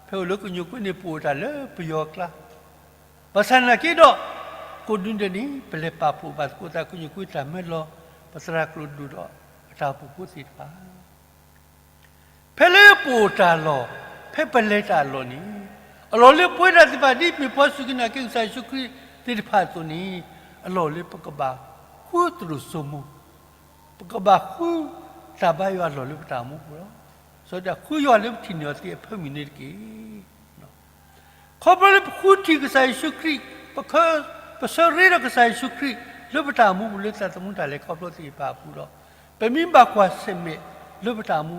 ဖဲအိၣ်လၢကညိၣ်ကွ့န့ၣ် ပအိၣ်တၢ်လၢပယီၤအကျါ, ဘၣ်ဆၣ်နာ်က့ဒီး ကိးဒုဒဲးန့ၣ် ပလဲၤပာ်ဖှိၣ်ဘၣ်သကိးသးကညိၣ်ကွ့တၢ်မၢလီၤ, ပသရၣ်ကျိၤဒိၣ်ဒီးအတၢ်အိၣ်ဖှိၣ်ဖိသ့ၣ်တဖၣ် ဖဲလၢပအိၣ်တၢ်လီၢ်, ဖဲပလဲၤတၢ်လီၢ်န့ၣ်, အလီၢ်လၢပဝဲဒၣ်သ့ၣ်တဖၣ် ဒ်မ့ၢ်ပှၤစူၢ်က့ၤနာ်က့ၤကစၢ်ယ့ၣ်ၡူးခရံာ်သ့ၣ်တဖၣ်အသိးန့ၣ်, အလီၢ်လၢပကဘၣ်ဃုသရိာ်စိမိၤ, ပကဘၣ်ဃုတၢ်ဘါယွၤအလီၢ်လၢပတၢ်အိၣ်မူပူၤလီၤ. စီၤဒၤဃုယွၤလၢပထံၣ်န့ၢ်အီၤသ့အဖၢမုၢ်န့ၣ်တက့ၢ်. ခီဖျိလၢပဃုထံၣ်ကစၢ်ယ့ၣ်ၡူးခရံာ်, ပဆၢရ့ဒီးကစၢ်ယ့ၣ်ၡူးခရံာ် လၢပတၢ်အိၣ်မူပူၤ လၢသးသမူတၢ်လဲၤခီဖျိသ့ၣ်တဖၣ်အပူၤဒီး, ပမ့ၢ်ဘၣ်ကွၢ်ဆၢၣ်မဲာ်လၢပတၢ်အိၣ်မူ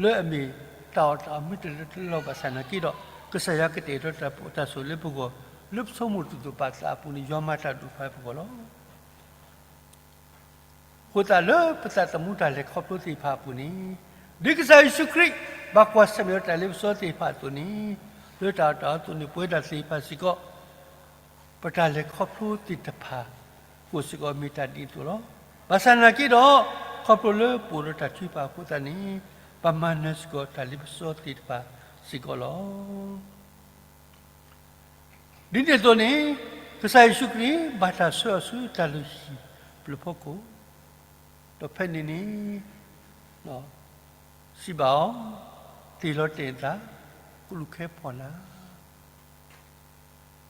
လၢအမ့ၢ်တၢ်အီၣ်တၢ်အီမ့ၢ်တလၢတလီၢ်ဘၣ်ဆၣ်နာ်က့ဒီး, ကစၢ်ယွၤကတဲာ်ကတီၤတၢ်ဆိၣ်လၢပဂီၢ်, လၢပဆိကမိၣ်သ့ၣ်တဖၣ်အပူၤန့ၣ် ယွၤမၤတၢ်ဒိၣ်ဖးပဂီၢ်လီၤ. အဃိသတးလၢပသးသမူတၢ်လဲၤခီဖျိသ့ၣ်တဖၣ်အပူၤန့ၣ်, ဒ်ကစၢ်ယ့ၣ်ၡူးခရံာ် ဘၣ်ကွၢ်ဆၢၣ်မဲာ်ဒီးတၢ်လ့ပစီသ့ၣ်တဖၣ်အသိးန့ၣ်, လၢတၢ်အီၣ်တၢ်အီအသိးန့ၣ် ပဝဲဒၣ်သ့ၣ်တဖၣ်စ့ၢ်ကီး ပတၢ်လဲၤခီဖျိသ့ၣ်တဖၣ် ကိးစ့ၢ်ကီးမ့ၢ်တၢ်ဒ်န့ၣ်အသိးလီၤ. ဘၣ်ဆၣ်နာ်က့ဒီး, ခီဖျိလၢပအိၣ်ဒီးတၢ်ထုကဖၣ်အဃိသတးန့ၣ်, ပမၤနၢၤစ့ၢ်ကီးတၢ်လ့ပစီသ့ၣ်တဖၣ်စ့ၢ်ကီးလီၤ. ဒ်န့ၣ်အသိးန့ၣ်, ကစၢ်ယ့ၣ်ၡူးခရံာ် ဘၣ်တၢ်ဆှၢအီၤဆူတၢ်လုၢ်ဟံၣ်ပျိၤဖီခိၣ်, ဒီးဖဲန့ၣ်န့ၣ် စံးဘၣ်အီၤ, တ့ၢ်လီၤတဲာ်နသး, ကလူးခဲဖီၣ်နၤ.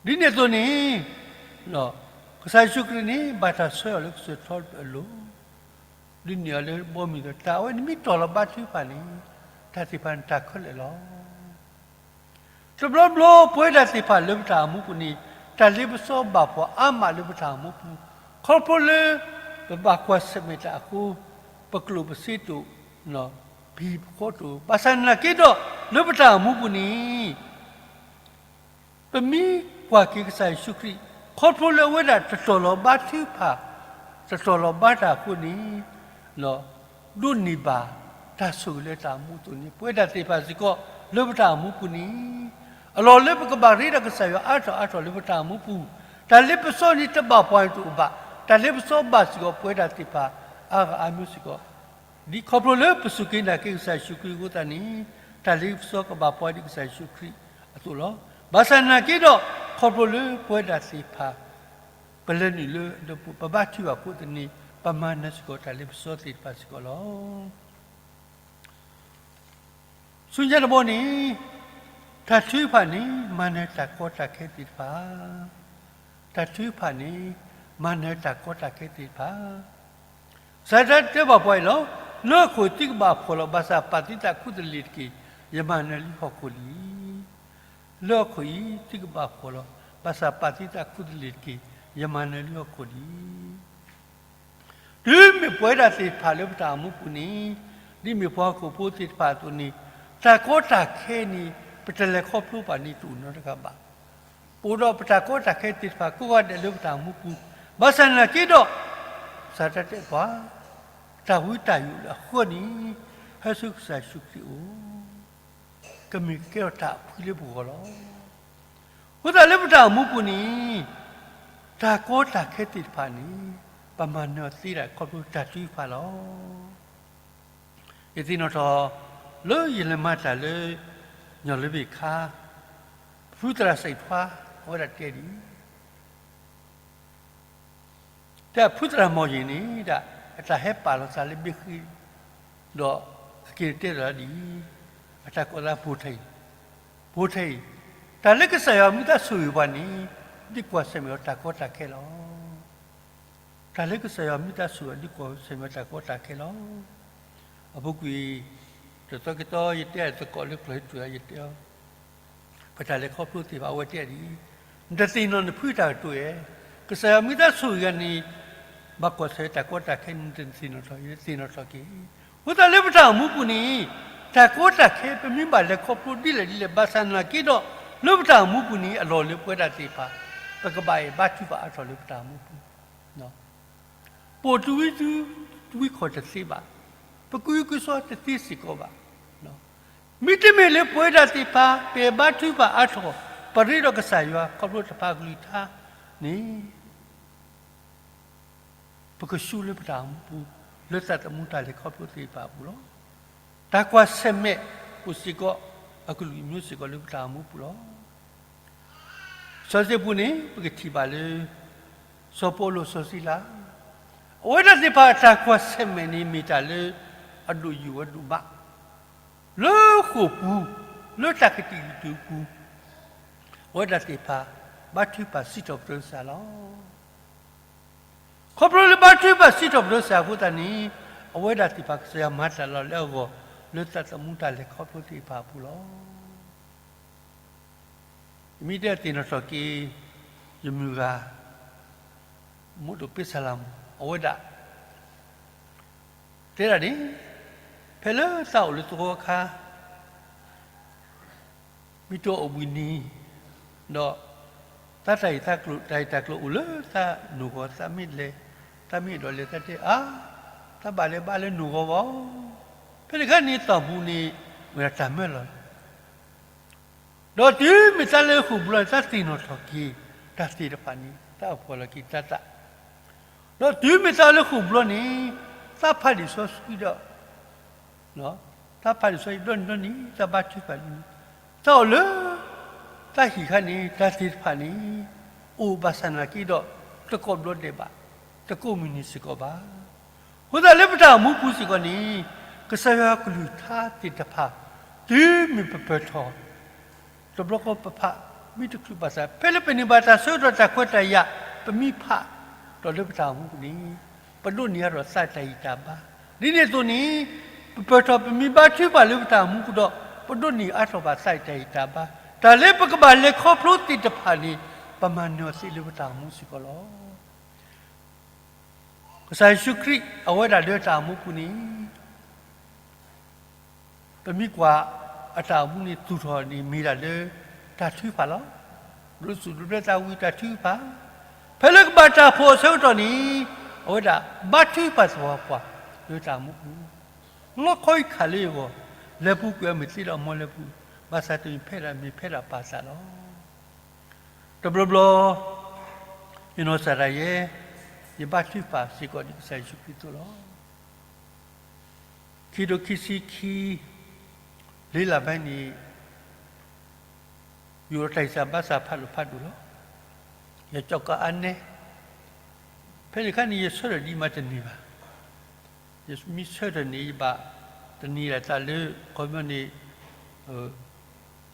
ဒ်န့ၣ်အသိးန့ၣ်, ကစၢ်ယ့ၣ်ၡူးခရံာ်န့ၣ် ဘၣ်တၢ်ဆှၢအီၤလၢကစၢၢ်ထီအလိၤ, ဒ်န့ၣ်အီၤလၢဘီမုၢ်ဒီး တၢ်အဝဲန့ၣ်မ့ၢ်တီၢ်လီၤဘါထုကဖၣ်န့ၣ်, တၢ်သ့ၣ်တဖၣ်န့ၣ်တၢ်ခဲလၢာ်လီၤ. တဘျီဘျီပဝဲဒၣ်သ့ၣ်တဖၣ်လၢပတၢ်အိၣ်မူပူၤန့ၣ်, တၢ်လ့ပစီဘၣ်ဖှီၣ်အါမးလၢပတၢ်အိၣ်မူပူၤ, ခီဖျိလၢ ပဘၣ်ကွၢ်ဆၢၣ်မဲာ်တၢ်အဃိ, ပကျိၣ်ပစ့တိၣ်, ပဟံၣ်ပဃီတိၣ်, ဘၣ်ဆၣ်နာ်က့ဒီး လၢပတၢ်အိၣ်မူပူၤန့ၣ် ပမ့ၢ်ကွၢ်က့ၤကစၢ်ယ့ၣ်ၡူးခရံာ်, ခီဖျိလၢအဝဲဒၣ်တတီၢ်လီၤဘါထုကဖၣ်, တတီၢ်လီၤဘါတၢ်အဃိန့ၣ်, ဒိးန့ၢ်ဘၣ်တၢ်ဆိၣ်ဂ့ၤလၢတၢ်အိၣ်မူအသိးန့ၣ်, ပဝဲဒၣ်သ့ၣ်တဖၣ်စ့ၢ်ကီး လၢပတၢ်အိၣ်မူပူၤန့ၣ်, အလီၢ်လၢပကဘၣ်ရ့ဒီးကစၢ်ယွၤအါထီၣ်အါထီၣ်လၢပတၢ်အိၣ်မူပူၤ, တၢ်လ့ပစီန့ၣ်တဘၣ်ပှၤန့ၣ်တအိၣ်ဘၣ်, တၢ်လ့ပစီဘၣ်စ့ၢ်ကီးပဝဲဒၣ်သ့ၣ်တဖၣ် အါဂၤအါမံၤစ့ၢ်ကီး ဒ်ခီဖျိလၢပစူၢ်က့ၤနာ်က့ၤကစၢ်ယ့ၣ်ၡူးခရံာ်အဃိသတးန့ၣ်, တၢ်လ့ပစီကဘၣ်ပှၤဒ်ကစၢ်ယ့ၣ်ၡူးခရံာ်အသိးလီၤ. ဘၣ်ဆၣ်နာ်က့ဒီး, ခီဖျိလၢပဝဲဒၣ်သ့ၣ်တဖၣ် ပလဲၤနုာ်လၢအဒၢပူၤ ပဘါထုကဖၣ်အဃိသတးန့ၣ်, ပမၤနၢၤစ့ၢ်ကီးတၢ်လ့ပစီသ့ၣ်တဖၣ်စ့ၢ်ကီးလီၤ. ဆူညါတဘျီန့ၣ်, တၢ်ထုကဖၣ်န့ၣ် မၤနၢၤတၢ်ကီတၢ်ခဲသ့ၣ်တဖၣ်, တၢ်ထုကဖၣ်န့ၣ် မၤနၢၤတၢ်ကီတၢ်ခဲသ့ၣ်တဖၣ် ကစၢ်ယွၤတဲဘၣ်ပှၤအံၤလီၤ. လၢဟီၣ်ခိၣ်သုကဘၣ်ဖှီၣ်လီၤ. ဘၣ်ဆၣ်ပာ်သုသးခူတလ့ၢ်တက့ၢ်. ယမၤနၢၤလံဟီၣ်ခိၣ်လံ. လၢဟီၣ်ခိၣ်အံၤသုကဘၣ်ဖှီၣ်လီၤ. ဘၣ်ဆၣ်ပာ်သုသးခူတလ့ၢ်တက့ၢ်. ယမၤနၢၤလံဟီၣ်ခိၣ်လံ. တုၤမ့ၢ်ပဝဲဒၣ်သ့ၣ်တဖၣ်လၢပတၢ်အိၣ်မူပူၤန့ၣ်, ဒ်မ့ၢ်ပှၤဟီၣ်ခိၣ်ဖိသ့ၣ်တဖၣ်အသိးန့ၣ်, တၢ်ကီတၢ်ခဲန့ၣ် ပတလဲၤခီဖျိဘၣ်န့ၣ်တအိၣ်နီတဂၤဘၣ်. ပအိၣ်ဒီးပတၢ်ကီတၢ်ခဲသ့ၣ်တဖၣ်ကိးဂၤဒဲးလၢပတၢ်အိၣ်မူပူၤ, ဘၣ်ဆၣ်နာ်က့ဒီး, ကစၢ်ယွၤတဲပှၤ, တၢ်ဝံတၢ်ယိးလၢအဃၢန့ၣ်, ဟဲဆူကစၢ်ယ့ၣ်ၡူးခရံာ်အအိၣ်, ကမ့ၢ်ကဲထီၣ်တၢ်အဖှံလၢပဂီၢ်လီၤ. အဃိသတးလၢပတၢ်အိၣ်မူပူၤန့ၣ်, တၢ်ကီတၢ်ခဲသ့ၣ်တဖၣ်န့ၣ်, ပမၤနၢၤသ့ဒၣ်ခီဖျိတၢ်ထုကဖၣ်လီၤ. ယသ့ၣ်နီၣ်ထီၣ်, လၢယလဲၤမၤတၢ်လၢ ညီၣ်လၢဘ့ၣ်ခါ, ဖုသရၣ်စံးထွါ, အဝဲဒၣ်တဲဒ်အံၤ, တၢ်ဖုသရၣ်မီၢ်ယ့ၣ်န့ၣ်ဒၣ်, အတၢ်ဟဲပာ်လီၤသးလၢဘ့ၣ်ဃ့, ဒီးအက့ၤတဲလီၤဒ်အံၤ, အတၢ်ကိးသး ဖိထံအံၤ, ဖိထံအံၤ, တၢ်လၢကစၢ်ယွၤမ့ၢ်တၢ်ဆိၣ်ဂ့ၤပှၤန့ၣ်, ဒ်ကွၢ်ဆၢၣ်မဲာ်အီၤတၢ်ကီတၢ်ခဲလီၤ. တၢ်လၢကစၢ်ယွၤမ့ၢ်တၢ်ဆိၣ်ဂ့ၤ ဒ်ကွၢ်ဆၢၣ်မဲာ်တၢ်ကီတၢ်ခဲလီၤ. အပူၤကွံာ်, တသီက့ၤသီယတဲအသကိးလၢကျိာ်ဟဲတုၤယတဲအီၤ, ပတၢ်လဲၤခီဖျိသ့ၣ်တဖၣ်အဝဲတဲဒ်အံၤ, နတသ့ၣ်နီၣ်နဖုတၢ်ကတိၤဧါ. ကစၢ်ယွၤမ့ၢ်တၢ်ဆိၣ်ဂ့ၤယၤန့ၣ်, ဘၣ်ကွၢ်ဆၢၣ်တၢ်ကီတၢ်ခဲန့ၣ် နတသ့ၣ်နီၣ်ထီၣ်, ယသ့ၣ်နီၣ်ထီၣ်က့ၤ. အဃိသတးလၢပတၢ်အိၣ်မူပူၤန့ၣ်, တၢ်ကီတၢ်ခဲပမ့ၢ်ဘၣ်လဲၤခီဖျိဒ်လဲၣ်ဒ်လဲၣ်ဘၣ်ဆၣ်နာ်က့ဒီး, လၢပတၢ်အိၣ်မူပူၤန့ၣ် အလီၢ်လၢပဝဲဒၣ်သ့ၣ်တဖၣ်, ပကဘၣ်အဲၣ်ဘါထုကဖၣ်အါထီၣ်လၢပတၢ်အိၣ်မူပူၤ ပအိၣ်တဝံၤတဝံၤခီၣ်တသ့ဘၣ်. ပကအုကစွါတသ့စ့ၢ်ကီးဘၣ်. မ့တမ့ၢ်လၢပဝဲဒၣ်သ့ၣ်တဖၣ် ပအဲၣ်ဘါထုကဖၣ်အါထီၣ်, ပရ့ဒီးကစၢ်ယွၤ ခီဖျိတၢ်ဖးကလုၢ်ကထါန့ၣ်, ပကဆူလၢပတၢ်အိၣ်မူပူၤ လၢသးသမူတၢ်လဲၤခီဖျိသ့ၣ်တဖၣ်အပူၤလီၤ. တၢ်ကွၢ်ဆၢၣ်မဲာ်အိၣ်စ့ၢ်ကီး, အကလုာ်ကမျၢၢ်စ့ၢ်ကီးလၢပတၢ်အိၣ်မူပူၤလီၤ. လံာ်စီဆှံပူၤန့ၣ် ပကထံၣ်ဘၣ်လၢ စီၤပီလူးစီၤစံလၤ အဝဲဒၣ်သ့ၣ်တဖၣ်အတၢ်ကွၢ်ဆၢၣ်မဲာ်န့ၣ် မ့ၢ်တၢ်လၢအဒိၣ်ယိာ်ဝဲဒိၣ်မး လၢဃိာ်ပူၤ လၢတၢ်ကတံာ်ကတုၤအပူၤ အဝဲဒၣ်သ့ၣ်တဖၣ် ဘါထုကဖၣ်စံးထီၣ်ပတြၢၤကစၢ်လီၤ. ခီဖျိလၢဘါထုကဖၣ်စံးထီၣ်ပတြၢၤကစၢ်အဃိသတးန့ၣ် အဝဲဒၣ်သ့ၣ်တဖၣ်ကစၢ်ယွၤမၤတၢ်လီၤလးအဂီၢ် လၢသးသမူတၢ်လဲၤခီဖျိသ့ၣ်တဖၣ်အပူၤလီၤ. ယမ့ၢ်တဲသ့ၣ်နီၣ်ထီၣ်က့ၤ ယမုၢ်ဂၤ မူဒိၣ်ပ့ဆၢ်လၤမူ အဝဲဒၣ် တဲဒၣ်န့ၣ် ဖဲလၢသးအိၣ်လၢသဝီအခါ မ့ၢ်တအိၣ်ဘှံးနံၤ ဒီး သးတၢ်အံၤသးကျိၤ တၢ်အံၤတၢ်ကျိၤအိၣ်လၢသးနိၣ်ဂီၤ သးမ့ၢ်လဲၤ သးမ့ၢ်အဲၣ်ဒိးလဲၤသးတဲ အါ သးဘၣ်လဲၤဘါလၢနိၣ်ဂီၤဘၣ်. ဖဲန့ၣ်အခါန့ၣ်သးပူၤန့ၣ် မ့ၢ်ဒၣ်တၢ်မၢလီၤ ဒီးတုၤမ့ၢ်သးလၢဃိာ်ဘျီန့ၣ် သးသ့ၣ်နီၣ်ထီၣ်က့ၤ တၢ်သ့ၣ်တဖၣ်န့ၣ် သးအဖှီၣ်လီၤက့ၤသးသး, ဒီးတုၤမ့ၢ်သးလၢဃိာ်ဘျီန့ၣ် သးဖးလံာ်စီဆှံဒီး သးဖးလံာ်စီဆှံဘျီန့ၣ်ဘျီန့ၣ် သးဘါထုကဖၣ်န့ၣ် သးအိၣ်လၢ သးဟံၣ်ခါန့ၣ် တၢ်သ့ၣ်တဖၣ်န့ၣ် အိၣ်ဘၣ်ဆၣ်နာ်က့ဒီး တကိးဘျီဒဲးဘး တကိးမုၢ်နံၤစ့ၢ်ကီးဘၣ်. အဃိသတးလၢပတၢ်အိၣ်မူပူၤစ့ၢ်ကီးန့ၣ် ကစၢ်ယွၤကလုၢ်ကထါသ့ၣ်တဖၣ် တုၤမ့ၢ်ပပၢၢ်ထီၣ် တဘျီဃီပဖး မ့ၢ်တချုးဘၣ်ဆၣ် ဖဲလၢပန့ၢ်ဘၣ်တၢ်ဆၢကတီၢ်တၢ်ခွဲးတၢ်ယာ် ပမ့ၢ်ဖး ဒီးလၢပတၢ်အိၣ်မူပူၤန့ၣ် ပဒိးန့ၢ်အါထီၣ်သးတၢ်ဂံၢ်တၢ်ဘါ, ဒ်န့ၣ်အသိးန့ၣ် ပပၢၢ်ထီၣ်ပမ့ၢ်ဘါထုကဖၣ်လၢပတၢ်အိၣ်မူပူၤဒီး ပဒိးန့ၢ်အါထီၣ်ဘၣ်သးတၢ်ဂံၢ်တၢ်ဘါ, တၢ်လၢပကဘၣ်လဲၤခီဖျိသ့ၣ်တဖၣ်န့ၣ် ပမၤနၢၤအီၤသ့လၢပတၢ်အိၣ်မူစ့ၢ်ကီးလီၤ. ကစၢ်ယ့ၣ်ၡူးခရံာ် အဝဲဒၣ်လၢတၢ်အိၣ်မူပူၤန့ၣ် ပမ့ၢ်ကွၢ် အတၢ်အိၣ်မူန့ၣ်သူၣ်ထီၣ်န့ၣ်မ့ၢ်ဒၣ်လၢ တၢ်ထုကဖၣ်လီၤ. ဒိးစူၣ်ဒိးဘျၢသးဝံၤတၢ်ထုကဖၣ်, ဖဲလၢကဘၣ်တၢ်ဖှီၣ်အဆၢကတီၢ်န့ၣ် အဝဲဒၣ်ဘါထုကဖၣ်သပှၢ်ပှၢ်လၢတၢ်အိၣ်မူပူၤ, လီခီအံၤခးလၢယဂီၢ်, လဲၤပူၤကွံာ်အမ့ၢ်သ့ဒီးအမီလဲၤပူၤ, ဘၣ်ဆၣ်တမ့ၢ်ဖဲဒၣ်မ့ၢ်ဖဲဒၣ်ပၢ်သးလီၤ. တဘျီဘျီ ယနီၢ်ကစၢ်ဒၣ်ယဲ ယဘါထုကဖၣ်စ့ၢ်ကီးဒ်ကစၢ်ယ့ၣ်ၡူးခရံာ်အသိးလီၤ. ခံထိခံဆံခံ လ့လးဘဲန့ၣ် ယူၤဒီးတၢ်ဂံၢ်စၢ်ဘါစၢ်ဖးဒိၣ်ဖးဒိၣ်လီၤ. ယကၠီၣ်ကးအါနဲ, ဖဲန့ၣ်အခါန့ၣ် ယဆၢထၢၣ်ဒ်မးတန့ၢ်ဘၣ်. ယမ့ၢ်ဆၢထၢၣ်န့ၣ် ယဘၣ်တန့ၢ်ဒၣ်တၢ်လၢ ခီပညီန့ၣ်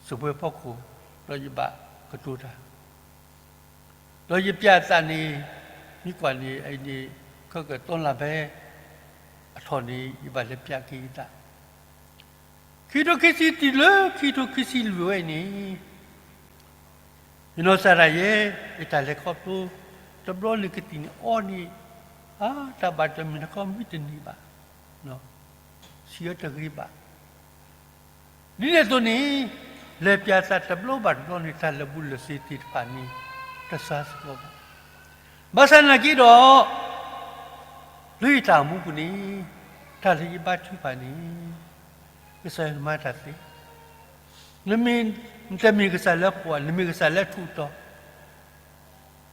စပွဲၤဖီခိၣ် ဒီးယဘၣ်ကတိၤတၢ် ဒီးယပျးအသးန့ၣ် မ့ၢ်ကွၢ်န့ၣ် အအံၤန့ၣ် ခဲကတီလၢ်ဘဲ အထီၣ်န့ၣ် ယဘၣ်လဲၤပျးက့ၤယသး ခံထိခံဆံတုၤလၢ ခံထိခံဆံလွံၢ်ဝဲအံၤန့ၣ် ယနီၢ်ကစၢ်ဒၣ်ယဲ ယတၢ်လဲၤခီဖျိ တဘျီန့ၣ်ကသံၣ်န့ၣ်အီန့ၣ် အါ တၢ်ဘၣ်တမ့ၢ်တခီမ့ၢ်တန့ၢ်ဘၣ်, ဆံးအီၤတဂ့ၤဘၣ် ဒ်န့ၣ်အသိးန့ၣ် လဲၤပျးသးတဘျီဘၣ်တဘျီန့ၣ် တၢ်လၢာ်ဘူၣ်လၢာ်စ့ၤသ့ၣ်တဖၣ်န့ၣ် တစှၤစ့ၢ်ကီးဘၣ်. ဘၣ်ဆၣ်နာ်က့ဒီး လၢယတၢ်အိၣ်မူပူၤန့ၣ် တၢ်လၢယဘါထုကဖၣ်န့ၣ် ကစၢ်ယွၤမၤတၢ်သ့, နမ့ၢ်တမ့ၢ်ကစၢ်လၢအဖှီၣ်, နမ့ၢ်ကစၢ်လၢအထူးအတီ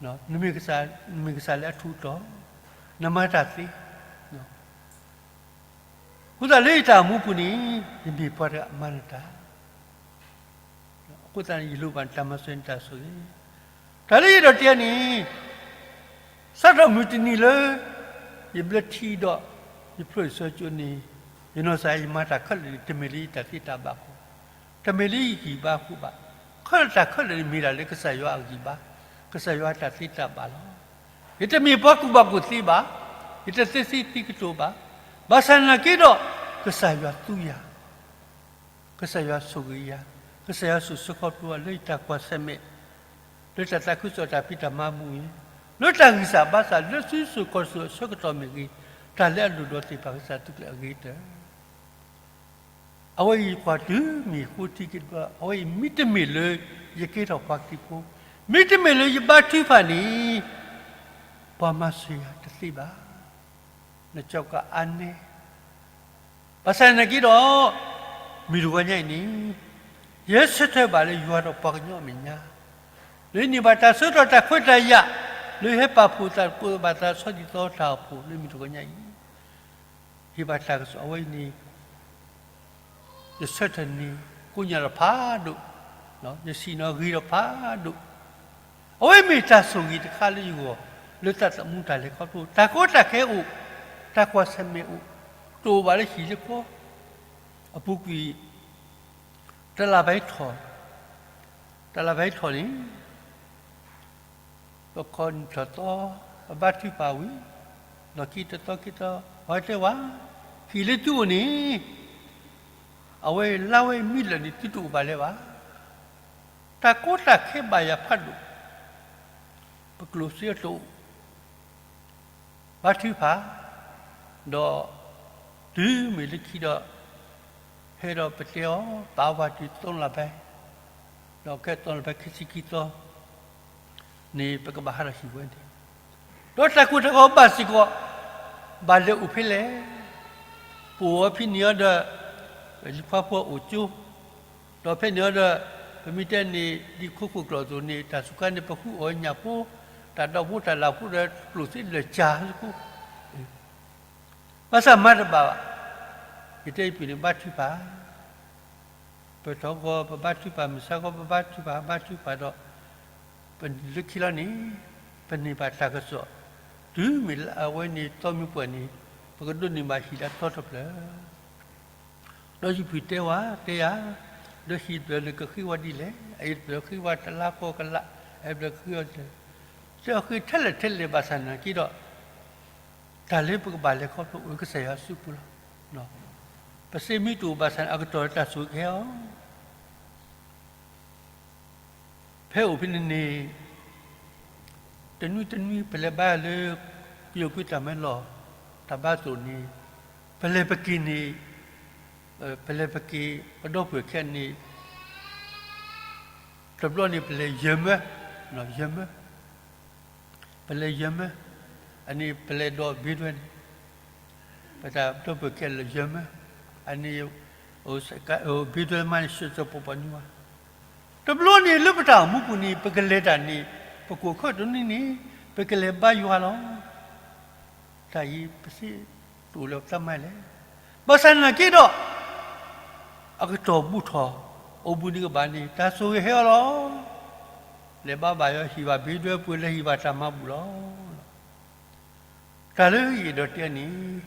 ၤ, နမ့ၢ်ကစၢ်, နမ့ၢ်ကစၢ်လၢအထူးအတီၤ, နမၤတၢ်သ့ အဃိသတးလၢယတၢ်အိၣ်မူပူၤန့ၣ် ယမ့ၢ်ပှၤတဂၤမၤနၢၤတၢ်, အဃိသတးန့ၣ် ယလိၣ်ဘၣ်နတၢ်မၤစၢၤနတၢ်ဆိၣ်ဂ့ၤ, တၢ်လၢယအဲၣ်ဒိးတဲန့ၣ် စးထီၣ်မုၢ်တနံၤလၢ ယဘျၢထံဒီး ယဖျိယဆၢကၠိန့ၣ် ယနီၢ်ကစၢ်ယမၤတၢ်ခဲလၢာ်န့ၣ် တမ့ၢ်လၢယတၢ်သ့တၢ်ဘၣ်အဃိ, တမ့ၢ်လၢယဂံၢ်ဘါအဃိဘၣ်. ခဲလၢာ်တၢ်ခဲလၢာ်န့ၣ်မ့ၢ်ဒၣ်လၢကစၢ်ယွၤအဂံၢ်ဘါ, ကစၢ်ယွၤအတၢ်သ့တၢ်ဘၣ်လီၤ. ယတမ့ၢ်ပှၤကူၣ်ဘၣ်ကူၣ်သ့ဘၣ်, ယတသ့သ့သ့ကတိၤဘၣ်, ဘၣ်ဆၣ်နာ်က့ဒီး ကစၢ်ယွၤသူယၤ ကစၢ်ယွၤဆိၣ်ဂ့ၤယၤ, ကစၢ်ယွၤဆိၣ်ဆၢခီဖျိယၤလၢယတၢ်ကွၢ်ဆၢၣ်မဲာ်, လၢတၢ်သးခုကစီၣ်တၢ်ဖံးတၢ်မၤပူၤအံၤ, လၢတၢ်ဂံၢ်စၢ်ဘါစၢ် လၢစုစိၤခီၣ်စိၤအဆၢကတီၢ်မ့ၢ်ဂ့ၤ, တၢ်လၢအလိၣ်ဒီးသ့ၣ်တဖၣ် ကစၢ်သုးကျဲၤအဂ့ၤကတၢၢ် အဝဲအံၤယကွၢ်တုၤမ့ၢ်ဃိထံက့ၤတဘျီ, အဝဲအံၤမ့တမ့ၢ်လၢယကဲထီၣ်ပှၤကသံၣ်ဖိ, မ့တမ့ၢ်လၢယဘါထုကဖၣ်န့ၣ် ပှၤမၤစၢၤယၤတသ့ဘၣ်. နကၠီကးအါနဲ ဘၣ်ဆၣ်နာ်က့ဒီး မုၢ်တဂီၤညါအံၤန့ၣ် ယဟဲဆၢထၢၣ်ဘၣ်လၢယွၤဒီးပှၤကညီအမဲာ်ညါ, လၢယန့ၢ်ဘၣ်တၢ်ဆၢကတီၢ်တၢ်ခွဲးတၢ်ယာ်, လၢယဟဲပာ်ဖှိၣ်သကိးဘၣ်သးဆီဒံၣ်သီတၢ်အိၣ်ဖှိၣ်လၢမုၢ်တဂီၤညါအံၤ, ဟ့ၣ်ဘၣ်တၢ်ကစီၣ်အဝဲအံၤန့ၣ် ယဆၢထၢၣ်န့ၣ် ယသ့ၣ်ညါဒီးဖးဒိၣ်, ယဆ့ၣ်နီၤဂ့ၤဒီးဖးဒိၣ်, အဝဲမ့ၢ်တၢ်ဆိၣ်ဂ့ၤတခါလၢယဂီၢ်, လၢတၢ်သမူတၢ်လဲၤခီဖျိ တၢ်ကီတၢ်ခဲအိၣ်, တၢ်ကွၢ်ဆၢၣ်မဲာ်အိၣ်, တအိၣ်ဘၣ်လၢဟံၣ်လၢဃီ, အပူၤကွံာ် တလးဘၣ်ဟဲထီၣ်, တလးဘၣ်ဟဲထီၣ်န့ၣ် ပခီနံၣ်ထီၣ်သီ, ပဘါထုကဖၣ်ဝံၤ, လီၢ်ခံတသီခံသီ, ပှၤတဲဝဲ, ဟံၣ်လၢသုအိၣ်န့ၣ်, အဝဲလါဝဲမံလၢာ်န့ၣ် သုတအိၣ်ဘၣ်လၢၤဘၣ်. တၢ်ကီတၢ်ခဲဘၣ်ယၤဖးဒိၣ်, ပကျိၣ်စ့အတအိၣ် ဘါထုကဖၣ်, ဒီးတုၤမ့ၢ်လၢခံဒီး ဟဲဒီးပတဲအီၤ ပာ်ဝဲတုၤသီလါဘဲ, ဒီးကဲသီလါဘဲခံဆံခံသီ န့ၣ် ပကဘၣ်ဟးထီၣ်ဟံၣ်ဝဲန့ၣ်, ဒီးတၢ်ကိၢ်တၢ်ဂီၤဘၣ်စ့ၢ်ကီး, ဘၣ်လဲၤအိၣ်ဖဲလဲၣ်, ပအိၣ်ဝဲဖဲန့ၣ်အီၤဒီး လံၤခွါဖိအအိၣ်ကၠိ, ဒီးဖဲန့ၣ်အီၤဒီး ပမ့ၢ်တဲန့ၣ် ဒ်ခိခိၣ်ကျီၢ်အသိးန့ၣ် တၢ်စူၤခါန့ၣ် ပဃုအီၣ်ညၣ်ဖိ, တၢ်ဒီဖိတၢ်လၢ်ဖိဒီးကျိၣ်စ့လၢာ်စၢ်လၢခိ, ဘၣ်ဆၣ်မၤတဘၣ်ဘၣ်, ယတဲယပုၢ်န့ၣ် ဘါထုကဖၣ်, ပထီၣ်ဂီၤပဘါထုကဖၣ်, မုၢ်ဆါဂီၤပဘါထုကဖၣ်, ဘါထုကဖၣ်ဒီး ပလၢခံလီၤန့ၣ် ပန့ၢ်ဘၣ်တၢ်ကစီၣ်, တုၤမ့ၢ်လၢအဝဲန့ၣ်သီမ့ၢ်ပှဲၤန့ၣ် ပကဒိးန့ၢ်ဘၣ်ဟံၣ်လၢအသီတဖျၢၣ်, ဒီးယပုၢ်တဲဝဲတဲယၤ, ဒီးဟံၣ်တဖျၢၣ်န့ၣ်ကဃ့ဝဲဒ်လဲၣ်, အအံၤတဖျၢၣ်ဃ့ဝဲတလါဃီကလး, အအံၤတဖျၢၣ်ဃ့ဝဲဒ်လဲၣ်, တဲအီၤဃ့ထဲလဲၣ်ထဲလဲၣ်ဘၣ်ဆၣ်နာ်က့ဒီး တၢ်လၢပကဘၣ်လဲၤခီဖျိအိၣ်လၢကစၢ်ယွၤစုပူၤလီၤ. ပစ့မ့ၢ်တအိၣ်ဘၣ်ဆၣ်န့ၣ် အကတီၢ်တၢ်ဆိၣ်ဂ့ၤကဟဲအီၤ, ဖဲအိၣ်ဖဲန့ၣ်န့ၣ် တနွံတနွံပလဲၤဘါလၢ ကယိၣ်ကွ့တၢ်မဲလီၢ် တၢ်ဘါသိၣ်န့ၣ် ပလဲၤပက့ၤန့ၣ်, ပလဲၤပက့ၤ ပဒီပုၢ်ဝဲၢ်ခံဂၤန့ၣ် တဘျီန့ၣ်ပလဲၤယဲၢ်မၢ, ယဲၢ်မၢ, ပလဲၤယဲၢ်မၢ, အန့ၣ်ပလဲၤဒီးဘ့ဒွဲန့ၣ်, ပတၢ်ဒီပုၢ်ဝဲၢ်ခံဂၤလဲၤယဲၢ်မၢ, အန့ၣ် ဘ့ဒွဲမါန့ၣ် စၢၤစၢၤပီၤပီၤန့ၢ်ဝဲ, တဘျီန့ၣ်လၢပတၢ်အိၣ်မူပူၤန့ၣ် ပကလဲၤတၢ်န့ၣ် ပကိးခၢၣ်တနွံန့ၣ် ပကလဲၤဘါယွၤလီၤ. တၢ်အံၤပစ့တအိၣ်လၢပသးမါလဲၣ်. ဘၣ်ဆၣ်နာ်က့ဒီး အကတီၢ်ဘူးထီၣ် အိၣ်ဘှံးနံၤကဘၣ်န့ၣ် တၢ်ဆိၣ်ဂ့ၤဟဲအီၤလီၤ. လဲၤဘါဘၣ်ယွၤ ဟံၣ်ဘၣ်ဘ့ဒွဲပှ့ၤ လဲၤဟံၣ်ဘၣ်တၢ်မၤဘူၣ်လီၤ. တၢ်လၢယအဲၣ်ဒိးတဲန့ၣ်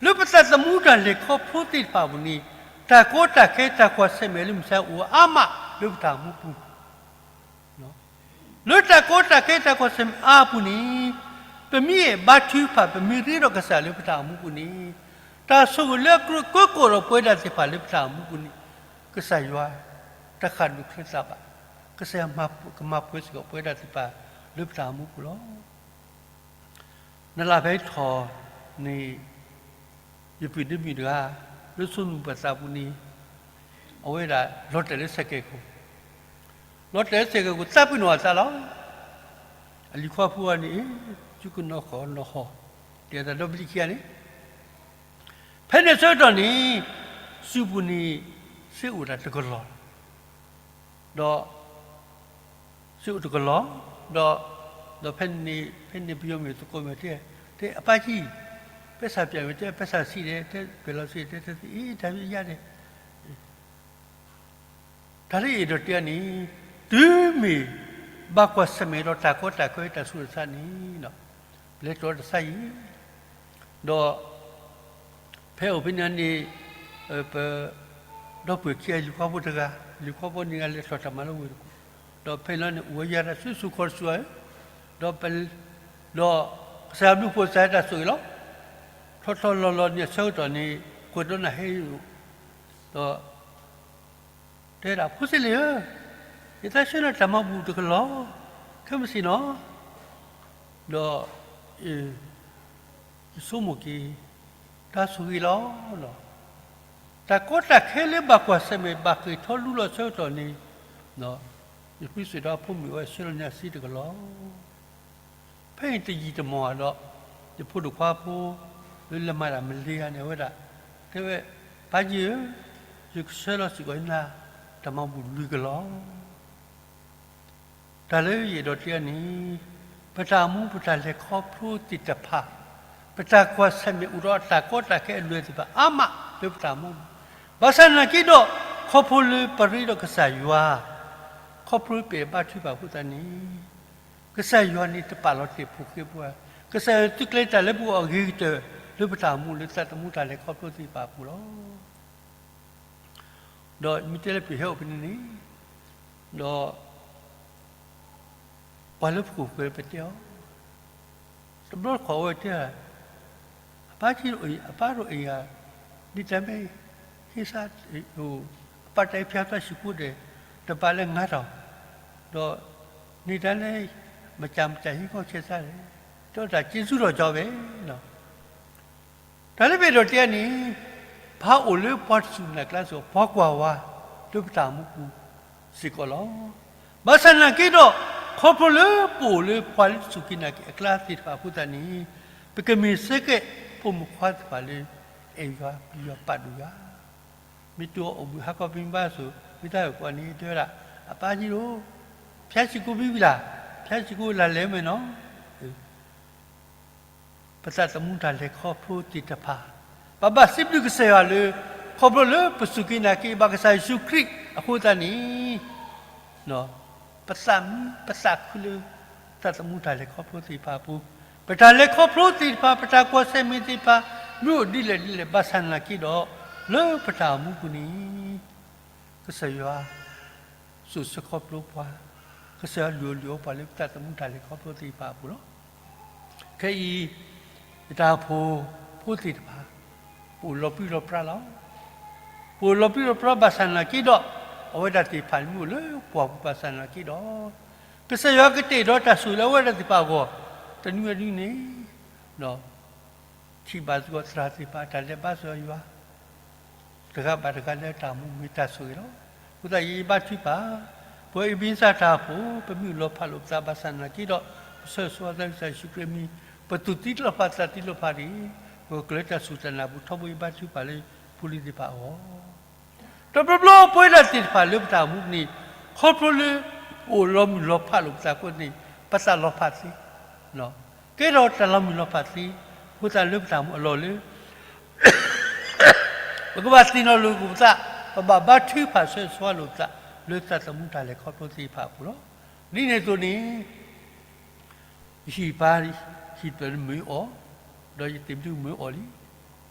လၢပသးသမူတၢ်လဲၤခီဖျိသ့ၣ်တဖၣ်အပူၤန့ၣ် တၢ်ကီတၢ်ခဲတၢ်ကွၢ်ဆၢၣ်မဲာ်လၢမုၢ်ဆါအိၣ်အါမးလၢပတၢ်အိၣ်မူပူၤ လၢတၢ်ကီတၢ်ခဲတၢ်ကွၢ်ဆၢၣ်မဲာ်အါပူၤန့ၣ် ပမ့ၢ်အဲၣ်ဘါထုကဖၣ် ပမ့ၢ်ရ့ဒီးကစၢ်လၢပတၢ်အိၣ်မူပူၤန့ၣ် တၢ်ဆိၣ်ဂ့ၤလၢအကြၢးကၢကီၢ်ဒီးပဝဲဒၣ်သ့ၣ်တဖၣ်လၢပတၢ်အိၣ်မူပူၤန့ၣ် ကစၢ်ယွၤ တဃၣ်ဒိၣ်ချ့သးဘၣ်, ကစၢ်ယွၤကမၤပှဲၤစ့ၢ်ကီးပဝဲဒၣ်သ့ၣ်တဖၣ်လၢပတၢ်အိၣ်မူပူၤလီၤ. နလၢဖဲထီၣ်န့ၣ် ယပုၢ်ဒီမုၣ်တဂၤ လၢဆိနူာ်ပသးပူၤန့ၣ် အဝဲဒၣ်လီၤတဲာ်လၢဆဲးကဲးခိၣ်, လီၤတဲာ်လၢဆဲးကဲးခိၣ် သးပ့ၤနီၣ်အသးလီၤ. အလံၤခွါဖိအီၤန့ၣ် စုကနီၤဃီနီၤဟီၣ် တဲတၢ်ဒီဘျံးခံဂၤန့ၣ် ဖဲန့ၣ်ဆၢကတီၢ်န့ၣ် စုပူၤန့ၣ် စ့အိၣ်တၢ်တကလီၢ်လီၤ. ဒီး စ့အိၣ်တကလီၢ်, ဒီး ဒီးဖဲန့ၣ် ဖဲန့ၣ်ပယီၤမုၣ်သကိးမုၣ်တဲ တဲအပၢ်ကံ ပဲစၢ်ပျဲဝဲ တဲပဲစၢ်ဆံးဒဲး တဲပျဲလီၤဆံးဒဲး တဲသ့အ့ၣ် တၢ်ယါဒဲး တၢ်လၢယအဲၣ်ဒိးတဲန့ၣ် တုၤမ့ၢ်ဘၣ်ကွၢ်ဆၢၣ်မဲာ်ဒီး တၢ်ကီတၢ်ခဲတၢ်ဆူးတၢ်ဆါန့ၣ် ပလဲၤတီၤတၢ်ဆါအံၤ ဒီး ဖဲအိၣ်ဖဲန့ၣ်န့ၣ် ပ ဒီပုၢ်ဝဲၢ်ခံဂၤ လံၤခွါဖိတဂၤ လံၤခွါဖိန့ၣ်ဂၤလဲၤထီၣ်တၢ်မၤလၢဝ့ၢ်တကူၣ် ဒီးဖဲန့ၣ်န့ၣ် အိၣ်ဝဲယၤတၢ်ဆူဆူၣ်ခီၣ်ဆူၣ်ဧၢ, ဒီး ဒီးကစၢ်ယွၤဘျုးဖှိၣ်စၢ်တၢ်ဆိၣ်ဂ့ၤလီၤ. ထီထီလီၤလီၤန့ၣ်အဆၢကတီၢ်န့ၣ် ကွဲးဒီးနၢ်ဟဲ ဒီး တဲဒၣ်ဖိစ့လ့ၣ်ဧၢ, ယသးဆှၢနၤတၢ်မၤဘူၣ်တကလီၢ် ခဲမုၢ်ဆ့ၣ်နီၤ, ဒီး ယဆိကမိၣ်က့ၤ တၢ်ဆိၣ်ဂ့ၤလီၤ. တၢ်ကီတၢ်ခဲလၢဘၣ်ကွၢ်ဆၢၣ်မဲာ် ဘၣ်ဃ့ၢ်ထီၣ်လူလီၤဆၢကတီၢ်န့ၣ် ယဖုစံးဒီးဖိမုၣ်ဝဲဆှၢလီၤန့ၢ်အစ့တကလီၢ် ဖဲအံၤတယံာ်တမီၢ်ဒီး ယဖိဒိၣ်ခွါဖိ လၢလဲၤမၤတၢ်မလ့ၤဂၤန့ၣ် အဝဲဒၣ် တဲဝဲ ပၢ်ကံဧၢ, ယကဆှၢလီၤစ့ၢ်ကီးယနၤ တၢ်မၤဘူၣ်လွံၢ်ကလီၢ် တၢ်လၢယအဲၣ်ဒိးတဲန့ၣ် ပတၢ်အိၣ်မူပတၢ်လဲၤခီဖျိသ့ၣ်တဖၣ် ပတၢ်ကွၢ်ဆၢၣ်မဲာ်အိၣ်ဒီးတၢ်ကီတၢ်ခဲအလွဲၢ်သ့ၣ်တဖၣ်အါမးလၢပတၢ်အိၣ်မူ, ဘၣ်ဆၣ်နာ်က့ဒီး ခီဖျိလၢပရ့ဒီးကစၢ်ယွၤ, ခီဖျိပအဲၣ်ဘါထုကဖၣ်အဃိသတးန့ၣ်, ကစၢ်ယွၤန့ၣ်တပာ်လီၤတဲာ်ဖိဃဲပှၤ, ကစၢ်ယွၤသုးကျဲၤတၢ်လၢပဂီၢ်အဂ့ၤကတၢၢ် လၢပတၢ်အိၣ်မူလၢသးသမူတၢ်လဲၤခီဖျိသ့ၣ်တဖၣ်အပူၤလီၤ. ဒီးမ့ၢ်တဲလၢပဟဲအိၣ်ဖဲန့ၣ်န့ၣ်, ဒီး ပှၤလၢပခိၣ်ပဃၢၤပတဲအီၤ, တဘျီတခီၣ်အဝဲတဲ, အပၢ်ကံ, အပၢ်ရိၣ်အ့ၣ်ဧါ, ဒ်တၢ်မ့ၢ်ဟ့ၣ်စါ, အပၢ်တၢ်အံၤဖၠါသးဆံးကိၣ်ဒဲး, တဘၣ်လၢငါထီၣ်, ဒီးန့ၢ်တၢ်လၢ မစၢ်မစၢ်ဟံးကီၢ်ဆဲးသးလဲၣ်, တဲတၢ်က့ၤဆူထီၣ်ကၠီဝဲလီၤ. တၢ်လၢပအဲၣ်ဒိးတဲန့ၣ်, ပဟးအိၣ်လၢပှၤတစူၢ်နာ်ကျါစ့ၢ်ကီး ပှၤကွၢ်ဝဲလၢပတၢ်အိၣ်မူပူၤစ့ၢ်ကီးလီၤ. ဘၣ်ဆၣ်နာ်က့ဒီး, ခီဖျိလၢပအိၣ်လၢပှၤလၢတစူၢ်က့ၤနာ်က့ၤအကျါသ့ၣ်တဖၣ်အဃိသတးန့ၣ်, ပကမ့ၢ်စ့ၢ်ကီး ဖိမုၣ်ခွါသ့ၣ်တဖၣ်လၢ အဲၣ်ယွၤ ပျံၤယွၤ ပာ်ဒိၣ်ယွၤ မ့ၢ်တအိၣ်ဘှံးဟးကီၢ်ပမံဘၣ်ဆိၣ် မ့ၢ်တၢ်ဂ့ၢ်ကီန့ၣ် တဲဝဲဒၣ်, အပၢ်ကံဒိၣ်, ဖၠါဆံးကိၣ်ဘံဝံၤလၢ်, ဖၠါဆံးကိၣ်လၢ်လဲၤမ့ၢ်နီၤ, ပသးသမူတၢ်လဲၤခီဖျိသ့ၣ်တဖၣ်, ပဘၣ်စံးဘျုးကစၢ်ယွၤလၢ ခီဖျိလၢပစူၢ်က့ၤနာ်က့ၤဘၣ်ကစၢ်ယ့ၣ်ၡူးခရံာ်အဃိသတးန့ၣ်, ပသးမံ ပသးခုလၢ သးသမူတၢ်လဲၤခီဖျိသ့ၣ်တဖၣ်အပူၤ, ပတၢ်လဲၤခီဖျိသ့ၣ်တဖၣ် ပတၢ်ကွၢ်ဆၢၣ်မဲာ်သ့ၣ်တဖၣ် မ့ၢ်အိၣ်ဒ်လဲၣ်ဒ်လဲၣ်ဘၣ်ဆၣ်နာ်က့ဒီး, လၢပတၢ်အိၣ်မူပူၤန့ၣ် ကစၢ်ယွၤ စိာ်ဆှၢခီဖျိပှၤ, ကစၢ်ယွၤလုၢ်အီၣ်လုၢ်အီပှၤလၢပသးသမူတၢ်လဲၤခီဖျိသ့ၣ်တဖၣ်အပူၤလီၤ. ခဲအံၤ ယတၢ်အိၣ်ဖှိၣ်ဖိသ့ၣ်တဖၣ် ပအိၣ်လီၤပြံလီၤပြါလီၤ. ပအိၣ်လီၤပြံလီၤပြါဘၣ်ဆၣ်နာ်က့ဒီး, အဝဲဒၣ်သ့ၣ်တဖၣ်န့ၣ်မ့ၢ်အိၣ်လၢပှၢ်ပူၤဘၣ်ဆၣ်နာ်က့ဒီး, ကစၢ်ယွၤကတဲာ်ဒီးတၢ်ဆိၣ်ဂ့ၤလၢအဝဲဒၣ်သ့ၣ်တဖၣ်အဂီၢ်, တနွံအနွံန့ၣ် ဒီး ထံၣ်ဘၣ်သကိးသရၣ်သ့ၣ်တဖၣ် တၢ်လဲၤဘါစၢၤယွၤ တဂၤဘၣ်တဂၤလၢတၢ်အိၣ်မူမ့ၢ်တၢ်ဆိၣ်ဂ့ၤလီၤ. အဃိသတးယဘါထုကဖၣ်, ပှၤအ့ဘ့စၢ်တၢ်အိၣ်ဖှိၣ် ပမ့ၢ်အိၣ်လီၤဖးလိာ်ပသးဘၣ်ဆၣ်နာ်က့ဒီး, ပဆၢဂ့ၤဆၢဝါသးလၢကစၢ်ယ့ၣ်ၡူးခရံာ်အမံၤ, ပသူၣ်သံတလီၤဖးသးသံတလီၤဖးန့ၣ်, ပကကျၢၤတၢ်စူၢ်တၢ်နာ်ပူၤထီဘိယဘါထုကဖၣ်လၢဖိလံၤသ့ၣ်တဖၣ်အဂီၢ် တဘျီဘျီပဝဲဒၣ်သ့ၣ်တဖၣ်လၢပတၢ်အိၣ်မူန့ၣ်, ခီဖျိလၢ ပအိၣ်လီၤမုၢ်လီၤဖးလိာ်ပသးအဃိန့ၣ်, ပသးလီၤဖးသ့, ကဲထီၣ်တၢ်လီၤမုၢ်လီၤဖးသ့, အဃိသတးလၢပတၢ်အိၣ်မူအလီၢ်လၢ ပကဘၣ်သ့ၣ်နီၣ်လိာ်ပသး, ပဘၣ်ဘါထုကဖၣ်ဆၢဂ့ၤဆၢဝါလိာ်ပသး လၢသးသမူတၢ်လဲၤခီဖျိသ့ၣ်တဖၣ်အပူၤလီၤ. ဒ်န့ၣ်အသိးန့ၣ် ယဟံၣ်ပၢ် ဟံၣ်တဖျၢၣ်န့ၣ်မ့ၢ်အီၣ်, ဒီးယသ့ၣ်မနုၤမ့ၢ်အီၣ်လံ, ဒီး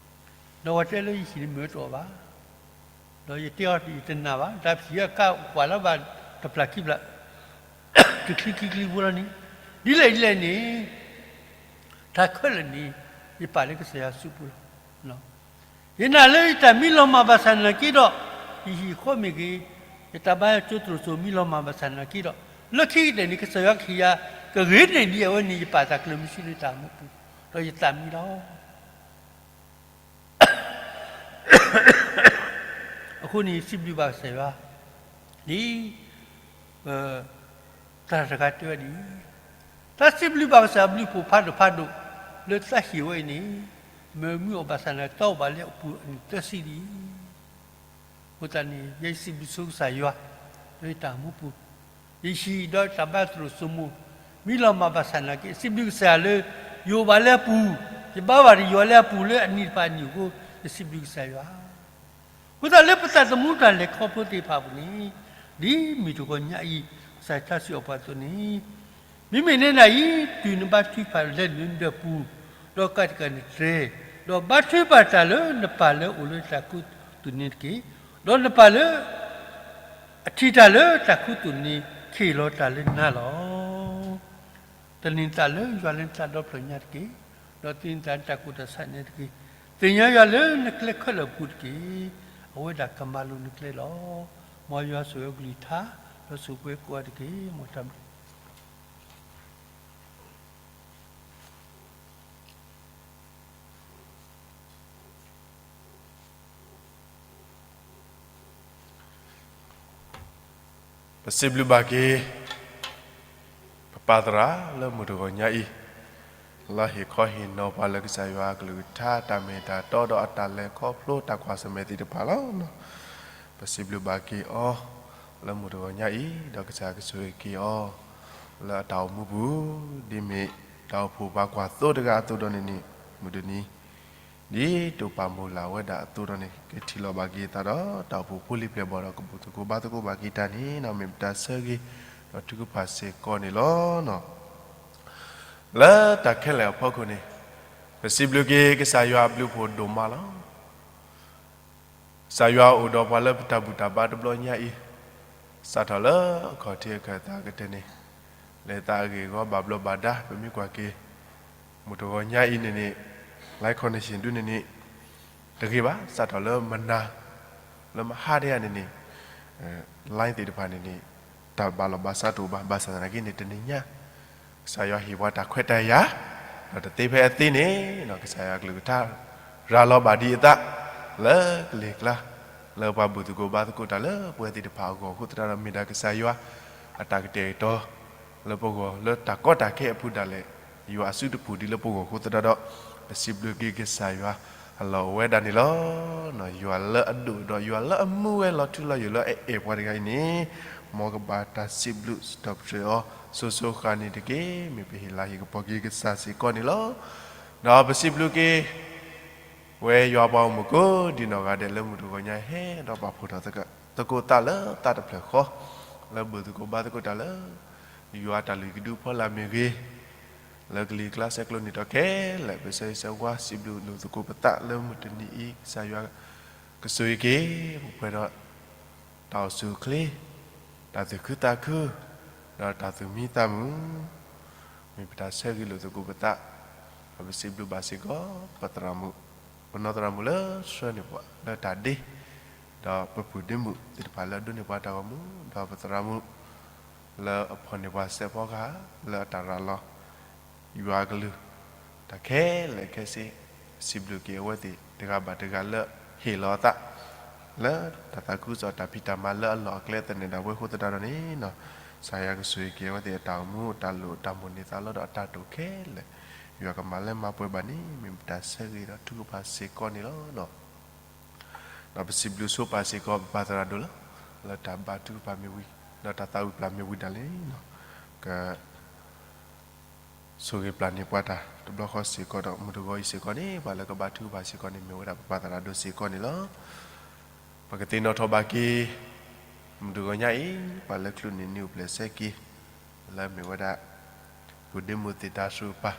ပှၤတဲလၢယဟံၣ်န့ၣ်မ့ၢ်တအီၣ်ဘၣ်, ဒီးယတဲအီၤယတနာ်ဘၣ်, တၢ်ဖံးအကါကွၢ်လၢၤဘၣ်တဖျၢၣ်ခံဖျၢၣ်, တချံခံချံဖိလီၤန့ၣ်, ဒ်လဲၣ်ဒ်လဲၣ်န့ၣ် တၢ်ခဲလၢာ်န့ၣ် ယပာ်လၢကစၢ်ယွၤစုပူၤလီၤ. ယနာ်လၢယတၢ်မံလီၤမၢ်ဘၣ်ဆၣ်နာ်က့ဒီး, ယဟံၣ်ဃီမ့ၢ်ဂ့ၤ, ယတၢ်ဘါယွၤကၠိသရိာ်စိၤမံလီၤမၢ်ဘၣ်ဆၣ်နာ်က့ဒီး, လၢခံကတၢၢ်န့ၣ် ကစၢ်ယွၤကဟ့ၣ်ယၤ ကဂ့ၤန့ၢ်ဒံးအဝဲန့ၣ် ယပာ်တၢ်ကျၢၤမုၢ်ဆ့ၣ်လၢတၢ်အိၣ်မူပူၤ, ဒီးယသးမံလီၤ. အဃိန့ၣ် ယစံးဘျုးဘၣ်ကစၢ်ယွၤ, ဒ် သရၣ်တဂၤတဲဝဲဒ်အံၤ, တၢ်စံးဘျုးဘၣ်ကစၢ်အဘျုးအဖှိၣ်ဖးဒိၣ်ဖးဒိၣ် လၢသးဟ့ၣ်ဝဲအံၤန့ၣ်, မ့ၢ်မ့ၢ်အီၣ်ဘၣ်ဆၣ်နာ်က့ တၢ်အိၣ်ဘၣ်လၢအပူၤအနံၣ်သၢဆံဒ်အံၤ, အဃိသတးန့ၣ် ယစံးဘျုးဆိကစၢ်ယွၤ လၢယတၢ်အိၣ်မူပူၤ, ယဟံၣ်ဒီးတၢ်ဘါသရိာ်စိၤမိၤ မံလီၤမၢ်ဘၣ်ဆၣ်နာ်က့ စံးဘျုးကစၢ်ယွၤလၢ ယအိၣ်ဘၣ်လၢအပူၤ, ယဘါဘၣ်ဒီးယွၤလၢအပူၤလၢအနံၣ်တဖၣ်အနံၣ်အဃိ, ယစံးဘျုးကစၢ်ယွၤ အဃိသတးလၢပသးသမူတၢ်လဲၤခီဖျိသ့ၣ်တဖၣ်အပူၤန့ၣ်, ဒ်မုၢ်တဂီၤညါအံၤ ကစၢ်ယွၤစံးဘၣ်ပှၤအသိးန့ၣ်, မ့မ့ၢ်နဲဒၣ်အံၤ တုၤနဘါထုကဖၣ်လဲၤနုာ်နဒၢးပူၤ, ဒီးကးတံာ်ကးနတြဲၤ, ဒီးဘါထုကဖၣ်တၢ်လၢနပၢ်လၢအအိၣ်လၢတၢ်ခူသူၣ်န့ၣ်တက့ၢ်. ဒီးနပၢ်လၢ အထံၣ်တၢ်လၢတၢ်ခူသူၣ်န့ၣ် ဟ့ၣ်လီၤတၢ်လၢနၤလီၤ. သန့ၤနသးလၢယွၤလၢနသးဒီဖျၢၣ်ညါတက့ၢ်. ဒီးသန့ၤနသးလၢနတၢ်ကူၣ်တၢ်ဆးန့ၣ်တက့ၢ်. သ့ၣ်ညါယွၤလၢနကျဲခဲလၢာ်အပူၤတက့ၢ်. အဝဲဒၣ်ကမၤလိၤနကျဲလီၤ. မ်ယွၤဆိၣ်ဂ့ၤကလုၢ်ကထါ, ဒီးဆိၣ်ဂ့ၤပှၤကိးဂၤတက့ၢ်. မ်တၢ်ဘျုး ပစံးဘျုးဘၣ်က့ၤ ပပၢ်သရၣ်လၢမုၢ်တဂီၤညါအံၤ, လၢဟ့ၣ်ခီဟ့ၣ်နီၤပှၤလၢကစၢ်ယွၤအကလုၢ်ကထါ တၢ်မ့ၢ်တၢ်တီဒီးအတၢ်လဲၤခီဖျိတၢ်ကွၢ်ဆၢၣ်မဲာ်သ့ၣ်တဖၣ်လီၤ. ပစံးဘျုးဘၣ်က့ၤအီၤ လၢမုၢ်တဂီၤညါအံၤ, ဒီးကစၢ်ကဆိၣ်ဂ့ၤက့ၤအီၤ လၢအတၢ်အိၣ်မူပူၤ, ဒ်မ့ၢ်တၢ်အိၣ်ဖှိၣ်ပှၤကွၢ်သိတဂၤအသိးဒီးန့ၣ်န့ၣ်, မုၢ်တနံၤ ဒ်တိာ်ပာ်မိၢ်လၢ်ဝဲဒၣ်အသိးဒီးန့ၣ် ကထံၣ်လိာ်ဘၣ်က့ၤအသးဒီး တၢ်အိၣ်ဖှိၣ်ဖိလံၤပျဲၢ်ဘီၣ်ဒီး ကဘူၣ်သကိးဘါသကိးဘၣ်က့ၤတၢ်န့ၣ် မ့ၢ်ပတၢ်ဆၢဂ့ၤဒီးထုကဖၣ်စ့ၢ်ကီးန့ၣ်လီၤ. လၢတၢ်ခဲလၢာ်အဖီခိၣ်န့ၣ် ပစံးဘျုးက့ၤကစၢ်ယွၤအဘျုးဖှိၣ်ဒိၣ်မးလီၤ. ကစၢ်ယွၤအိၣ်ဒီးပှၤလၢပတၢ်ဘူၣ်တၢ်ဘါတဘျီညါအံၤ, စးထီၣ်လၢအခီၣ်ထံးအခၢၣ်သးကတၢၢ်န့ၣ်, လၢသးအဂ့ၢ်အဂီၢ်ဘၣ်ဘျီးဘၣ်ဒါ ပမ့ၢ်ကွၢ်က့ၤ မုၢ်တဂီၤညါအံၤန့ၣ်န့ၣ်, live connection ဒုန့ၣ်န့ၣ် တဂ့ၤဘၣ်, စးထီၣ်လၢမနၤ လၢမဟါတယၤန့ၣ်န့ၣ်, line သ့ၣ်တဖၣ်န့ၣ်န့ၣ် တၢ်ဘၣ်လီၤဘၣ်စးတအိၣ်ဘၣ်, ဘၣ်ဆၣ်သနာ်က့န့ၣ် တနံၤညါ ကစၢ်ယွၤဟ့ၣ်ပှၤတၢ်ခွဲးတၢ်ယာ်, ဒီးတသ့ဖဲအသ့န့ၣ်, ကစၢ်ယွၤကလုၢ်ကထါ ရၤလီၤဘၣ်ဒံးအသး လၢကလံၤကျါ, လၢပှၤဘူၣ်သကိးဘါသကိးတၢ်လၢပဝဲသ့ၣ်တဖၣ်အဂီၢ်အဃိသတးဒီး မ့ၢ်ဒၣ်ကစၢ်ယွၤအတၢ်ကတဲာ်ကတီၤ လၢပဂီၢ်လၢတၢ်ကီတၢ်ခဲအပူၤဒၣ်လဲာ်, ယွၤအစုတပူၤဒ်လၢပဂီၢ်အဃိသတးဒီး, ပစံးဘျုးက့ၤကစၢ်ယွၤအလီၢ်အိၣ်ဝဲဒၣ်န့ၣ်လီၤ. ယွၤလၢအဒိၣ်ဒီးယွၤလၢအမူဝဲလီၤထူလီၤယိာ်လၢအအဲၣ်ပှၤတဂၤအံၤန့ၣ်, မ်ကဘၣ်တၢ်စံးဘျုးစံးထီၣ်ပတြၢၤအီၤ စိၤစိၤဃၣ်ဃၣ်န့ၣ်တက့ၢ်. မ့ၢ်ပဟ့ၣ်လၤဟ့ၣ်ကပီၤက့ၤကစၢ်စ့ၢ်ကီးန့ၣ်လီၤ. ဒီးပစံးဘျုးက့ၤ ဝဲယွၤပှၤဂီၢ်မုၢ်ကိးဒံနီၢ်ဂၤဒဲးလၢမုၢ်တဂီၤညါဟဲဒီးပာ်ဖှိၣ်ထီၣ် သကိးသးလၢသးတဖျၢၣ်ဃီ, လၢဘူၣ်သကိးဘါသကိးတၢ်လၢ ယွၤတၢ်လုၢ်ဟံၣ်ကဒုဖီလာ်မ့ၢ်ဂ့ၤ, လၢကလံၤကျါဆဲးကျိးနံၣ်ထီၣ်ခဲလၢာ် ပဆၢဂ့ၤဆၢဝါစံးဘျုးလိာ်သကိးပသးလၢမုၢ်တနံၤအံၤ ကစၢ်ယွၤကဆိၣ်ဂ့ၤက့ၤ ပှဲၤဒီး တၢ်အိၣ်ဆူၣ်အိၣ်ချ့, တၢ်သူၣ်ခုသးခု, ဒီးတၢ်သူၣ်မံသးမုာ်, မ့ၢ်ပတၢ်ဆၢဂ့ၤလိာ်သကိးပသး, ဒီးပစံးဘျုးဘၣ်စ့ၢ်ကီး ပသရၣ်မုၣ်, ပနီၢ်သရၣ်မုၣ်လၢဆှၢန့ၢ်ပှၤလၢတၢ်ဒ့, ဒီးပပုၢ်ဒ့မုၣ်သ့ၣ်တဖၣ်လၢအဒိးန့ၢ်ပှၤတၢ်ဂီၤမူ, ဒီးပသရၣ်မုၣ် လၢအဖီၣ်န့ၢ်ပှၤစဲးဖီကဟၣ် လၢအတၢ်ရၤလီၤ ယွၤအကလုၢ် တၢ်ခဲလၢာ်ခဲဆ့, စံးဘျုးက့ၤအဝဲသ့ၣ်တဂၤဘၣ်တဂၤလၢဟ့ၣ်လီၤအသး လၢတၢ်သးခုကစီၣ်တၢ်ဖံးတၢ်မၤလၢအလီၢ်အကျဲသနၢၣ်ဒၣ်ဝဲအဃိသတးဒီးန့ၣ်, ကစၢ်ယွၤကဆိၣ်ဂ့ၤက့ၤအဝဲသ့ၣ်အတၢ်အိၣ်မူ အတၢ်လိၣ်တၢ်မိၣ်န့ၢ်သးလီဒီးအတၢ်တိာ်ခဲလၢာ်, ယွၤကမၤလၢမၤပှဲၤဘၣ်န့ၣ် မ့ၢ်ပတၢ်ဆၢဂ့ၤဒီးထုကဖၣ်စ့ၢ်ကီးန့ၣ်လီၤ. ဒီးပစံးဘျုးဆိပာ်စ့ၢ်ကီးပပၢ်သရၣ်ဒိၣ်လၢ လၢတၢ်ဘါထုကဖၣ်မ့ၢ်ဝံၤ ဒီးတၢ်သးဝံၣ်ပျၢ်မ့ၢ်ဝံၤဒၣ်လဲာ်န့ၣ်, က ဆိၣ်ဂ့ၤပျၢ်န့ၢ်ပှၤတၢ်တဘျီဃီစ့ၢ်ကီးဒီး မုၢ်တဂီၤအံၤစ့ၢ်ကီးန့ၣ် ပှၤလၢကဘါထုကဖၣ်စ့ၢ်ကီးန့ၣ် မ့ၢ်ဝဲဒၣ်ပပၢ်သရၣ်ဒိၣ်စ့ၢ်ကီးန့ၣ်လီၤ. ပကသ့ၣ်နီၣ်ထီၣ်ဘၣ်က့ၤ မုၢ်တဂီၤညါအံၤ ပှၤလၢချုးန့ၢ်နံၣ်အိၣ်ဖျဲၣ်ဆၢက့ၤ လၢမ့ၢ်ဝဲဒၣ် ပုၢ်ဒ့မုၣ်သ့ၣ်တၤဆူၣ်အပၢ်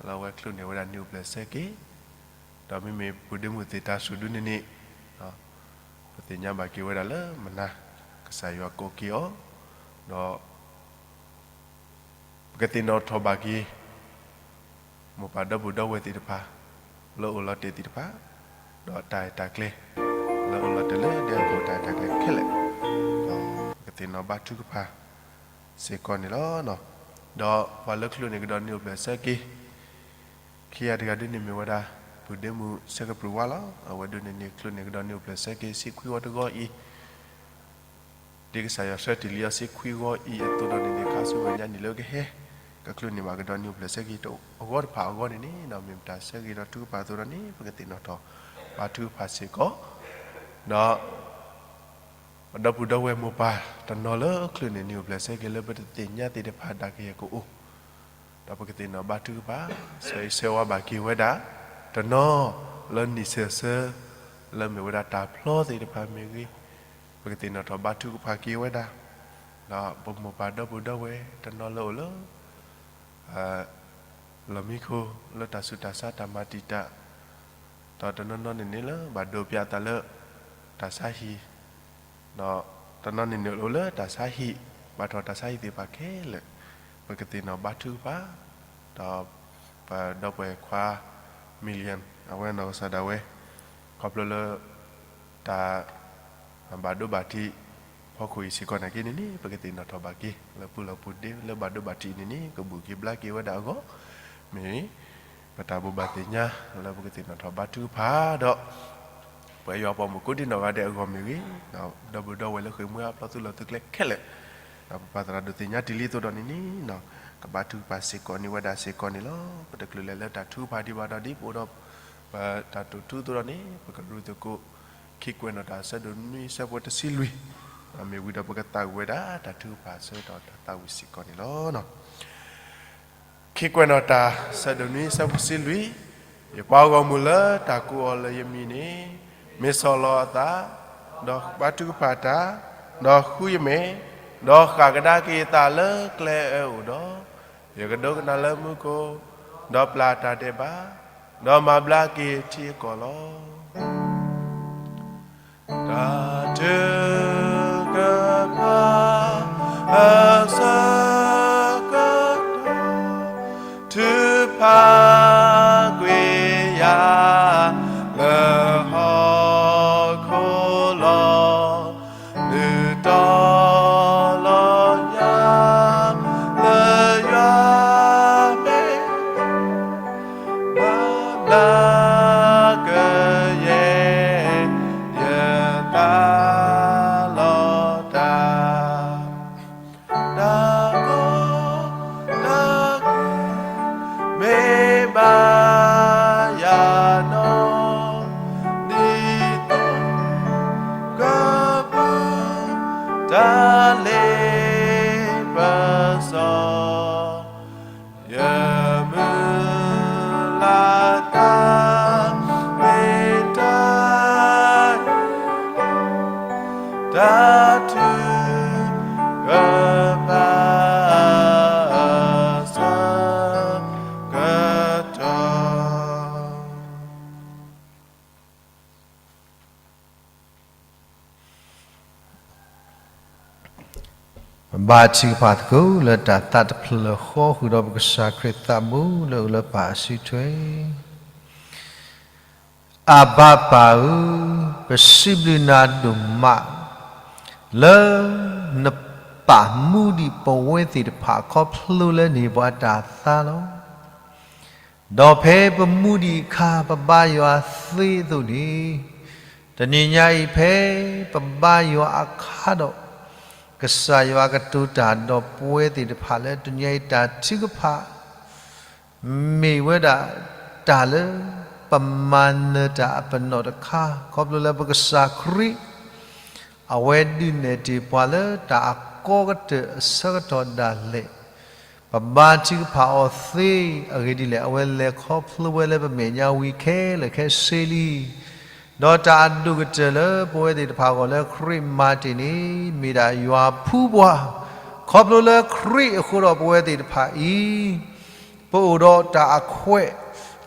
လၢအဝဲချုးန့ၢ်ဝဲဒၣ်နံၣ်အိၣ်ဖျဲၣ်ဆၢက့ၤ, ဒီးမ့မ့ၢ်ပုၢ်ဒ့မုၣ်သ့ၣ်တၤဆူၣ်ဒုန့ၣ်န့ၣ် ပသ့ၣ်ညါဘၣ်က့ၤဝဲဒၣ်လၢမနၤ ကစၢ်ယွၤကိးက့ၤအီၤ, ဒီး ပကသ့ၣ်နီၣ်ထီၣ်ဘၣ်က့ၤ မိၢ်ပၢ်ဒီပုၢ်ဒီဝဲၢ်သ့ၣ်တဖၣ် လၢအိၣ်လီၤတဲာ်သ့ၣ်တဖၣ်, ဒီးတၢ်အဲၣ်တၢ်ကျဲ လၢအိၣ်လီၤတဲာ်လၢဒဲကဝီၤတၢ်အဲၣ်တၢ်ကျဲခဲလၢာ်, ဒီးပကသ့ၣ်နီၣ်ဘါထုကဖၣ်စ့ၢ်ကီးန့ၣ်လီၤ. ဒီးပှၤလၢချုးန့ၢ်ကဒီးနံၣ်အိၣ်ဖျဲၣ်ဆၢက့ၤ ခံဂၤတဂၤဒုန့ၣ်မ့ၢ်ဝဲဒၣ် ပုၢ်ဒ့မုၣ်ဆၢကပြုၢ်ဝါလီၤ. အဝဲဒုန့ၣ်န့ၣ် ချုးန့ၢ်ကဒီးနံၣ်အိၣ်ဖျဲၣ်ဆၢက့ၤ ဆံခွံဂီၤတဂီၤအံၤ ဒ်ကစၢ်ယွၤဆှၢတ့ၢ်လံအီၤ ဆံခွံဂီၤအံၤအသိးဒီးန့ၣ်န့ၣ် ခါဆူမဲာ်ညါနံၣ်လၢကဟဲ ကချုးန့ၢ်ဘၣ်ကဒီးနံၣ်အိၣ်ဖျဲၣ်ဆၢက့ၤ အဂီၢ်တဖၣ်အဂီၢ်န့ၣ်န့ၣ် မ့ၢ်ပတၢ်ဆၢဂ့ၤဒီးထုကဖၣ်အသိးဒီးန့ၣ် ပကသ့ၣ်နီၣ်ထီၣ်ဘါထုကဖၣ်စ့ၢ်ကီး, ဒီး ပဒီပုၢ်ဒီဝဲၢ်မိၢ်ပၢ်တနီၤလၢချုးန့ၢ်နံၣ်အိၣ်ဖျဲၣ်ဆၢက့ၤ လၢပတသ့ၣ်ညါသ့ၣ်တဖၣ်ဒၣ်ကယဲၢ်ကအိၣ် ဒီးပကသ့ၣ်နီၣ်ဘါထုကဖၣ် ဆၢဂ့ၤဆၢဝါဘၣ်က့ၤဝဲဒၣ် တနီၤလၢနံၣ်ဆၢဆၢ လၢမ့ၢ်ဝဲဒၣ်တၢ်ဖျီသ့ၣ်တဖၣ်မ့ၢ်ဂ့ၤ, ပကသ့ၣ်နီၣ်ထီၣ်ဘါထုကဖၣ်က့ၤဝဲဒၣ်, ဒီးပမိၢ်ပၢ်ဒီပုၢ်ဒီဝဲၢ်တနီၤလၢအိၣ်လၢ လီၢ်မံခိၣ် လၢတၢ်ဆူးတၢ်ဆါတၢ်မၤတံာ်တာ်, ဒီးတနီၤနီၤန့ၣ်န့ၣ်လၢဘၣ်ဒိပၠးအသးလၢ တၢ်ဆါဟံၣ်, ဒီးတနီၤန့ၣ်န့ၣ်အိၣ်လၢတၢ်ဆါဟံၣ်, ဘၣ်ထီၣ်တၢ်ဆါဟံၣ်သ့ၣ်တဖၣ်ခဲလၢာ်, ပကသ့ၣ်နီၣ်ဘါထုကဖၣ်, ဒီးပဒီပုၢ်ဝဲၢ်ခွါ Million အဝဲနီၢ်ကစၢ်ဒၣ်ဝဲ, ခီဖျိလၢ တၢ် ဘၣ်ဒိဘၣ်ထံး ဖီခိၣ်အံၤစ့ၢ်ကီးနာ်က့န့ၣ်န့ၣ် ပကသ့ၣ်နီၣ်ထီၣ်ဘၣ်က့ၤ လၢပုၢ်လၢ်ပုၢ်ဒ့လၢဘၣ်ဒိဘၣ်ထံးအံၤန့ၣ်န့ၣ် ကဘူၣ်က့ၤဘျါက့ၤဝဲဒၣ်အဂီၢ်, မ့ၢ် ပတၢ်ဘိးဘၣ်သ့ၣ်ညါလၢပကသ့ၣ်နီၣ်ထီၣ်ဘါထုကဖၣ်ဒီး ပှၤယွၤပှၤမုၣ်ကိးဒံနီၢ်ဂၤဒဲးအဂီၢ်မ့ၢ်ဂ့ၤ, ဒီပုၢ်ဒီဝဲၢ်လၢဃ့ၢ်မှံဟးဖျိးသုလီၢ်သုကျဲခဲလၢာ်, ဒီးပပၢ်သရၣ်ဒိၣ်သ့ၣ်ညါတ့ၢ်လံအသိးဒီးန့ၣ်န့ၣ် ကဘါထုကဖၣ်စ့ၢ်ကီးန့ၢ်ဝဲဒၣ်စ့ၢ်ကီးန့ၣ်လီၤ. ပတချုးလဲၤလၢတၢ်ထုကဖၣ်ဒံးဘၣ်ဒီး ဒ်ပအိၣ်ဒီး ပတၢ်တိာ်ထူအသိးဒီးန့ၣ် ပကရူၢ်သကိး ခံကွဲးနီၣ်တၢ်ဆၢဒိၣ်နွံဆၢဖိတဆံလွံၢ်, မ့ၢ်ဝံၤဒီးပကသးဝံၣ်ဝဲဒၣ်တၢ်ထုကဖၣ်ဆၢကတီၢ်တၢ်သးဝံၣ်စ့ၢ်ကီးန့ၣ်လီၤ. ခံကွဲးနီၣ်တၢ်ဆၢဒိၣ်နွံဆၢဖိတဆံလွံၢ်, ယပှၤဂီၢ်မုၢ်လၢတၢ်ကိးအီၤလၢယမံၤန့ၣ်, မ့ၢ်ဆီၣ်လီၤအသး, ဒီးဘါထုကဖၣ်တၢ်, ဒီးဃုယမဲာ်, ဒီးဃၣ်ကဒါက့ၤယသးလၢကျဲအၢအအိၣ်ဒီး, ယကဒိကနၣ်လၢမူခိၣ်, ဒီးပျၢ်တၢ်ဒဲးဘး, ဒီးမၤဘျါက့ၤယထံအကီၢ်လီၤ. တၢ်ထုကဖၣ်အဆၢကတီၢ်, ထုးဖးကွံာ်ယၤလၢဟီၣ်ခိၣ်လီၤ. နုာ်တီၤလီၤယၤလၢယွၤမဲာ်, ဘၣ်ဘျါကယဲၢ် ယသးလီၤတၢ်, တၢ်ကီတၢ်ခဲ မ့ၢ်ဘၣ်ယၤနီၢ်, ဒ်သိးကပၢတၢ်လ့ပစီ, ယမုၢ်လၢ်တၢ် မ့ၢ်တၢ် တၢ်ထုကဖၣ်အဆၢကတီၢ်. ပဘါထုကဖၣ်သကိးလၢတၢ်သးတဖျၢၣ်ဃီဃုာ်ဒီးပကစၢ်ခရံာ်သးဘိလၢအအိၣ်လၢပၢ်အစုထွဲ အဘၤပၢ်ဧၢ, ပစံးဘျုးနၤဒိၣ်မး လၢနပာ်မူဒံးပဝဲသ့ၣ်တဖၣ်ခီဖျိလၢန့ၢ်ပှၤတၢ်သါလီၤ. ဒီးဖဲပမူဒံးအခါ ပဘါယွၤသ့အသိးန့ၣ်, တနံၤညါအံၤဖဲပဘါယွၤအခါဒီး, ကစၢ်ယွၤကတိၤတၢ်ဒီးပဝဲသ့ၣ်တဖၣ်လၢတနံၤညါအံၤတၢ်ထုကဖၣ် မ့ၢ်ဝဲဒၣ်တၢ်လၢပမၤနၢၤတၢ်အပနီၣ်တခါ ခီဖျိလၢပကစၢ်ခရံာ် အဝဲဒုးနဲၣ်တ့ၢ်ပှၤလၢတၢ်အကီကတၢၢ်အဆၢကတီၢ်ဒၣ်လဲာ်, ပဘါထုကဖၣ်အီၤသ့အဂ့ၢ်ဒ်လဲၣ်, အဝဲလဲၤခီဖျိဝဲလၢပမဲာ်ညါဝံၤခဲလၢာ်ခဲဆ့လံ. ဒီးတၢ်အဒိၣ်ကတၢၢ်လၢပဝဲသ့ၣ်တဖၣ်အဂီၢ်လၢခရံာ်မၤတ့ၢ်န့ၣ် မ့ၢ်ဒၣ်ယွၤဖှူပှၤ, ခီဖျိလၢခရံာ်အဃိဒီးပဝဲသ့ၣ်တဖၣ်အံၤ ပအိၣ်ဒီးတၢ်အခွဲး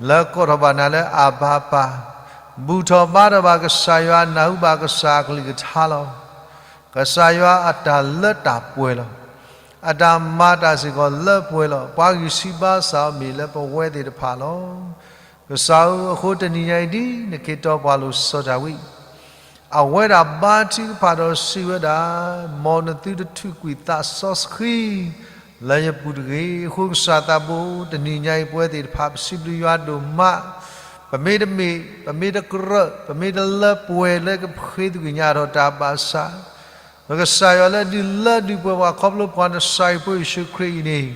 လၢကိးထီၣ်ဘၣ်နၤလၢအဘၤပၢ်, ဘူၣ်ထီၣ်ဘါထီၣ်ဘၣ်ကစၢ်ယွၤ နၢ်ဟူဘၣ်ကစၢ်အကလုၢ်ကထါလီၤ. ကစၢ်ယွၤအတၢ်လၢတၢ်ပှဲၤလီၤ. အတၢ်မၤတၢ်စ့ၢ်ကီးလၢပှဲၤလီၤ. ပှၤဂံၢ်ဆံးဘါစၢ်အီၤမ့ၢ်လၢပဝဲသ့ၣ်တဖၣ်လီၤ. ကစၢ်ဧၢ, အဃိတနံၤညါအံၤဒ်နက့ၤတီပှၤလိာ်စီၤဒၤဝံး အဝဲဒၣ်ဘါထုကဖၣ်ဒီးစံးဝဲဒၣ်, မ်နသုတထုးကွံာ်သးစီဆှံ လၢယပူၤတဂ့ၤ. အဃိကစၢ်သးဘိ တနံၤညါအံၤပဝဲသ့ၣ်တဖၣ် ပစံးဘျုးယွၤဒိၣ်မး, ပမ့ၢ်တမ့ၢ်, ပမ့ၢ်တကြၢး, ပမ့ၢ်တလၢပှဲၤလၢကဃ့သကွံာ်ညါထီၣ်တၢ်ဘၣ်ဆၣ်, ပကစၢ်ယွၤလၢအဒုးလၢဒုးပှဲၤပှၤခီဖျိပှၤနစၢ်အံၤဖိယ့ၣ်ၡူးခရံာ်အံၤန့ၣ်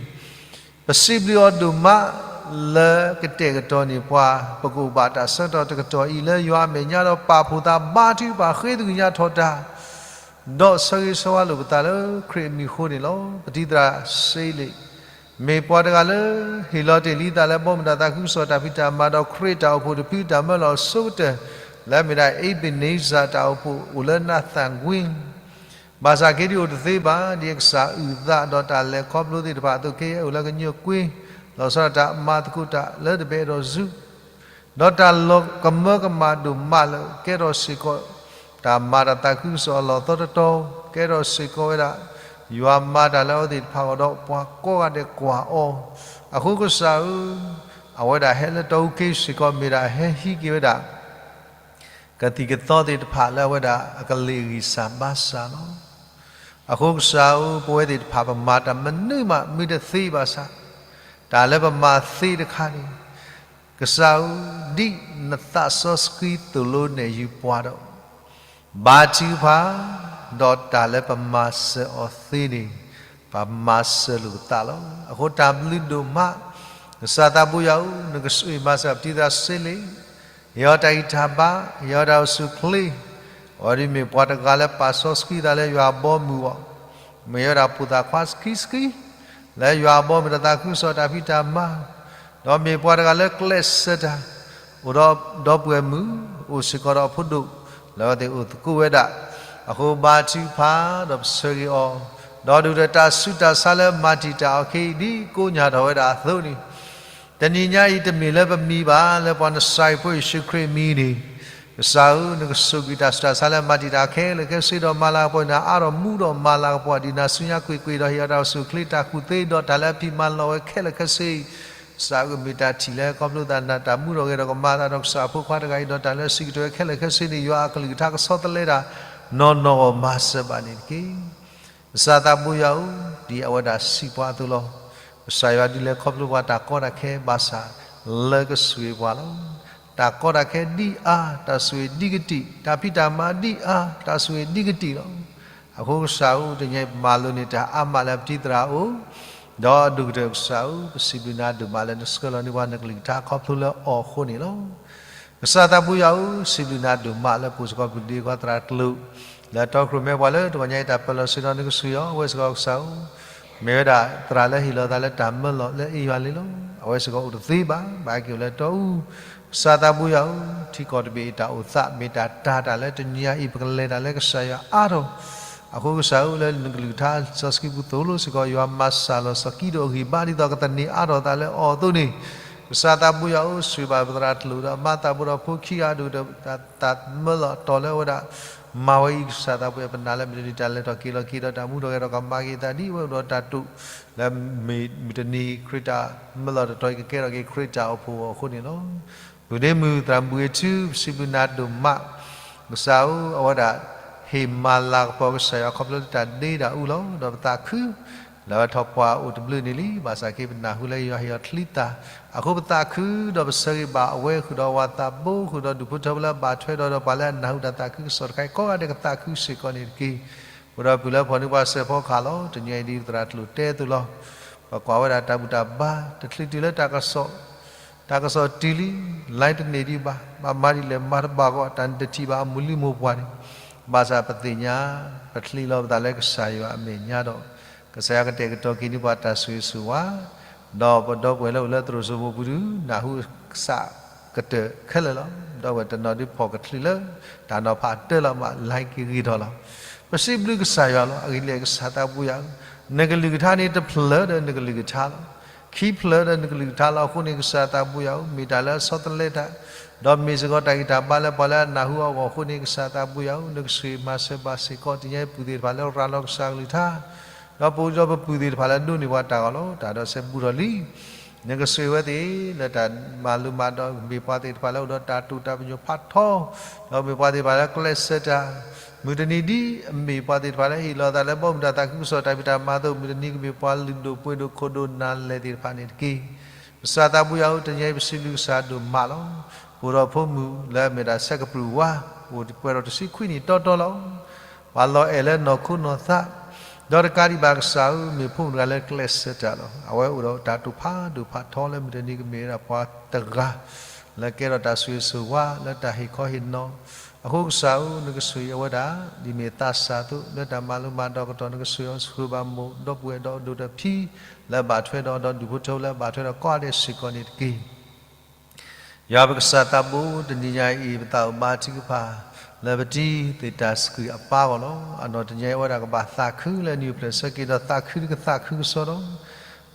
ပစံးဘျုးအီၤဒိၣ်မးလၢကတဲာ်ကတီၤန့ၢ်ပှၤ ပကအိၣ်ဘၣ်တၢ်ဆၢကတီၢ်တကတီၢ်အံၤလၢယွၤအမဲာ်ညါဒီးပာ်ဖှိၣ်သးဘါထုကဖၣ်ဃ့သကွံာ်ညါထီၣ်တၢ် ဒီးဆၢဂ့ၤဆၢဝါလိာ်ပသးလၢခရံာ်အမံၤအဃိန့ၣ်လီၤ. ပတံၤသရၣ်စ့လ့း မ့ၢ်ပှၤတဂၤလၢဟ့ၣ်လီၤတ့ၢ်လံသးလၢဘီမုၢ်တၢ်သးခုကစီၣ်တၢ်ဖံးတၢ်မၤဒီးခရံာ်တၢ်အိၣ်ဖှိၣ်တဖုတၢ်မၢလီၤအဆိကတၢၢ် လၢအမ့ၢ်ဒၣ် Ebenezer တၢ်အိၣ်ဖှိၣ်အိၣ်လၢ Nathaniel ဘၣ်ဆၣ်က့ၤဒ်အိၣ်တသ့ဘၣ် ဒ်အကစၢ်အုၣ်သးဒီးတၢ်လဲၤခီဖျိသ့ၣ်တဖၣ်အသိးက့ အိၣ်လၢကညိၣ်ကွ့ လီၤဆီဒၣ်တၢ်မၤသကိးတၢ်လၢတဘဲအဒီးစူၤ ဒီးတၢ်လီၤကမၢကမၣ်ဒိၣ်မးလၢကဲထီၣ်စ့ၢ်ကီး တၢ်မၤတၢ်သးခုကစီၣ်အလီၢ်သီတတီၤ ကဲထီၣ်စ့ၢ်ကီးဝဲဒၣ် ယွၤမၤတၢ်လၢအဝဲသ့ၣ်တဖၣ်အဂီၢ်ဒီး ပှၤကိးဂၤဒဲးကွၢ်အီၤ အဃိကစၢ်ဧၢ, အဝဲဒၣ်ဟဲလၢတီအူက့စ့ၢ်ကီး မ့ၢ်ဒၣ်ဟဲဟံးက့ၤဝဲဒၣ် ကသံၣ်ကသီသ့ၣ်တဖၣ်လၢအဝဲဒၣ်အကလ့ၢ်ဂံၢ်စၢ်ဘါစၢ်လီၤ. အဃိကစၢ်ဧၢ, ပဝဲသ့ၣ်တဖၣ်ပမၤတၢ်မနုၤမးမ့ၢ်တသ့ဘၣ်ဆၣ်, တၢ်လၢပမၤသ့တခါန့ၣ်, ကစၢ်ဧၢ, ဒ်နသးစီဆှံသိၣ်လိနဲၣ်ယုာ်ပှၤဒီး ဘါထုကဖၣ်, ဒီးတၢ်လၢပမၤစၢၤအီၤသ့န့ၣ်, ပမၤစၢၤလိာ်ပသးလီၤ. အဃိတၢ်ဘျုးဒိၣ်မး, ကစၢ်သးဘိယွၤဧၢ, နကဆိၣ်ဂ့ၤမၤစၢၤပတံၤသရၣ်စ့လ့း, ယွၤတၢ်ဂံၢ်တၢ်ဘါ, ယွၤတၢ်အိၣ်ဆူၣ်အိၣ်ချ့, အဝဲဒၣ်မ့ၢ်ပှၤတဂၤလၢပာ်စီဆှံသးလၢယွၤအဘီအမုၢ်အဂီၢ်, မ့ၢ်ဝဲဒၣ်ဖိသၣ်ခွါဆှံဆှံ, လၢယွၤအဘီအမုၢ်တၢ်သးခုကစီၣ်တၢ်ဖံးတၢ်မၤ, ဒီးမ့ၢ်ပှၤတဂၤလၢကျဲးစၢးတၢ် အိၣ်ဒီးဒီပုၢ်ဝဲၢ်မုၣ်, အိၣ်စ့ၢ်ကီးဒီးအဖိဒိၣ်, လၢအဝဲသ့ၣ်အိၣ်သကိးဝဲဒၣ်, အဃိဘါထုကဖၣ်ဒီးပဆၢဂ့ၤအီၤ, ဒီးဒုၣ်ဒီးတၢ်ဆူးတၢ်ဆါလၢမၤတံာ်တာ်အီၤခဲအံၤ ဒ်ကိးညါထီၣ်ဝဲဒၣ်အသိးန့ၣ်, တနံၤညါအံၤတမ့ၢ်လၢပမံၤဘၣ်, လၢပှၤနစၤရ့းဖိယ့ၣ်ၡူးခရံာ်အမံၤန့ၣ်, ကစၢ်ဧၢ, နကဆိၣ်ဂ့ၤတၢ်ဆူးတၢ်ဆါလၢမၤတံာ်တာ်ခဲလၢာ်ခဲဆ့ဒီးမၤလၤကပီၤနၤအါထီၣ်မူဒီးမၤလၤကပီၤဒ်နၤဆူညါကွ့ၢ်ကွ့ၢ်ဒီးဟ့ၣ်အီၤတၢ်အိၣ်ဆူၣ်အိၣ်ချ့တၢ်ကူၣ်သ့ဒီးတၢ်လၢအဖံးမၤလီၤဝဲခဲလၢာ်ခဲဆ့အံၤ, ကစၢ်ဧၢမ့ၢ်တၢ်ထံၣ်လၢကီဖျိသးနၤတၢ်မူထီၣ်ဂဲၤဒီးကမၤအသးဒီးကစၢ်အဖိခွါတဂၤအံၤဒီးတၢ်လၢအစံးကတၢၢ်ဝဲခဲလၢာ်ခဲဆ့န့ၣ် ယွၤအကလုၢ်ကထါကဆီတလဲတၢ်နီၢ်နီၢ်ဂီၢ်မၤစၢၤဘၣ်န့ၣ်တက့ၢ်. ကစၢ်သးဘိယွၤဧၢ, ဒ်အဝဲဒၣ်စံးပှၤအသိးလီၤ. ကစၢ်ယွၤဒုးလဲၤခီဖျိပှၤတၢ်ကီတၢ်ခဲဘၣ်ဆၣ်, လၢကဆိၣ်ဂ့ၤပှၤလီၤ. တၢ်ကီတၢ်ခဲဒ်အါ, တၢ်ဆိၣ်ဂ့ၤဒ်ကတံာ်, တၢ်ဖံးတၢ်မၤဒ်အါ, တၢ်ဆိၣ်ဂ့ၤဒ်ကတံာ်လီၤ. အဃိကစၢ်ဧၢ, တနံၤအံၤပမၤလိန့ၢ်တၢ်အါမးလၢပတံၤသရၣ်အအိၣ်, ဒီးအဒိၣ်ကတၢၢ်ကစၢ်ဧၢ, ပစံးဘျုးနၤဒိၣ်မးလၢနဆှၢလီၤန့ၢ်ပှၤနကလုၢ်ကထါခီဖျိလၢအီၤအဃိန့ၣ်လီၤ. ကစၢ်သးဘိယွၤဧၢ, စံးဘျုးနၤဒိၣ်မးလၢပအိၣ်စ့ၢ်ကီးပဒ့ခွါသရၣ်ကျိာ်, လၢတီခိၣ်ရိၣ်မဲပှၤလၢတဂီၤညါအံၤတၢ်ပၢၢ်လီၤဆ့ၣ်နီၤနကဆိၣ်ဂ့ၤအီၤ, အဝဲစ့ၢ်ကီးကစၢ်ဧၢ, မ့ၢ်ဝဲဒၣ်သရၣ်လၢဟ့ၣ်လီၤသးလၢတၢ်မၢလီၤလၢအ့ၣ်ယွၤလံလီၤ. အဝဲစ့ၢ်ကီးအိၣ်တသ့ဘၣ်, ဘၣ်ဟဲက့ၤအိၣ်လၢတီအူ, ကစၢ်သးဘိယွၤဧၢ, ထံကီၢ်တဘ့ၣ်အံၤတၢ်အိၣ်သး မ့ၢ်တၢ်တၤတၢ်လၢတနံၤညါအံၤ ပကလဲၤတၢ်လၢကစၢ်ယွၤအါထီၣ် အဃိကစၢ်ဧၢ, လၢနကလုၢ်ကထါလံာ်စီဆှံပူၤသိၣ်လိစ့ၢ်ကီး ယွၤမၤစၢ်လီၤစီၤကံးဒဧိၣ်အဂံၢ်ဘါ ဒ်သိးကသန့ၤအါထီၣ်သးလၢအီၤအသိးန့ၣ်, ကစၢ်သးဘိယွၤဧၢ, ဆိၣ်ဂ့ၤဘၣ်ပသရၣ်ကျိာ်ဒီးအမါသးဘိဒီးဖိခံဂၤအဒိၣ်ကတၢၢ် တၢ်မၢလီၤတီၤလၢအဝဲဒၣ်မၤဝဲအံၤ, ကစၢ်သးဘိယွၤဧၢ, ပနာ်လၢမုၢ်တနံၤတၢ်လဲၤထီၣ်က့ၤလီၤက့ၤဒီးတၢ်မူထီၣ်ဂဲၤထီၣ်ကမၤက့ၤအသးဒ်အဝဲအိၣ်ဒီးတၢ်တိာ် လၢမုၢ်တနံၤခရံာ်တၢ်မၢလီၤတတီၤအံၤ ကကဲထီၣ်က့ၤခရံာ်တၢ်အိၣ်ဖှိၣ်အဃိန့ၣ်လီၤ. ပုၢ်ဒ့မုၣ်သရၣ်မုၣ်ဂ့ၤထူ, ပစံးဘျုးနၤဒိၣ်မး, ကစၢ်ဧၢ, အဝဲဒၣ်ဟ့ၣ်မၤလၤကပီၤကစၢ်ယွၤခီဖျိလၢတၢ်ဒ့တၢ်အူလီၤ. ဒီးပသးခု လၢအဝဲထီၣ်ပှၤအိၣ်တဘျုးန့ၣ်လံ, ဘၣ်ဆၣ်က့ၤပနၢ်ဟူလၢယွၤဟ့ၣ်အီၤချံသၣ်, အဃိပသးခုဒီးပဆၢဂ့ၤဘၣ်အဝဲဃုာ်ဒီးပှၤသးဘိဃုာ်ဒီးဒူၣ်ဖိထၢဖိလၢအဘၣ်ထွဲဒီး ဒီးပှၤလၢအနၢ်ဟူတၢ်သးခုကစီၣ်တခါအံၤ ကိးဂၤဒဲးကသးခုစ့ၢ်ကီးန့ၣ်တက့ၢ်. ပဒီပုၢ်ဝဲၢ်လၢဖီၣ်န့ၢ်ပှၤစဲးဖီကဟၣ်လီၤ. တနံၤအံၤဒ်ပသရၣ်ကျိာ်တဲအသိးလီၤ. ပကွၢ်ဝဲဒၣ်တၢ်ဘူၣ်တၢ်ဘါ တချုးတုၤလၢတၢ်ကစီၣ်, တၢ်ကစီၣ်တုၤလံ, လဲၤတန့ၢ်ဒံးဘၣ်, ဘၣ်မၤဒ်လဲၣ်မၤတဘၣ်ဂီၢ်, တၢ်တထံၣ်ဘၣ်အမိၢ်လံမိၢ်ပှၢ်န့ၣ်, ဘၣ်ဆၣ်ပသ့ၣ်ညါ ပချံးလီၤပသးလၢကစၢ်ယွၤအမဲာ်ညါဒီး ကစၢ်ယွၤကတဲာ်ကတီၤက့ၤန့ၢ်ပှၤတၢ်ဆိၣ်ဂ့ၤဆိၣ်ဝါ, ဒီးပဒီပုၢ်ဝဲၢ်လၢအိၣ်လၢသရိာ်စိမိၣ်ပူၤဒုး နၢ်ဟူကစၢ်ကတၢၢ်ခဲလၢာ်လီၤ. ဒီပုၢ်ဝဲၢ်တနီၤဒုးဖီၣ်ကချုးလၢ တၢ်နီၤဖးတၢလီၤမး လဲၤက့ၤဂ့ၤထီၣ်လီၤ. ပစံးဘျုးကစၢ်ယွၤလီၤ. အဂ့ၢ်ဒ်လဲၣ် ကစၢ်သးဘိယွၤဧၢ, နကလုၢ်ကထါန့ၣ်တဖျၢၣ်ဒီးနကလုၢ်ကထါလီၤ. ခံဖျၢၣ်ဒီးနကလုၢ်ကထါလီၤ. အဃိန့ၣ် ကစၢ်သးဘိယွၤဧၢ, မ့ၢ်တၢ်လၢအဆီတလဲတၢ်, ဒီးမ့ၢ်စ့ၢ်ကီးတၢ်ဂံၢ်တၢ်ဘါလၢပှၤလၢအနၢ်ဟူအဂီၢ်အဃိန့ၣ် ကစၢ်သးဘိယွၤဧၢ, နကဆိၣ်ဂ့ၤမၤစၢၤဘၣ်စ့ၢ်ကီး တနံၤအံၤပုၢ်သ့ၣ်တဖၣ်လၢရၤလီၤကစၢ်ကလုၢ်ကထါ, ဒီးပအိၣ်ဒီးပပုၢ်သ့ၣ်တဖၣ်လၢဒိးန့ၢ်ပှၤတၢ်ဂီၤလီၤ. တၢ်ဒီးစဲဘူးထီၣ်လံ နကဆိၣ်ဂ့ၤဝဲသ့ၣ် လၢတၢ်မၤလိမၤဒိးကမ့ၢ်ပှၤသ့ၣ်တဖၣ်လၢအိၣ်ဒီးတၢ်တိာ်တၢ်ပညိၣ်ဖးထီ, ဒီးကမ့ၢ်ပှၤသ့ၣ်တဖၣ်လၢကျဲးစၢးတၢ်, မုၢ်တနံၤဒ်အမ့ၢ်ပှၤသ့ၣ်တဖၣ်လၢဟ့ၣ်လီၤသးလၢဘီမုၢ်တၢ်သးခုကစီၣ်တၢ်ဖံးတၢ်မၤအသိး မုၢ်တနံၤကမ့ၢ်ပှၤလုၢ်ဒိၣ်ပှ့ၤဒိၣ်ခိၣ်ဒိၣ်နၢ်လဲၢ်သ့ၣ်တဖၣ်န့ၣ်တက့ၢ်. ကစၢ်သးဘိယွၤဧၢ, တနံၤအံၤပစံးဘျုးကစၢ်ဒိၣ်မးလီၤ. ပအိၣ်ဒီးဖိမုၣ်လၢအမ့ၢ်ဒၣ်ဆဲကပြုၢ်ဝါ, အိၣ်ပှဲၤဒီးတဆံခွံနံၣ်တီတီလီၤ. ပှၤလီၤအဲၣ်လၢနီၢ်ခိနီၢ်သး, ဒီးတကးဒံးဘၣ်ကစၢ်ဧၢ, မ့ၢ်ဖိမုၣ်တဂၤလၢကျဲးစၢးတၢ်လီၤ. အဝဲအိၣ်ဒီးတၢ်တိာ်ဖးဒိၣ်ဖးထီလၢမုၢ်တနံၤကမ့ၢ်ဝဲဒၣ်ပှၤတဂၤ လၢကဲထီၣ်တၢ်ဆိၣ်ဂ့ၤဆိၣ်ဝါလၢတၢ်ဟ့ၣ်ခီဟ့ၣ်နီၤ, အဃိကစၢ်ဧၢ, နကဆိၣ်ဂ့ၤအဝဲဒၣ် ဒ်မ့ၢ်သးစၢ်အသိး လၢတၢ်မၤလိမၤဒိးကတီၢ် နကဆိၣ်ဂ့ၤအီၤ ဆိၣ်ဂ့ၤဘၣ်မိၢ် ဒီပုၢ်ဝဲၢ်ဒီးအဒိၣ်ဒီးဖံ လၢအဘၣ်ထွဲဒီး ဒီးဒူၣ်ဖိထၢဖိလၢအဘၣ်ထွဲဒီးကိးဂၤဒဲးစ့ၢ်ကီးန့ၣ်တက့ၢ်. ယွၤပကစၢ်သးဘိ, တနံၤညါအံၤ ပသးအိၣ်ဘါထုကဖၣ် လၢပတံၤသ့ၣ်တၢ်စကုၢ်အပၢ်အဂီၢ်လီၤ. အနီၢ်တနံၤအံၤ အဝဲဒၣ်ကဘၣ်သးခုလၢအနံၣ်အိၣ်ဖျဲၣ်ဆၢက့ၤဒီး သးခုဒုးကသးခုကစီဒီး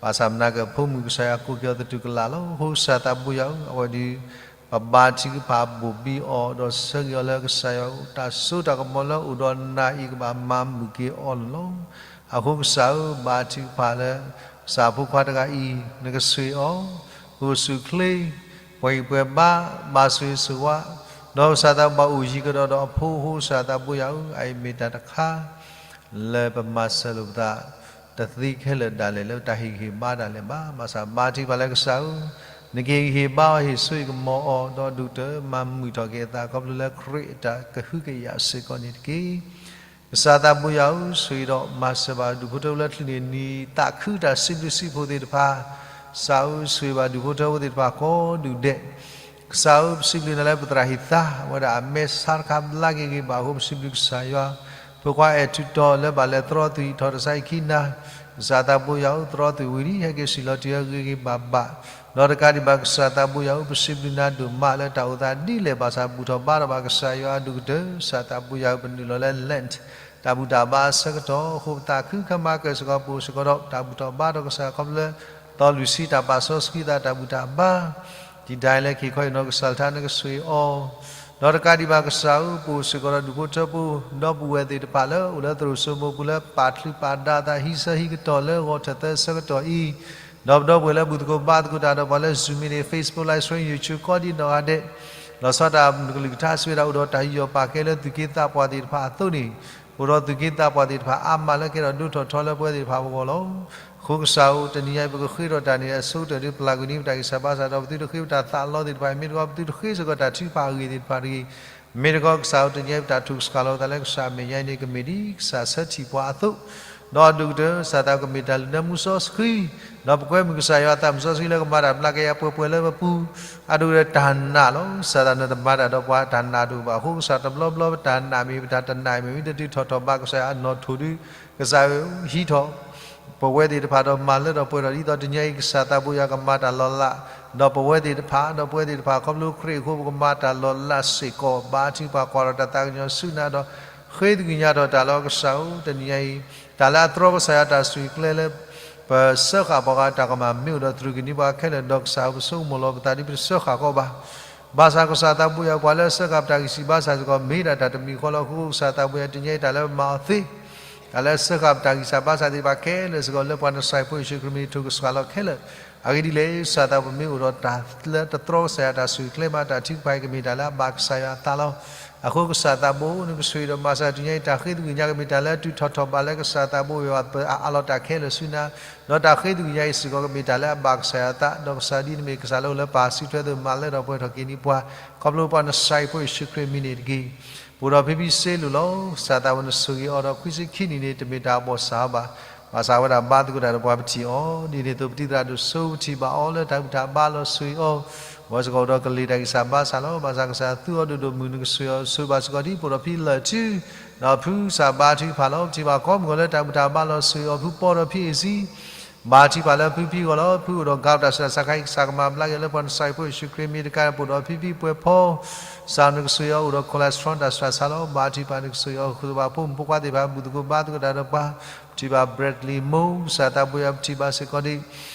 ဘၣ်ဆၣ်မနၤက့ၤ ဖိမုၣ်ကစၢ်ယွၤကိးက့ၤအီၤသတူၢ်ကလာ်လီၤ. အဃိကစၢ်သးဘိယွၤဧၢ, အဝဲဒၣ် ပဘါထုကဖၣ်ဘိၣ်ဘံအီၤ ဒီးဆၢဂ့ၤအီၤလၢကစၢ်ယွၤဧၢ, တၢ်စိတၢ်ကမီၤလၢအိၣ်ဒီးနၤအံၤ ကဘၣ်မၤမုာ်က့ၤအီၤန့ၣ်လီၤ. အဃိကစၢ်ဧၢ, ဘါထုကဖၣ်လၢ ကစၢ်အဖိခွါတဂၤအံၤ နကဆိၣ်ဂ့ၤအီၤ, ကအိၣ်ဆူၣ်အိၣ်ချ့, ပှဲၤဂံၢ်ပှဲၤဘါ, ဘၣ်ဆိၣ်ဂ့ၤဆိၣ်ဝါ, ဒီးကစၢ်သးဘိယွၤဘၣ်အိၣ်ယံၤကဒီးဒီးအဖိအဃိ ကစၢ်သးဘိယွၤဧၢ, အအံၤမ့ၢ်တၢ်တခါ လၢပမၤစၢၤလိာ်ပသး တသ့ခဲလၢာ်ဒၣ်လဲာ်လၢတၢ်ဟ့ၣ်ဂံၢ်ဟ့ၣ်ဘါဒၣ်လဲာ်ဘၣ်. ဘၣ်ဆၣ်ဘါထုကဖၣ်လၢကစၢ်ဧၢ, နကဟ့ၣ်ဂံၢ်ဟ့ၣ်ဘါအီၤ, ဟ့ၣ်ဆိဟ့ၣ်ကမီၤအီၤ, ဒီးဒိၣ်ကတၢၢ်မၤမုာ်ထီၣ်က့ၤအသး ခီဖျိလၢခရံာ်အတၢ်ကဟုကယာ်စ့ၢ်ကီးန့ၣ်တက့ၢ်. ကစၢ်သးဘိယွၤဧၢ, ဆိၣ်ဂ့ၤဒီးမၤစၢၤဘၣ်ဒူၣ်ဖိထၢဖိလၢချုးန့ၣ်နံၤ သးခုတၢ်စံးဘျုးစံးဖှိၣ်သ့ၣ်တဖၣ်, ကစၢ်ဧၢ, ဆိၣ်ဂ့ၤဘၣ်ဒူၣ်ဖိထၢဖိသ့ၣ်တဖၣ်ကိးဒူၣ်ဒဲး. ကစၢ်ဧၢ, ပစံးဘျုးနၤလၢပသရၣ်ဟံၣ်သါ အဝဲဒၣ်အမဲာ်ဆါတခါဘျါက့ၤဂ့ၤဘၣ်အဃိ ပစံးဘျုးကစၢ်ယွၤ, ပ ဖိခွါအဲၣ်ထူးတီၤလၢဘၣ်လဲၤသရီသုးအံၤထီၣ်တစဲးအံၤခံနၤ, ကစၢ်သးဘိယွၤအိၣ်သရီသုးဝံၤလံ ဟဲက့ၤဆံးလီၤတံၢ်အဂ့ၤဂ့ၤဘၣ်ဘၣ်, ဒီးတကးဒံးဘၣ်ကစၢ်သးဘိယွၤအိၣ် ပစံးဘျုးနၤဒိၣ်မးလၢတၢ်အိၣ်သးဒ်လဲၣ်ဘၣ်ဆၣ် ဘူၣ်ထီၣ်ဘါထီၣ်ဘၣ်ကစၢ်ယွၤအဒိၣ်ကတၢၢ် ကစၢ်သးဘိယွၤပနုာ်လီၤလၢ Lent တၢ်ဘူၣ်တၢ်ဘါအဆၢကတီၢ်အဃိ ပသးခုခါမၤကၢၢ်စ့ၢ်ကီး ပအိၣ်စ့ၢ်ကီးဒီးတၢ်ဘူၣ်ထီၣ်ဘါထီၣ်ကစၢ်ခီဖျိလၢ သီလွံၢ်ဆံတၢ်ပာ်စီဆှံသးတၢ်ဘူၣ်တၢ်ဘါ တံာ်တာ်လၢခံခီအံၤနီၢ်ကစၢ်လၢထါနကဆိၣ်ဂ့ၤအီၤ, ဒီးတကးဒံးဘၣ်ကစၢ်ဧၢ ပအိၣ်စ့ၢ်ကီးဒီးဒူၣ်ဖိထၢဖိ ဒီပုၢ်ဝဲၢ်သ့ၣ်တဖၣ်လၢအိၣ်လၢသရိာ်စိမိၤပူၤလၢပာ်ချုးပာ်ဒါသးဟံးဆၢဟံးကတီၢ်လၢဂီၤထၢၣ်သၢဆၢကတီၢ်အံၤ, ဒီးပဒီပုၢ်ဝဲၢ်လၢဘူၣ်သကိးဘါသကိးတၢ်ဒီးပှၤလၢ Zoom meeting, Facebook Live Stream, YouTube ကိးဒံးနီၢ်ဂၤဒဲး လီၤဆီဒၣ်တၢ်ကလုၢ်ကထါဆိဝဲဒၣ်အိၣ်ဒီးတၢ်ယူးယီၣ်ပာ်ကဲလၢသူၣ်က့သးပှၢ်သ့ၣ်တဖၣ်အသိးန့ၣ်, အိၣ်ဒီးသူၣ်က့သးပှၢ်သ့ၣ်တဖၣ်အါမးလၢကဲထီၣ်ဒိၣ်ထီၣ်ထီလၢပဝဲသ့ၣ်တဖၣ်အဂီၢ်လီၤ. အဃိကစၢ်ဧၢ တနံၤညါအံၤပကဃ့ထီၣ်တၢ်န့ၣ် အဆိကတၢၢ်ဒ်ပျၢ်ကွံာ်န့ၢ်ပတၢ်ဂံၢ်စၢ်ဘါစၢ်ဒီး ပသုတဃ့ပတၢ်သးလီသ့ၣ်တဖၣ်အံၤ မ့ၢ်တခီ ပသုတဃ့စ့ၢ်ကီးတၢ်ထုကဖၣ်အဂ့ၢ်သ့ၣ်တဖၣ်တဂ့ၤ, မ့ၢ်တခီကစၢ်ဧၢ တနံၤညါအံၤပတၢ်ထုကဖၣ်ကစၢ်အမဲာ်ညါအံၤန့ၣ် ကမ့ၢ်ဒ်ကစၢ်ဆၢထံၣ်ပှၤအသိး, ဒီးအဒိၣ်ကတၢၢ် ကစၢ်သးကမ့ၢ်တၢ်လုၢ်နၢမူစီဆှံ, ဒီးပကွဲမုာ်ကစၢ်ယွၤအသးမုၢ်စီဆှံလၢကမၤတၢ်ဘျါကယၤပှဲၤပှဲၤလၢပပူၤ, အဒိၣ်ကတၢၢ်တၢ်နာ်လီၤ. ကစၢ်သးနတမၤတၢ်ဒီးပှၤတၢ်နာ်တအိၣ်ဘၣ်အဃိ ကစၢ်တဘျီဘျီပတၢ်နာ်မ့ၢ် ပတၢ်တနာ်မ့ၢ် မ့ၢ်တဒုးထီၣ်ထီၣ်ဘးကစၢ်ယွၤအနီၣ်ထိၣ်ဒုး, ကစၢ်ဧၢ ဟံးထီၣ် ပဝဲသ့ၣ်တဖၣ်ဒီးမၤလၢထီၣ်ပှဲၤထီၣ် ဒ်သိးတနံၤညါအံၤ ကစၢ်သးဘိယွၤကမၤတၢ်လီၤလး, ဒီးပဝဲသ့ၣ်တဖၣ် ဒီးပဝဲသ့ၣ်တဖၣ်ခီဖျိခရံာ်အဃိ ပကမၤတၢ်လီၤလးစ့ၢ်ကီး, ဘါထုကဖၣ်ကွၢ်ထီၣ်တၢ်သးကညီၤဆူနၤဒီး ဃ့သကွံာ်ညါထီၣ်တၢ်လၢကစၢ်ဧၢ တနံၤညါအံၤ, တၢ်လၢအတြီကစၢ်ယွၤတၢ်ဆိၣ်ဂ့ၤကျဲလၢ ပစၢဃာ်ပှၤဂၤတၢ်ကမၣ်မ့ၢ်အိၣ်ဒီးတြူာ်က့ၤန့ၢ်ပှၤခဲလၢာ် ဒီးကစၢ်ဧၢ ပဆိကမိၣ်လီၤပသးဒ်ပတစၢဃာ်ကီးဘၣ် ဘၣ်ဆၣ်ကစၢ်သးဘိယွၤ ပှၤလၢအစၢဃာ်ပတၢ်ဂံၢ်စၢ်ဘါစၢ်စ့ၢ်ကီး မ့ၢ်ဒၣ်တၢ်တမံၤဃီလီၤ. အဃိ ကစၢ်သးဘိယွၤ တနံၤညါအံၤ တၢ်လၢပမၤအီၤသ့, တၢ်လၢအစၢဃာ်ပတၢ်ဂံၢ်စၢ်ဘါစၢ်သ့ၣ်တဖၣ်ခဲလၢာ်စ့ၢ်ကီး လၢပှၤနစၤရ့းဖိယ့ၣ်ၡူးခရံာ်မံၤန့ၣ် ထိၣ်ကစှၤလီၤခဲလၢာ်. အဂ့ၢ်ဒ်လဲၣ်, ကစၢ်သးဘိ ပမ့ၢ်အိၣ်ဒီးတၢ်လၢတတြီကစၢ်ယွၤတၢ်ဆိၣ်ဂ့ၤကျဲမး တၢ်ထုကဖၣ်အံၤကမ့ၢ်တၢ်လၢအဘၣ်ကစၢ်ယွၤအသးလီၤ. အဃိကစၢ်သးဘိ နကဆိၣ်ဂ့ၤဒီးမၤစၢၤ တနံၤညါအံၤ တၢ်ဃ့သကွံာ်ညါကမ့ၢ်တၢ်လၢအတုၤထီၣ်ထီၣ်ဘးလၢကစၢ်သးဘိယွၤ ပအးလီၤတၢ်ခဲလၢာ်ဆူနၤ, ဒီးတၢ်ဃ့သကွံာ်ညါအံၤစ့ၢ်ကီး ကမ့ၢ်တၢ်လၢအဘၣ်ကစၢ်ယွၤအသး, ဒီးကစၢ်ဒ်နမ့ၢ်ကစၢ်လၢအိၣ်လၢပၢ်စုထွဲအသိး မၤလၢထီၣ်ပှဲၤထီၣ်က့ၤန့ၢ်ပှၤ ခီဖျိပှၤနစၤရ့းဖိယ့ၣ်ၡူးခရံာ်မံၤန့ၣ်တက့ၢ်. ပအိၣ်ဒီးဖံဖံစ့လူၤလီၤ. ကစၢ်သးဘိ နဆိၣ်ဂ့ၤအီၤဒီးခွံဆံခံနံၣ်န့ၣ် တမ့ၢ်တၢ်အဘီၣ်စၢ်အီၤဘၣ်. ဘၣ်ဆၣ်ဝဲဒၣ်ဘါသကိးတၢ်ဒီးပှၤပထံၣ်အီၤ, ဒ်န့ၣ်အသိး ပတံၤသရၣ်ဒိၣ်စိ ပထံၣ်ဘၣ်အီၤလၢတၢ်ဘူၣ်တၢ်ဘါလီၤ ဆိၣ်ဂ့ၤအီၤ, ဝဲစ့ၢ်ကီးအိၣ်ဒီးကလံၤတၢ်ဂံၢ်စၢ်ဘါစၢ်လီၤ. ဘၣ်ဆၣ်ကစၢ်သူအီၤဒိၣ်ဒိၣ်မုၢ် နကဆိၣ်ဂ့ၤအီၤ ဆိၣ်ဂ့ၤဘၣ်စ့ၢ်ကီးဒ် ပအိၣ်ဒီးဖံလၢၢ်ထူ ဒီးဖုကစၢ်ဘါထုကဖၣ်လီၤ. ပထံၣ်ဘၣ်ကိးမုၢ်ဂီၤလၢတၢ်ဘူၣ်တၢ်ဘါလီၤ ဆိၣ်ဂ့ၤအီၤ ဖုပီဒီးဖံအ့ၣ်စံ ဘါထုကဖၣ်လၢဖုဖံဂီၢ်လီၤ. ဖုအိၣ်ဒီးကၤပတၢ်ဆူးတၢ်ဆါခါအံၤ ကစၢ်ကမၤဘျါက့ၤလၢပှၤနစၤရ့းဖိယ့ၣ်ၡူးခရံာ်မံၤတကး ပအိၣ်ဒီးဖံဖံပှဲၤဖီ ကစၢ်နကဆိၣ်ဂ့ၤအီၤ အိၣ်ဒီး cholesterol တၢ်ဆူးတၢ်ဆါလီၤ. ဘါထုကဖၣ်နကဆိၣ်ဂ့ၤအီၤ ဃုာ်ဘၣ်ဖိမုၣ်ဖိခွါသ့ၣ်တဖၣ် ဘူၣ်သကိးဘါသကိးတၢ်ဒီးပှၤ, ပထံၣ်ဘၣ် Bradley မိၢ် ကစၢ်သးဘိယွၤ ပထံၣ်ဘၣ်စ့ၢ်ကီးဒ်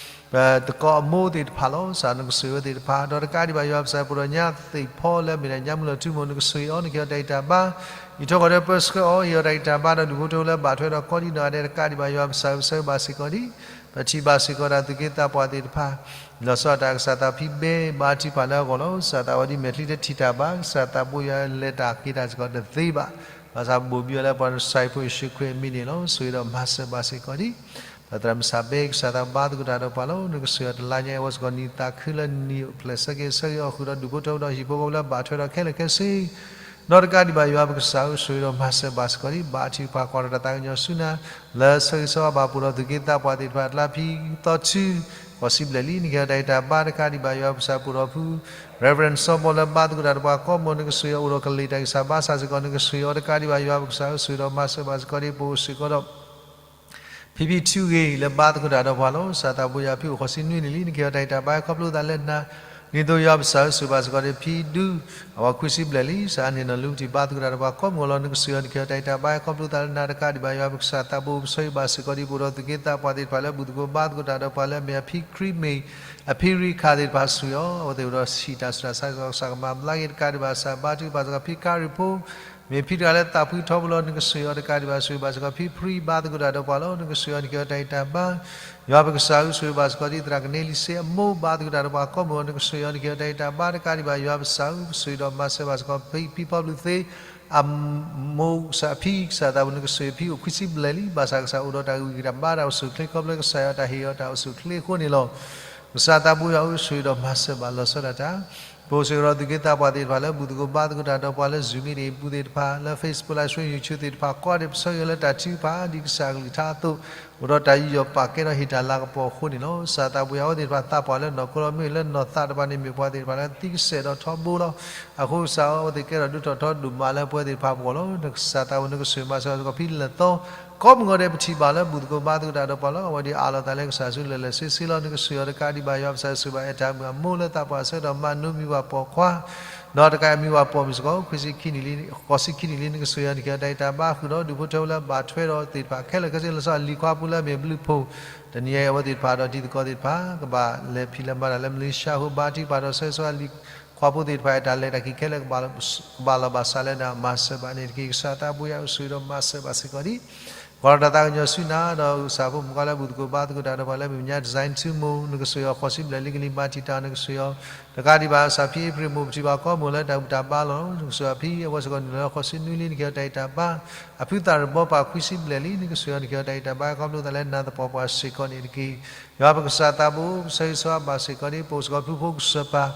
ပသကိးအမိၢ်သ့ၣ်တဖၣ်လီၤ. ကစၢ်နကဆိၣ်ဂ့ၤအဝဲသ့ၣ်တဖၣ် ဒီးတကးဒံးဘၣ်ယွၤပစၢ် ပအိၣ်ဒီးညါသ့ၣ်ဖီလၢအမ့ၢ်ဒၣ်ညါမုၢ်လီၤထူမိၢ် နကဆိၣ်ဂ့ၤအီၤ နကဟ့ၣ်အီၤတၢ်ဂံၢ်တၢ်ဘါ, ယံာ်ထီၣ်ကီၢ်ဒီးပၢဆှၢအီၤ ဟ့ၣ်အီၤတၢ်ဂံၢ်တၢ်ဘါဒီးဒူၣ်ဖိထၢဖိလၢဘၣ်ထွဲဒီးကိးဒံးနီၢ်ဂၤဒဲး တကးဒံးဘၣ်ယွၤပစၢ် ပဆၢဂ့ၤဘၣ်စ့ၢ်ကီးဒ် ပထံၣ်ဘၣ်စ့ၢ်ကီးတၢ်သူၣ်က့သးပှၢ်သ့ၣ်တဖၣ် လီၤဆီဒၣ်တၢ်ကစၢ်သးဖံဘဲ ဘါထုကဖၣ်လၢအဂီၢ်လီၤ. ကစၢ်သးဝဲဒ်မဲာ်ချံတထံၣ်တၢ်ဘၣ် ကစၢ်သးဘိယွၤလဲၤတၢ်က့ၤတၢ်စ့ၢ်ကီးတသ့ဘၣ်. ဘၣ်ဆၣ်ဘိၣ်ဘံအီၤလၢပှၤနစၤရ့းဖိယ့ၣ်ၡူးခရံာ်အမံၤန့ၣ်လီၤ. ဆိၣ်ဂ့ၤဒီးမၤစၢၤဘၣ်စ့ၢ်ကီးဒ် ပသရၣ်မုၣ်စၢ်ဘဲ ကစၢ်သးဘါသကိးတၢ်ဒီးပှၤလီၤ. နကဆိၣ်ဂ့ၤအီၤတလါညါအံၤ အဝဲစ့ၢ်ကီးနံၤသးခုလၢနံၤအိၣ်ဖျဲၣ်ဆၢက့ၤဆၢဂ့ၤအီၤဃုာ်ဒီးဒူၣ်ဖိထၢဖိဒီးဟံၣ်ဖိဃီဖိလၢဘၣ်ထွဲဒီးခဲလၢာ်ခဲဆ့ ဒီးတကးဒံးဘၣ်ယွၤပကစၢ်ဧၢ ဆိၣ်ဂ့ၤဒီးမၤစၢၤဘၣ်စ့ၢ်ကီးဒ် ဘါထုကဖၣ်ကွၢ်ထီၣ်တၢ်သးကညီၤဆူနၤ လၢဆၢဂ့ၤဆၢဝါဘၣ်ပှၤဒီးသူၣ်က့သးပှၢ်သ့ၣ်တဖၣ်အကျါ ဖံသီထု ဃိးဆံဘျဲၣ်လံ နကဟ့ၣ်အီၤတၢ်ဂံၢ်တၢ်ဘါ တကးဒံးဘၣ်ယွၤပကစၢ် ပအိၣ်ဒီးဖု Reverend စီၤဘီလၢဘါသကိးတၢ်ဒီးပှၤကိးမုၢ်ဂီၤ နကဆိၣ်ဂ့ၤအီၤ အိၣ်ဒီးကလံၤတၢ်ဂံၢ်စၢ်ဘါစၢ်စ့ၢ်ကီး နကဆိၣ်ဂ့ၤအီၤ တကးဒံးဘၣ်ယွၤပကစၢ်ဧၢ ဆိၣ်ဂ့ၤဒီးမၤစၢၤဘၣ်စ့ၢ်ကီးဒ် ပအိၣ်စ့ၢ်ကီးဒီး ဖံဖံထူဂ့ၤ လၢဘါသကိးတၢ်ဒီးပှၤလီၤ. ကစၢ်သးဘိယွၤ ဖံအိၣ်ဃိးဆံနွံနံၣ်လံ နကဟ့ၣ်အီၤတၢ်ဂံၢ်တၢ်ဘါ ခီဖျိသးလၢနၤ ဒ်သိးယွၤပကစၢ်ဧၢ ဆိၣ်ဂ့ၤဘၣ်စ့ၢ်ကီးဒ်ဖံဒူ အဝဲခွံဆံဘျဲၣ်လံ ကစၢ်အန့ၣ်နီၢ်လူကထံၣ်ဘါသကိးတၢ်ဒီးပှၤကိးမုၢ်ဂီၤလီၤ. နကဆိၣ်ဂ့ၤအီၤ နကဟ့ၣ်အီၤတၢ်ဂံၢ်တၢ်ဘါ ခီဖျိသးလၢနၤ တကးဒံးဘၣ်ယွၤပကစၢ်သးဘိ ပဆၢဂ့ၤဘၣ်စ့ၢ်ကီးဒ် ပအိၣ်ဒီးသူၣ်က့သးပှၢ်သ့ၣ်တဖၣ်လၢဘူၣ်သကိးဘါသကိးတၢ်ဒီးပှၤလၢအမ့ၢ်အဖံခရံာ်မ့ၢ် အဖံရံခၣ်သ့ၣ်တဖၣ် ဆိၣ်ဂ့ၤအီၤ အဝဲသ့ၣ်အိၣ်ဒီးဟံၣ်တၢ်ဆူးတၢ်ဆါ ကစၢ်ကမၤဘျါက့ၤ တကးဒံးဘၣ်ကစၢ်ဘါထုကဖၣ်စ့ၢ်ကီး ဖံကါရံၣ်ဖိ မ့ၢ်ဖံတဂၤလၢသးဖှံထီဘိလီၤ နကဆိၣ်ဂ့ၤအီၤ တကးဒံးဘၣ်ဆိၣ်ဂ့ၤဘၣ်စ့ၢ်ကီး ဖံဖရံဘါသကိးတၢ်ဒီးပှၤလီၤ. နကဆိၣ်ဂ့ၤအီၤ နကဟ့ၣ်အီၤတၢ်ဂံၢ်တၢ်ဘါ ယွၤပကစၢ်ဧၢ ဆိၣ်ဂ့ၤဘၣ်စ့ၢ်ကီးဒ်သရၣ်ကနဲလံစ့အမိၢ်ဘါသကိးတၢ်ဒီးပှၤကိးမုၢ်ဂီၤ နကဆိၣ်ဂ့ၤအီၤ နကဟ့ၣ်အီၤတၢ်ဂံၢ်တၢ်ဘါ တကးဒံးဘၣ်ယွၤပကစၢ်ဧၢ ပဆိၣ်ဂ့ၤဒီးမၤစၢၤဘၣ်စ့ၢ်ကီး ဖံဖံဖီဘျူးသ့ အမိၢ်ကစၢ် ဖံကစၢ်သးဘိ နကဆိၣ်ဂ့ၤဖံအိၣ်ခွံဆံဘျဲၣ်လံ ဘၣ်ဆၣ်ကစၢ်အိၣ်ဒီးတၢ်ဂံၢ်တၢ်ဘါတၢ်အိၣ်ဆူၣ်အိၣ်ချ့ ခီဖျိကစၢ်ယွၤတၢ်ဟ့ၣ်အီၤတၢ်အိၣ်ဆူၣ်အိၣ်ချ့အဃိန့ၣ်လီၤ. ကစၢ်သးဘိယွၤဧၢ ဆိၣ်ဂ့ၤဒီးမၤစၢၤဘၣ်လီၤဆီဒၣ်တၢ် ပအိၣ်စ့ၢ်ကီးဒီးသူၣ်က့သးပှၢ်သ့ၣ်တဖၣ်လၢဘူၣ်သကိးဘါသကိးတၢ်ဒီးပှၤလၢ Zoom meeting အပူၤသ့ၣ်တဖၣ်, လၢ Facebook Live Stream, YouTube သ့ၣ်တဖၣ်, ကိးဂၤဒဲး ပဆၢဂ့ၤလၢတၢ်ထုကဖၣ် ဒ်ကစၢ်အကလုၢ်ကထါအသိး, အိၣ်ဒီးတၢ်ယူးယီၣ်ပာ်ကဲဒီးဟ့ၣ်တၢ်လၤကပီၤအဃိန့ၣ်လီၤ. ကစၢ်သးပူၤယွၤအဝဲသ့ၣ်တဖၣ်သးပှၢ်လၢနီၢ်ခိဒီး မ့ၢ်လၢနီၢ်သးတဖၣ်န့ၣ် မ့ၢ်ပှၤသ့ၣ်တဖၣ်လၢသံကစဲၢ်ဒီးထီဘိလီၤ. အဃိကစၢ်အဝဲသ့ၣ်ကဲထီၣ်ဒိၣ်ထီၣ်ထီဒိၣ်မးလၢပဝဲသ့ၣ်တဖၣ်အဂီၢ်လီၤ. ကစၢ်သးပူၤနကစၢ်မၤစၢၤစ့ၢ်ကီးဖဲလၢာ်သီ ကိးမုၢ်ဂီၤဒဲး ပထံၣ်ဘၣ်လၢဘူၣ်သကိးဘါသကိးတၢ်ဒီးပှၤလီၤ. အဝဲဒၣ်အးလီၤသးလၢကစၢ်ဆူလၢာ်လၢာ်ဆ့ဆ့လီၤ. နကစၢ်ယွၤတကးဒံးဘၣ် ယွၤပကစၢ်စံးဘၣ် အဲၣ်တၢ်မုၢ်အမိၢ်လၢသးပှၢ်ဆၢကတီၢ်မၤနိမံၤဝၤပိာ်ခွါ, ဒီးတကးအံၤမံၤဝၤပိာ်မုၣ်စ့ၢ်ကီး ခွံဆံခံနံၣ်လံ, ဃိးဆံခံနံၣ်လံ. နကစၢ်ယွၤနကဲထီၣ်တၢ်အံၤတၢ်ဘါဃုာ်ဒီး ဒူၣ်ဖိထၢဖိလၢဘၣ်ထွဲဒီးသ့ၣ်တဖၣ်ခဲလၢာ်ခဲဆ့ လီၤဆီအလံၤခွါပူၤလၢအမ့ၢ်ဘျုးဖှိၣ်, တနံၤအံၤအဝဲသ့ၣ်တဖၣ်ဒီးတံၤသကိးသ့ၣ်တဖၣ် ကဘၣ်လဲၤဖံးလဲၤမၤတၢ်လၢမလ့ၡါအဃိ ဘါထုကဖၣ်ဒီးဆၢဂ့ၤဆၢဝါလံၤခွါဖိသ့ၣ်တဖၣ် အတၢ်လဲၤတၢ်က့ၤခဲလၢာ် ကဘၣ်လီၤဘၣ်စးလၢနၤ မၤစၢၤဘၣ်န့ၣ်တက့ၢ်. ကစၢ်သးပူၤယွၤအိၣ်ဆိၣ်ဂ့ၤဒီးမၤစၢၤဘၣ်စ့ၢ်ကီးဒံး ပှၤဒီးတၢ်သးကညီၤဆူနၤဒီး ကစၢ်ဖိမုၣ်ဖိလၢဘူၣ်သကိးဘါသကိးတၢ်ဒီးပှၤလၢ မ့ၢ်ညါ Design Two မိၢ် နကစၢ်ယွၤဃိးဆံဘျဲၣ်လံကလံၤ မၤတံာ်တာ်နကစၢ်ယွၤ, တကးဒံးဘၣ် ကစၢ်ဖံအ့ဖြ့ၣ်မိၢ် ပထံၣ်ဘၣ်ကိးမုၢ်ဂီၤလၢတၢ်ဘူၣ်တၢ်ဘါလီၤ. နကစၢ်ယွၤဖံအဝဲစ့ၢ်ကီးနုာ်လီၤလၢဃိးဆံနွံလံ နကဲထီၣ်တၢ်အံၤတၢ်ဘါ, အဖုသၣ်ရဘီပၢ် ခွံဆံဘျဲၣ်လံ နကစၢ်ယွၤနကဲထီၣ်တၢ်အံၤတၢ်ဘါ ခီဖျိသးလၢနၤသပှၢ်ပှၢ်စ့ၢ်ကီးန့ၣ်တက့ၢ်. ယွၤပကစၢ်သးပူၤ ပဆၢဂ့ၤဆၢဝါဘၣ်စ့ၢ်ကီးဒံး ပအိၣ်စ့ၢ်ကီးဖုဖိကစၢၢ်ပၢ်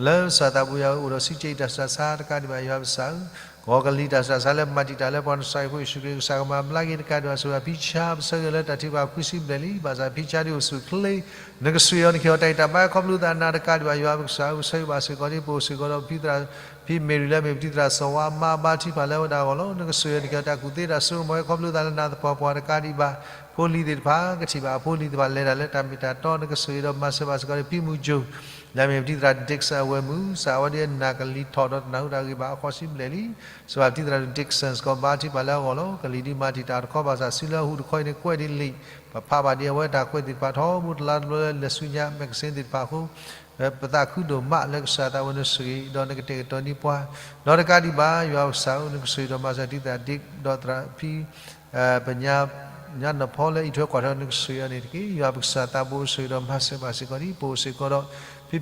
လၢကစၢ်သးပူၤယွၤအိၣ်ဒီး စံးက့တၢ်ဆူးတၢ်ဆါ တကးဒံးဘၣ် ယွၤပကစၢ်ဧၢ, ဂီၤကလံၤတၢ်ဆူးတၢ်ဆါလၢမၤတံာ်တာ်လၢပှၤ နစၤရ့းဖိယ့ၣ်ၡူးခရံာ်ကစၢ်ကမၤဘျါက့ၤ တကးဒံးဘၣ် စံးဘၣ်ဖံဆါ ပဆၢဂ့ၤလၢတၢ်ထုကဖၣ်ခွံဆံဘျဲၣ်လံ ဘၣ်ဆၣ်ဖံဆါဒ်အိၣ်ဆူၣ်အိၣ်ချ့ နကစၢ်ယွၤနကဲထီၣ်တၢ်အံၤတၢ်ဘါ ခီဖျိသးနၤတကးဒံးဘၣ် ယွၤပကစၢ်ဧၢ ပဆၢဂ့ၤဘၣ်စ့ၢ်ကီးဒံး ပအိၣ်စ့ၢ်ကီးဒီးဖံသရၣ် ဖံမ့ၢ်ရံလၢအမ့ၢ်ပတံၤသရၣ်စီၤဝါမါ ဘါထုကဖၣ်လၢအဝဲဒၣ်အဂီၢ်လီၤ. နကစၢ်ယွၤနကဲထီၣ်တၢ်ကူၣ်သ့တၢ်စိကမီၤဝဲ ခီဖျိသးလၢနၤသပှၢ်ပှၢ်တကးဒံးဘၣ် ဖိလံၤသ့ၣ်တဖၣ် ကထံၣ်ဘၣ်အဖိလံၤသ့ၣ်တဖၣ်လဲၤတၢ်လၢတၢ်မ့ၢ်တၢ်တီ နကစၢ်ယွၤဒီးမၤစၢၤဘၣ်စ့ၢ်ကီးဒံး ဖံမုၢ်ကၠိၣ် လၢအမ့ၢ်ပတံၤသရၣ် Dickson အဝဲမုၣ် ကစၢ်အဝဲဒၣ်နၢ်ကလံၤထီၣ်ဒီးတနၢ်ဟူတၢ်ဂ့ၢ်ဘၣ်အဃိးဆံဘျဲၣ်လံ စံးဘၣ်ပတံၤသရၣ် Dickson စ့ၢ်ကီး ဘါထုကဖၣ်လၢအဂီၢ်လီၤ. ကလံၤဒုးမၤတံာ်တာ်တခီ ဘၣ်ဆၣ်စုလၢအဟူးတခီအံၤန့ၣ် ကွဲးဒ်လံာ် ပဖးဘၣ်ဒံးအဝဲတၢ်ကွဲးသ့ၣ်တဖၣ်ထီဘိတလါတဘျီလၢ လဲၤဆူညါ magazine သ့ၣ်တဖၣ်အဃိ ပသးခုဒိၣ်မးလၢကစၢ်သးဝဲနဆိၣ်ဂ့ၤ ဒီးနကတဲာ်ကတီၤန့ၢ်ပှၤ ဒီးတကးဒံးဘၣ် ယွၤပကစၢ်ဧၢ နကစၢ်ယွၤဒီးမၤစၢၤပတံၤသရၣ် Dick ဒီးသရၣ်ဖံ ပညါ ညါနီၢ်ဖီလၢအံးထွဲကွၢ်ထွဲနကစၢ်ယွၤန့ၣ်တက့ၢ်. ယွၤပကစၢ်သးပူၤအိၣ်ဆိၣ်ဂ့ၤဒီးမၤစၢၤဘၣ်စ့ၢ်ကီးဒံး ပအိၣ်စ့ၢ်ကီး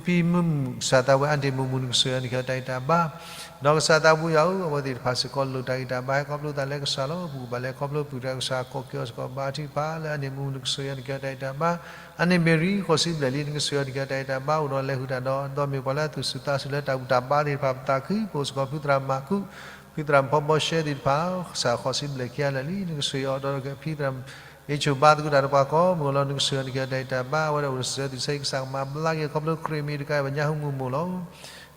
ဒီး ဖံဖံမုၣ်မုၣ် ကစၢ်သးဝဲအါတ့ၢ်မုၢ်မုၢ် နကစၢ်ယွၤနကဲထီၣ်တၢ်အံၤတၢ်ဘါ ဒီးကစၢ်သးပူၤယွၤဧၢ အဝဲသ့ၣ်တဖၣ်စ့ၢ်ကီးလိၣ်တၢ်ဂံၢ်တၢ်ဘါ ဟဲခီဖျိသးလၢကစၢ်လီၤ. ပကဘၣ်လဲၤခီဖျိပုၢ်တၢ်ကစၢ် ကိးက့ၤအီၤစ့ၢ်ကီး ဘါထုကဖၣ်လၢအါတ့ၢ်မုၢ်မုၢ် နကစၢ်ယွၤနကဲထီၣ်တၢ်အံၤတၢ်ဘါ အါန့ၢ်မ့ၢ်ရံ ဃိးဆံဘျဲၣ်လံ နကစၢ်ယွၤနကဲထီၣ်တၢ်အံၤတၢ်ဘါ အိၣ်ဒီးလဲၤဃုာ်တၢ်ဒီး ဒီးမ့ၢ်ပှၤလၢအသူၣ်စူၤသးစူၤလၢတၢ်ဘူၣ်တၢ်ဘါသ့ၣ်တဖၣ်ပသးခု ပအိၣ်စ့ၢ်ကီးဖုသရၣ်မၤကူး ဖုသရၣ်မဖီဘီရှဲသ့ၣ်တဖၣ် ကစၢ်ဃိးဆံဘျဲၣ်ခံဂၤလၢာ်လံ နကစၢ်ယွၤဒီးဖံသရၣ် အ့ၣ်ဆိၣ်ဘါသကိးတၢ်ဒီးပှၤကိးမုၢ်ဂီၤလီၤ နကစၢ်ယွၤနကဲထီၣ်တၢ်အံၤတၢ်ဘါ အဝဲဒၣ်အိၣ်စဲၤသုးဆၢအံၤ ကစၢ်ကမၤဘျါက့ၤခီဖျိခရံာ်မံၤတကးဘၣ် ညါဟူမုၢ်မိၢ်လီၤ.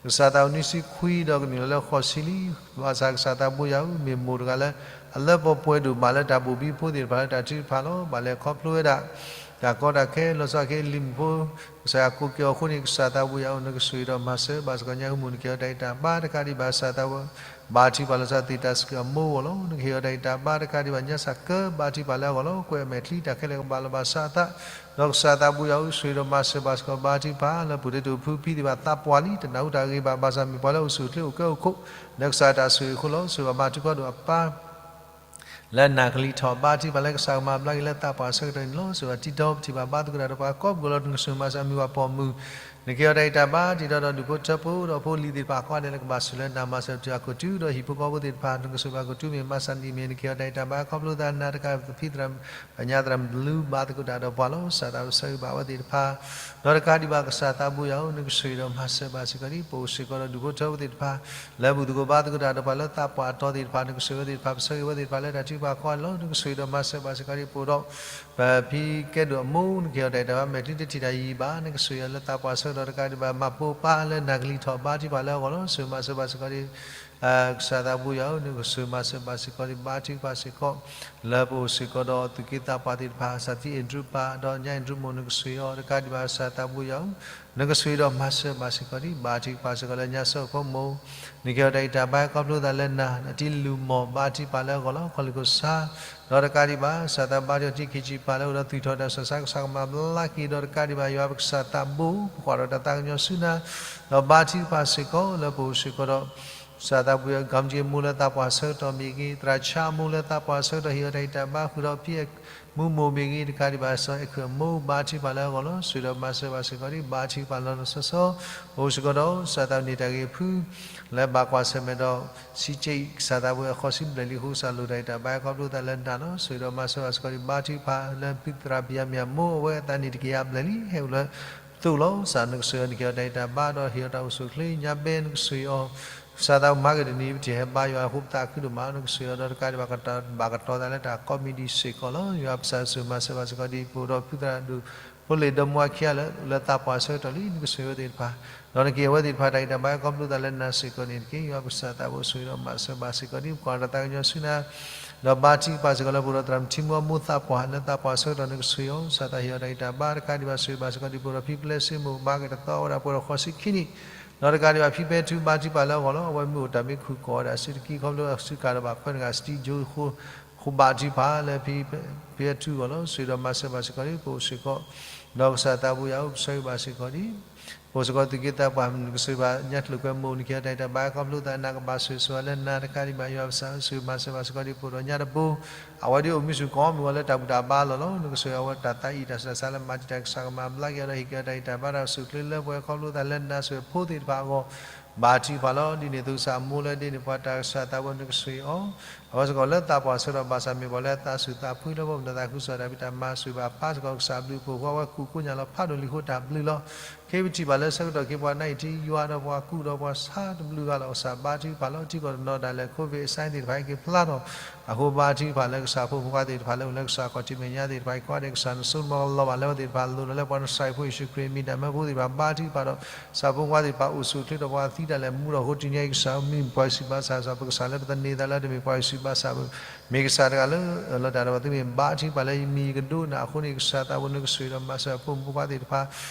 ကစၢ်သးအိၣ်နွံဆံခွံဒီးကနုာ်လီၤလၢဃိးဆံလံ. ဘၣ်ဆၣ်ကစၢ်သးပူၤယွၤဧၢ မ့ၢ်မိၢ်တဂၤလၢ အလၢပှဲၤပှဲၤဒိၣ်မးလၢတၢ်ဘိၣ်ဘံဖိသ့ၣ်တဖၣ်လၢတၢ်ထုကဖၣ်လီၤ. ဘၣ်လဲၤခီဖျိဝဲဒၣ် တၢ်ကီတၢ်ခဲ လီၤဆီအခံလံၤမုၣ်ဖိ ကစၢ်ယွၤကိးက့ၤအီၤအဃိန့ၣ် ကစၢ်သးပူၤယွၤဧၢ နကစၢ်ယွၤဒီးမၤစၢၤဘၣ်စ့ၢ်ကီး ညါဟူမုၢ်နကဟ့ၣ်အီၤတၢ်အံၤတၢ်ဘါ တကးဒံးဘၣ် ကစၢ်သးပူၤ ဘါထုကဖၣ်လီၤဆီသ့ၣ်တၢ်ဆှၢအမိၢ်အဂီၢ်လီၤ. နကဟ့ၣ်အီၤတၢ်အံၤတၢ်ဘါ တကးဒံးဘၣ် ညါစၢ်ကၢ ဘါထုကဖၣ်လၢအဂီၢ်လီၤ. ကွဲးအမဲာ်ချံတၢ်ခဲလၢာ်ကဘၣ်လီၤဘၣ်စးအသး ဒီးကစၢ်သးပူၤယွၤဧၢ ဆိၣ်ဂ့ၤဒီးမၤစၢၤဘၣ်စ့ၢ်ကီး ဘါထုကဖၣ်လၢ ပူၤတ့တိာ်ဖုဖံသ့ၣ်တဖၣ်သးပှၢ်လံ တနၢ်ဟူတၢ်ဂ့ၢ်ဘၣ် ဘၣ်ဆၣ်မ့ၢ်ပှၤလၢအအိၣ်ဆူၣ်အိၣ်ချ့အိၣ်ကၢအိၣ်ခိး လၢကစၢ်တၢ်ဆိၣ်ဂ့ၤအဃိလီၤ. ဆိၣ်ဂ့ၤဘၣ်မၤထုကဖၣ်ဒိၣ်အပၢ် လၢနၢ်ကလံၤထီၣ် ဘါထုကဖၣ်လၢကစၢ်ကမၤဘျါက့ၤလၢသးပှၢ်ဆၢကတီၢ်န့ၣ်လီၤ. ဆိၣ်ဂ့ၤဘၣ်တံၤတီ ပထံၣ်ဘၣ်ဘါသကိးတၢ်ဒီးပှၤကိးမုၢ်ဂီၤလီၤ နကစၢ်မၤစၢၤမုၢ်ဝၤပိာ်မုၣ် နကဟ့ၣ်အီၤတၢ်အံၤတၢ်ဘါ တံၤတီဒီးဒူၣ်ဖိထၢဖိဒီးဖိလံၤသ့ၣ်တဖၣ် ကိးဂၤဒဲးလၢကဘၣ်ဆိၣ်လၢနၤ မၤစၢၤပတုၤအခိၣ်တုၤဒီးဟံၣ်ဖိဃီဖိသ့ၣ်တဖၣ် နကစၢ်ဘၣ်ခိၣ်တုၤမ့ၢ်မၤစၢၤနံၣ်မ့ၢ် နကဟ့ၣ်အီၤတၢ်အံၤတၢ်ဘါ ခီဖျိသးနၤတကး ပဖံသရၣ်ပညါသရၣ်ဘျုးဘါသကိးတၢ်ဒီးပှၤလီၤ. ကစၢ်သးပူၤဆိၣ်ဂ့ၤဘၣ်အဝဲသ့ၣ်တဖၣ် ဒီးတကးဒံးဘၣ်ကစၢ်သးပူၤယွၤဧၢ နကဆိၣ်ဂ့ၤဒီးမၤစၢၤဘၣ်စ့ၢ်ကီးဒံး ပအိၣ်စ့ၢ်ကီးဒီးဒူၣ်ဖိထၢဖိသ့ၣ်တဖၣ် လၢဘူၣ်သကိးဘါသကိးတၢ်ဒီးပှၤလၢသးပှၢ်အတီၤသ့ၣ်တဖၣ် နကဆိၣ်ဂ့ၤဝဲသ့ၣ်တဖၣ်လၢတၢ်ထုကဖၣ်ခီအံၤလီၤ. နကဆိၣ်ဂ့ၤဒီးမၤစၢၤဘၣ်စ့ၢ်ကီးဒံး ပအိၣ်ဒီး ပဖံကဲဒိၣ်အမိၢ် နကဟ့ၣ်အီၤတၢ်အံၤတၢ်ဘါ မဲာ်ချံတထံၣ်တၢ်ယံာ်ဘၣ် နကဆိၣ်ဂ့ၤအီၤလၢသးပှၢ်ဆၢကတီၢ်တကးဒံးဘၣ် မၤပိာ်ပၢ်လၢနၢ်ကလံၤထီၣ်ဘါထုကဖၣ်လၢအဂီၢ်လီၤ. ဆိၣ်ဂ့ၤမၤစၢၤဘၣ်စ့ၢ်ကီးဒံး ကစၢ်သးပူၤယွၤဧၢ နကဆိၣ်ဂ့ၤမၤစၢၤဘၣ်စ့ၢ်ကီးဒံး ဘါထုကဖၣ်စ့ၢ်ကီး လၢပအိၣ်စ့ၢ်ကီးဒီးသူၣ်က့သးပှၢ်သ့ၣ်တဖၣ် ကစၢ်ဖံအ့ၣ်ဒြူးပၢ်ဒီးညါအ့ၣ်ဒြူးမိၢ် နကဆိၣ်ဂ့ၤအီၤတကးဒံးဘၣ် ကစၢ်သးပူၤယွၤဧၢ နကဆိၣ်ဂ့ၤဒီးမၤစၢၤဘၣ်စ့ၢ်ကီးဒံး ဘါထုကဖၣ်စ့ၢ်ကီးလၢညါစၢဖီမိၢ် နကဟ့ၣ်အီၤတၢ်အံၤတၢ်ဘါ ခီဖျိသးလၢနၤ နတံၤလုၢ်မီၢ်ဘါထုကဖၣ်လၢအဂီၢ်လီၤ. ခီလ့ၣ်ခိၣ်ဆါ ဒီးတကးဒံးဘၣ် ကစၢ်သးဘါထုကဖၣ်ထံခံဆံပၢ်လၢအိၣ်ဒီးသွံၣ်ထီၣ်တၢ်ဆူးတၢ်ဆါ ကစၢ်ကမၤဘျါက့ၤ ဒီးတကးဒံးဘၣ် ယွၤပကစၢ်သးဘိ ပကွၢ်ထီၣ်တၢ်သးကညီၤဆူနၤ ဒီးဘါထုကဖၣ်စ့ၢ်ကီးလၢပအိၣ်စ့ၢ်ကီးဒီး ကစၢ်သးပူၤယွၤ ကမ်ကၠ့အမိၢ်လၢသးပှၢ်ဆၢကတီၢ်မ့ၢ်ဂ့ၤ, သရၣ်ဆါအမိၢ်လၢသးပှၢ်ဆၢကတီၢ် ဟ့ၣ်အီၤတၢ်ဂံၢ်တၢ်ဘါဃုာ်ဒီး ဖံမူမိၢ်မ့ၢ်ဂ့ၤ, တကးဒံးဘၣ် စီၤအဲၣ်ခုၣ်အမိၢ် ဘါထုကဖၣ်လၢအဂီၢ်လီၤ. ဆိၣ်ဂ့ၤဒီးမၤစၢၤဘၣ်စ့ၢ်ကီးဒံး ဘါထုကဖၣ်လီၤလီၤဆီဆီ အိၣ်စ့ၢ်ကီးဒီး ကစၢ်သးန့ၢ်တၢ်ဂ့ၤဖု လၢဘၣ်ကွၢ်ဆၢၣ်မဲာ်ဒီး စံကၠံၣ် ကစၢ်သးပူၤယွၤ ဃိးဆံဘျဲၣ်လံအဃိ ကစၢ်လိၣ်တၢ်ဂံၢ်တၢ်ဘါ ခီဖျိသးလၢနၤလီၤ. ဆိၣ်ဂ့ၤဒီးမၤစၢၤဘၣ်စ့ၢ်ကီးဒံး ဘါထုကဖၣ်လၢဖံသရၣ်ဘံယၤမ့ၣ်အမိၢ် အဝဲအသးန့ၢ်တကယၤဘျဲၣ်လံ ဟဲအိၣ်လၢ တူၢ်လီၤ ကစၢ်နကဆိၣ်ဂ့ၤအီၤ နကဟ့ၣ်အီၤတၢ်ဂံၢ်တၢ်ဘါဒီးဟ့ၣ်အီၤတၢ်အိၣ်ဆူၣ်အိၣ်ချ့ ညါဘဲနကဆိၣ်ဂ့ၤအီၤ, ကစၢ်သးပူၤမၤက့ၤတနံၤ ပထံၣ်ဟဲဘါယွၤအဃိပသးခုဒိၣ်မး နကဆိၣ်ဂ့ၤအီၤဒီးတကးဒံးဘၣ် ကဘၣ်ကတီၤသးလၢတၢ်ကိးမံၤဒံးစ့ၢ်ကီးလီၤ. ယွၤပကစၢ်ဆိၣ်ဂ့ၤမၤစၢၤဘၣ်စ့ၢ်ကီးဒ်ပအိၣ်ဒီးဖုသရၣ်ဒိၣ် ဖိလ့ၣ်ဒီမါခံဂၤလၢလၢသးပှၢ်ဆၢကတီၢ်လံ နကဆိၣ်ဂ့ၤအဝဲသ့ၣ်တဖၣ်, ဒီးနကဟ့ၣ်အဝဲသ့ၣ်တဖၣ်တၢ်ဂံၢ်တၢ်ဘါအံၤခီဖျိသးလၢနၤစ့ၢ်ကီးန့ၣ်တက့ၢ်. ယွၤပကစၢ်သးပှၢ်ဆိၣ်ဂ့ၤဒီးမၤစၢၤဘၣ်စ့ၢ်ကီးဒ်ပကွၢ်တၢ်သးကညီၤဆူနၤ ဒီးဘါထုကဖၣ်စ့ၢ်ကီးလၢပအိၣ်ဒီးသရၣ်မုၣ်ထံမူအမိၢ်သးပှၢ်လၢသးပှၢ်ဆၢကတီၢ်နကဆိၣ်ဂ့ၤအီၤ ကစၢ်သးဟ့ၣ်အီၤတၢ်ဂံၢ်တၢ်ဘါတကးဒံးဘၣ် ဆိၣ်ဂ့ၤဘၣ်စ့ၢ်ကီးဒ် ပအိၣ်ဒီးဖံပျဲစ့မိၢ် မၤက့ၤတသီဝဲဒၣ်ပှဲၤဒီးဃိးဆံခံနံၣ်, ဒီးတကးဒံးဘၣ်ဖံပဲထူ ဘါထုကဖၣ်လၢအဂီၢ်လီၤ. အဝဲမ့ၢ်အိၣ်တၢ်မ့ၢ်ခုၣ်ကီၢ်ဝဲဒၣ်စုတကံ ခီဖျိအစုကၤဒီးဘၣ်ခွဲးတဂၤ စတံယိ ဃိ ဃိဘါထုကဖၣ်လၢဖံပဲထူအဂီၢ်လီၤ. ဆိၣ်ဂ့ၤဒီးမၤစၢၤဘၣ်စ့ၢ်ကီးဒ် ပအိၣ်စ့ၢ်ကီး ဒီးကစၢ်သးပူၤယၤအိၣ်ပဆိၣ်ဂ့ၤဘၣ်စ့ၢ်ကီးဒ် ပအိၣ်စ့ၢ်ကီးသုးက့သးပှၢ် နကဆိၣ်ဂ့ၤဘၣ်ညါတချုးကွဲမုၢ် နကဟ့ၣ်အီၤတၢ်ဂံၢ်တၢ်ဘါခီဖျိသးနၤ ကဘၣ်ဆိၣ်ဂ့ၤဆိၣ်ဝါလၢနၤတကးဒံးဘၣ် ယွၤပကစၢ်ဆိၣ်ဂ့ၤမၤစၢၤဘၣ်စ့ၢ်ကီးဒ် ပအိၣ်ဒီးညါတဘိ အဝဲဒ်အိၣ်မူဆူၣ်ကိးမုၢ်ဂီၤလၢတၢ်ဘူၣ်တၢ်ဘါလီၢ်လီၤ. နကဆိၣ်ဂ့ၤအဝဲတၢ်သးအံၣ်တၢ်စှၤစှၤလၢမၤတံာ်တာ်ကစၢ်ကမၤဘျါက့ၤအီၤဒီး ဟ့ၣ်က့ၤအီၤတၢ်ဂံၢ်တၢ်ဘါတၢ်အိၣ်ဆူၣ်အိၣ်ချ့လၢပှဲၤခီဖျိသးလၢနၤဆိၣ်ဂ့ၤဖိသ့ၣ်တဖၣ်အဂီၢ် ဘါထုကဖၣ်လီၤ. ဒ်န့ၣ်အသိးကစၢ်အမိၢ်လၢဒ်န့ၣ်ပှၤတၢ်ကစၢ်သးပှၢ်နကဆိၣ်ဂ့ၤအီၤ အဝဲစ့ၢ်ကီးလၢသးပှၢ်ဆၢကတီၢ်ဘၣ်ဆၣ် မ့ၢ်ပှၤလၢအသးဆူၣ်သးဖှံလၢပှၤမတၤသးခုကစီၣ်တၢ်ဖံးတၢ်မၤဆိၣ်ဂ့ၤဘၣ်ပၢ်စ့ၢ်ကီးကစၢ်ဘျုးဖှိၣ်အဃိ အဝဲကူၣ်ကိးညါလီၤဖးဒိၣ်လံအဃိတၢ်ဘျုးလီၤ. ခဲအံၤပထံၣ်ဘၣ်လၢဆၢကတီၢ်ခဲအံၤ ပှၤနါအံၤထံယွၤဒီးပှၤကူၣ်ဒီးပှၤဆါတဘျုးဂၤလီၤ. ကစၢ်ဘါထုကဖၣ်လီၤ ထံကီၢ်တနီၤဒၣ်လဲာ် COVID အစဲသ့ၣ်တဖၣ်အံၤက့ၤဖျါထီၣ် အဃိဘါထုကဖၣ်လၢကစၢ်ဖိမုၣ်ဖိခွါသ့ၣ်တဖၣ်လၢအိၣ်လၢကစၢ်ခီၣ်ထံးမဲာ်ညါသ့ၣ်တဖၣ်အံၤ ကီးဒဲးကစၢ်နစိကမီၤကလီၤဘၣ်လၢအဝဲသ့ၣ်တဖၣ်လိၣ်ဒီးလၢပှၤနစှၤဖိယ့ၣ်ၡူးခရံာ်အမံၤ တၢ်မၢဖိသ့ၣ်တဖၣ်ဘါထုကဖၣ်ဒီး ကစၢ်ဖိခွါသ့ၣ်တဖၣ်အိၣ်ဆူၣ်အိၣ်ချ့ဒီးပှၤသံတၢ်လဲာ်မူဒီးအဃိ တနံၤညါအံၤကစၢ်မ့ၢ်ပှၤဂံၢ်ဆူၣ်ဘါဆၣ် ကစၢ်ပကစၢ်လၢပသန့ၤသးလၢတမ့ၢ်ပှၤဂံၢ်ဆူၣ်ဘါဆၣ်ဘၣ် မ့ၢ်ကစၢ်တဂၤလၢအလီၤတၢ်ဒီးပှၤသုမ့ၢ်ဘါထုကဖၣ်လၢယမံၤယကဒိကနၣ်အဃိန့ၣ် ကစၢ်သးပှၢ်နကဆိၣ်ဂ့ၤဒီးမၤစၢၤဖိမုၣ်ဖိခွါသ့ၣ်တဖၣ်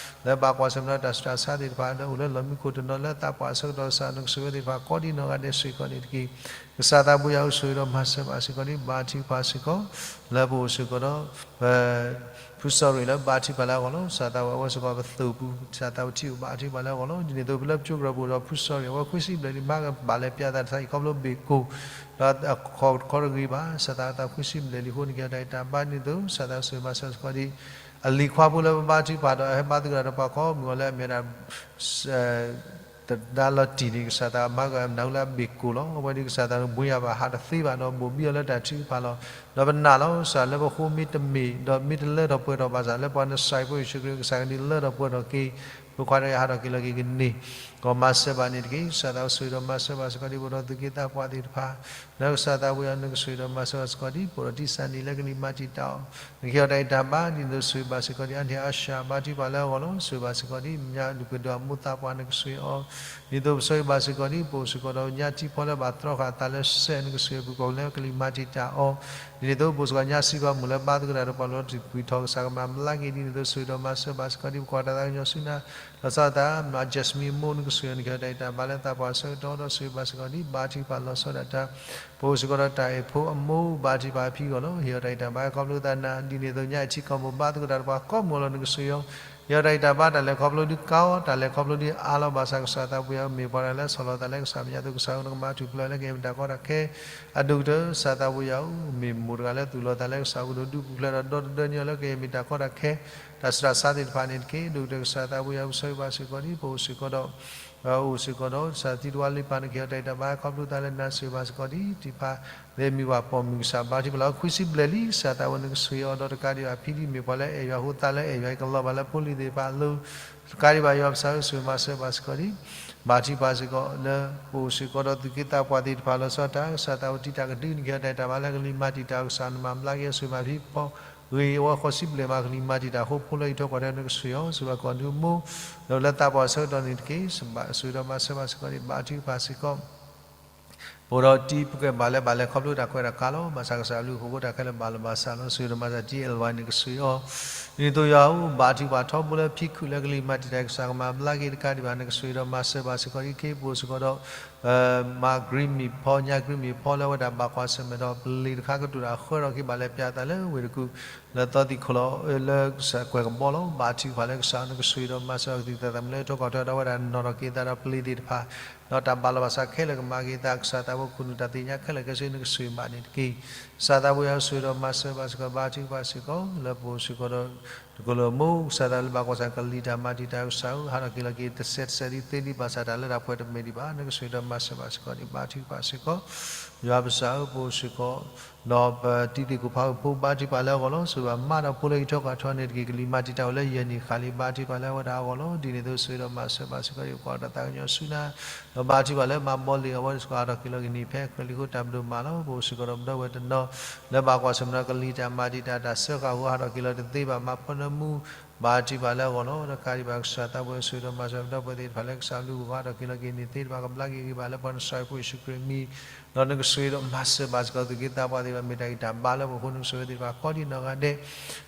လၢဘၣ်ကွၢ်ဆၢၣ်မဲာ်ဒီးတၢ်ဆူးတၢ်ဆါသ့ၣ်တဖၣ် လၢအိၣ်လၢလီၢ်မံခိၣ်တနီၤလၢသးပှၢ်ဆၢကတီၢ်ကစၢ်နကဆိၣ်ဂ့ၤသ့ၣ်တဖၣ် ကိးဒံနီၢ်ဂၤဒဲးစ့ၢ်ကီးန့ၣ်တက့ၢ်. ကစၢ်သးပှၢ်ယွၤအိၣ်ဆိၣ်ဂ့ၤဒီးမၤစၢၤဘၣ်စ့ၢ်ကီးဒ်ဘါထုကဖၣ်စ့ၢ်ကီး လၢပအိၣ်စ့ၢ်ကီးဒီး ဖုစီၣ်ရ့ၣ်လၢဘါထုကဖၣ်လၢအဂီၢ်လီၤ. ကစၢ်သးဝဲအဝဲစ့ၢ်ကီးပသိၣ်ပူၤ ကစၢ်သးဝဲထံအိၣ်ဘါထုကဖၣ်လၢအဂီၢ်လီၤ. ဒ်န့ၣ်အသိးဖဲလၢပကၠိကရၢၢ်ပူၤဒီးဖုစီၣ်ရ့ၣ် အဝဲခွံဆံဘျဲၣ်လံ မၤကဘၣ်လဲၤပၠးသးတသးအံၤခီဖျိဘ့ၣ်ကိၢ် ဒီးအခီၣ်ခီတဂ့ၤဘၣ် ကစၢ်သးဝဲသးခွံဆံဘျဲၣ်လံအဃိန့ၣ် ကဲတၢ်အံၤတၢ်ဘါဒ်န့ၣ်အသိး ကစၢ်သးဝဲဆိၣ်ဂ့ၤမၤစၢၤစ့ၢ်ကီးဒ် အလံၤခွါဖိလၢပဘါထုကဖၣ်ဒီးအဟဲဘါသဂၢၢ်ဒီးပှၤကိးမုၢ်ဂီၤလၢအမ့ၢ်ဒၣ် တဒါလီၤတံၢ်န့ၣ် ကစၢ်သးမၤကမၤနၢ်ဟူလၢအဘ့ၣ်ကိၢ်လီၤ. အဝဲဒ်ကစၢ်သးဘှ့ယၤဘၣ်ဟးတသ့ဘၣ်ဒီးဘိၣ်ဘံအီၤလၢတၢ်ထုကဖၣ်လီၤ. ဒီးပနာ်လီၤ ကစၢ်လၢပဃိမ့ၢ်တမ့ၢ် ဒီးမ့ၢ်တလၢထီၣ်ပှဲၤထီၣ်ဘၣ်ဆၣ် လၢပှၤနစှၤဖိယ့ၣ်ၡူးခရံာ် ကစၢ်ကဒုးလၢထီၣ်ပှဲၤထီၣ်က့ၤ ဖိခွါတဂၤဟးထီၣ်က့ၤလီၤက့ၤကန့ၢ် ကီၢ်မၤစၢၤဘၣ်န့ၣ်တက့ၢ်. ကစၢ်သးဝဲဆိၣ်ဂ့ၤဒီးမၤစၢၤဘၣ်စ့ၢ်ကီးဒ်ပအိၣ်ဒီးသုးက့သးပှၢ်သ့ၣ်တဖၣ် လၢကစၢ်သးဝဲအံၤနကဆိၣ်ဂ့ၤဒီးမၤစၢၤဘၣ်စ့ၢ်ကီးဒ် ပအိၣ်ဒီးတံၢ်စၢ်နံၣ်လၢကလံၤမၤတံာ်တာ်အီၤ နကဟ့ၣ်အီၤတၢ်အံၣ်တၢ်ဘါ ဒ်န့ၣ်အသိးဆိၣ်ဂ့ၤဘၣ်စ့ၢ်ကီးဒ် အါန့ၢ်အါရှၢၣ် ဘါထုကဖၣ်လၢအဂီၢ်လီၤ. ဆိၣ်ဂ့ၤဘၣ်စ့ၢ်ကီးဒ် မၠါဒုၣ်ပှ့ၤဒိၣ်အမိၢ်သးပှၢ်နကဆိၣ်ဂ့ၤအီၤ ဒ်သိးပဆိၣ်ဂ့ၤဘၣ်စ့ၢ်ကီးဒ် ပအိၣ်စ့ၢ်ကီးဒီးညါထံဖီလၢဘၣ်သြီဃာ်အသးလၢစဲးနကဆိၣ်ဂ့ၤပူၤကီၢ်လၢကလံၤမၤတံာ်တာ်အီၤ ဒ်န့ၣ်အသိးပအိၣ်စ့ၢ်ကီးညါစံးပှၤမုၣ်လၢဘါသဂၢၢ်တၢ်ဒီးပှၤလီၤတံၢ်ကွံာ်ထီၣ်ကစၢ်ကမၤဘျါက့ၤ ဒ်န့ၣ်အသိးဆိၣ်ဂ့ၤဒီးမၤစၢၤဘၣ်စ့ၢ်ကီးဒ် ပကွၢ်တၢ်သးကညီၤဆူနၤ လီၤဆီဒၣ်တၢ် မၠါ Jasmine အမိၢ်နကဆိၣ်ဂ့ၤအီၤ နကဟ့ၣ်အီၤတၢ်အံၣ်တၢ်ဘါလၢသးပှၢ်ဆၢကတီၢ်ဒီးဆိၣ်ဂ့ၤဘၣ်စ့ၢ်ကီးဒ် ဘါထုကဖၣ်လီၤဆီဒၣ်တၢ် ပအိၣ်စ့ၢ်ကီးဒီးတၢ်အဲၣ်ဖိအမိၢ် ဘါထုကဖၣ်အဖံအဂီၢ်လီၤ. ဟ့ၣ်အီၤတၢ်အံၣ်တၢ်ဘါခီဖျိသးနၤ ဒ်န့ၣ်အသိးညါအံၤထံကီၢ်မိၢ်ဘါသဂၢၢ်တၢ်ဒီးပှၤကိးမုၢ်ဂီၤလီၤ နကဆိၣ်ဂ့ၤအီၤ ဟ့ၣ်အီၤတၢ်အံၣ်တၢ်ဘါတၢ်လဲၤခီဖျိဒ်ကါအီၤ တၢ်လဲၤခီဖျိဒ်အါလီၤ ဘၣ်ဆၣ်ကစၢ်သးပှၢ်ယွၤမ့ၢ်ပှၤတဂၤလၢဆီၣ်လီၤသးလၢကစၢ်မဲာ်ညါအသိး ကစၢ်အအိၣ်နကမၤထူၣ်ဖျဲးလၢကယဲၢ်မ့ၢ်တၢ်ကီတၢ်ခဲ အဒိၣ်ကတၢၢ် ကစၢ်သးပှၢ်ယွၤဧၢ မ့ၢ်မိၢ်တဂၤလၢသူၣ်လီၤသးလၢကစၢ်အအိၣ်ကဒိးဒုးပူၤဖျဲးဒီးဒီတဒၢန့ၢ်အီၤလၢကယဲၢ်မ့ၢ်တၢ်ကီတၢ်ခဲ တၢ်ဆူးတၢ်ဆါသ့ၣ်တဖၣ်န့ၣ်တက့ၢ်. ဒိၣ်ကတၢၢ်ကစၢ်သးပှၢ်ယွၤပဆိၣ်ဂ့ၤဘၣ်စ့ၢ်ကီးဒ် ပအိၣ်စ့ၢ်ကီးဒီး အိၣ်စ့ၢ်ကီးဒီး ကစၢ်သံတဝါလံပၢ် နကဟ့ၣ်အီၤတၢ်အံၣ်တၢ်ဘါခီဖျိသးလၢနၤဆိၣ်ဂ့ၤဘၣ်စ့ၢ်ကီးဒ် တံၤဖး လၢမံၤဝၤပိာ်မုၣ် ကစၢ်ဘါထုကဖၣ်လီၤ ခွံဆံဘျဲၣ်လံ ကစၢ်သးဝဲနကဆိၣ်ဂ့ၤအီၤဒီးတကးဒံးဘၣ်ဖံဒ်မ့ၢ်ပှၤလၢအဲၣ်ယွၤအဃိ သးလၢအဲၣ်ယွၤအံၤကလီၤဘၣ်လၢဖိလံၤသ့ၣ်တဖၣ်အလိၤ တကးဒံးဘၣ်ယွၤပကစၢ်ဧၢ ဆိၣ်ဂ့ၤမၤစၢၤဘၣ်စ့ၢ်ကီးဒ် ဘါထုကဖၣ်စ့ၢ်ကီး လၢပအိၣ်စ့ၢ်ကီးဒီးသုးက့သးပှၢ်သ့ၣ်တဖၣ်လီၤဆီဒၣ်တၢ် ကစၢ်သးဝဲတံာ်တာ်ကဒု နကဟ့ၣ်အီၤတၢ်အံၣ်တၢ်ဘါလၢကလံၤမၤတံာ်တာ် ကစၢ်နမၤဘျါက့ၤအီၤ ဆိၣ်ဂ့ၤမၤဖံဖီ ဂ့ၤအဝဲဃိးဆံဘျဲၣ်မးကလံၤမၤတံာ်တာ်အဃိ ဖိလၢအံးထွဲကွၢ်ထွဲနကဆိၣ်ဂ့ၤအီၤ ဆိၣ်ဂ့ၤဘၣ်ကိးဒူမိၢ် လၢလၢသးပှၢ်ဆၢကတီၢ်န့ၣ်တက့ၢ်. ဆိၣ်ဂ့ၤဒီးမၤစၢၤဘၣ်စ့ၢ်ကီးဒ် ဘါထုကဖၣ်စ့ၢ်ကီး ပအိၣ်ဒီးတံၤပကဲဘၣ်လၢဘၣ်လဲၤခီဖျိတၢ်ခွဲးတၢ်ခးလီၤ. ဘၣ်ဆၣ်ကစၢ်အဘျုးအဖှိၣ်ဖိတၢ်ခဲလၢာ်ဘၣ်လီၤဘၣ်စးလီၤ. ဆိၣ်ဂ့ၤဒီးမၤစၢၤ တံၤအဲၣ်ဝါန့ၣ်ကဆိၣ်ဂ့ၤအီၤ ဒ်န့ၣ်အသိးယွၤဧၢ ဘါထုကဖၣ်ထီဘိလၢဖံခုၣ်လၢကလံၤမၤတံာ်တာ် ကစၢ်ကမၤဘျါက့ၤတကးဒံးဘၣ် နကဆိၣ်ဂ့ၤဒီးမၤစၢၤဘၣ်စ့ၢ်ကီးဒ် က့ပအိၣ်စ့ၢ်ကီးဒီး မါ green မ့ၢ်ဖီ ညါ green မ့ၢ်ဖီလၢအဝဲဒၣ်ဘၣ်ကွၢ်ဆၢၣ်မဲာ်ဒီး ပလံၤတခါကတိၤတၢ်ဃၢထီၣ်က့ၤဘၣ်လဲၤပၠးသးလၢဝ့ၢ်တကူၣ် လၢသီသံၣ်ခိၣ်လီၤ လၢကစၢ်ကွဲၢ်ကဘီလီၤ. ဘါထုကဖၣ်လၢကစၢ်နကဆိၣ်ဂ့ၤဒီးမၤစၢၤကသံၣ်သးသမူလၢထီၣ်ကီၢ်ထွဲဒီးအဝဲဒၣ်နီၣ်ထီၣ်က့ၤသးဒီးပလံၤသ့ၣ်တဖၣ် ဒီးတၢ်ဘၣ်လီၤဘၣ်စးခဲလၢာ်ကမၤက့ၤသး ကစၢ်သးဝဲခိၣ်နူာ်တၢ်သ့ၣ်ညါခဲလၢာ်ခဲဆ့နကဆိၣ်ဂ့ၤဘၣ်န့ၣ်တက့ၢ်. ကစၢ်သးဝဲအဆိၣ်ဂ့ၤဒီးမၤစၢၤဘၣ်စ့ၢ်ကီး ဘါထုကဖၣ်စ့ၢ်ကီး လၢပအိၣ်စ့ၢ်ကီးဒီး တကလၢၤမိၢ် ကစၢ်သးလၢဘၣ်ကွၢ်ဆၢၣ်ကလံၤတၢ်မၤတံာ်တာ် ကစၢ်ဧၢ ဟးထီၣ်က့ၤလီၤက့ၤတစဲးတစဲးဒ်သ့ဒ်ဘၣ်ဆၣ်တၢ်လၢတၢ်ပှဲၤတမ့ၢ်ဒံးဘၣ် နကဆိၣ်ဂ့ၤဒီးမၤစၢၤဘၣ်စ့ၢ်ကီးဒ် ဘါထုကဖၣ်စ့ၢ်ကီး ယွၤပစၢ်ဧၢ ပအိၣ်စ့ၢ်ကီး ဒီးပတံၤသကိးဖးအုးဖိဘါထုကဖၣ်လၢအဂီၢ်လီၤ. ဆိၣ်ဂ့ၤဘၣ်မးဒီးဖိလၢကထီၣ်ကထီန့ၣ်တက့ၢ်. ကလံၤမၤတံာ်တာ်ဝဲလၢယဲၢ်နံၣ်ဃၣ်လံ ဘါထုကဖၣ်လၢအဝဲဒၣ်အဂီၢ်လီၤ. ဒ်န့ၣ်အသိးဆိၣ်ဂ့ၤဒီးမၤစၢၤဘၣ်စ့ၢ်ကီးဒံး ပကွၢ်တၢ်သးကညီၤဆူနၤ ဒီးဘါထုကဖၣ်လၢမၤဘီလ့ၣ်အဝဲစ့ၢ်ကီး ဟးထီၣ်က့ၤလီၤက့ၤန့ၣ် ဖဲအကြၢးလံအဃိ တၢ်ဘျုးမးလီၤ. ပအိၣ်စ့ၢ်ကီးဒီးပဒီပုၢ်ဝဲၢ်တနီၤ လၢဘၣ်ကွၢ်ဆၢၣ်မဲာ်ဒီးကလံၤတၢ်မၤတံာ်တာ် တၢ်စၢဃာ်အဃိ ဟးထီၣ်က့ၤလီၤတသ့ဘၣ် မၤဖီနၢမူ ဘါထုကဖၣ်လၢအဂီၢ်လီၤ. တကးဒံးဘၣ်ကစၢ်သးပှၢ် ဆိၣ်ဂ့ၤဒီးမၤစၢၤပဒီပုၢ်ဝဲၢ်သ့ၣ်တဖၣ်လၢကစၢ်အဘျုးအဖှိၣ် ဟးထီၣ်က့ၤလီၤက့ၤန့ၣ်သ့တဖၣ် ကဘျါက့ၤဂ့ၤဘၣ်လၢပှၤနစၢ်ဖိယ့ၣ်ၡူးခရံာ်အမံၤ ဒီးနကဆိၣ်ဂ့ၤဒီးမၤစၢၤဘၣ်စ့ၢ်ကီး သူၣ်က့သးပှၢ်သ့ၣ်တဖၣ် မ့ၢ်တၢ်ဂံၢ်တၢ်ဘါလၢပှၤအဃိ နကဆိၣ်ဂ့ၤသ့ၣ်တဖၣ် ကိးဒံးနီၢ်ဂၤဒဲး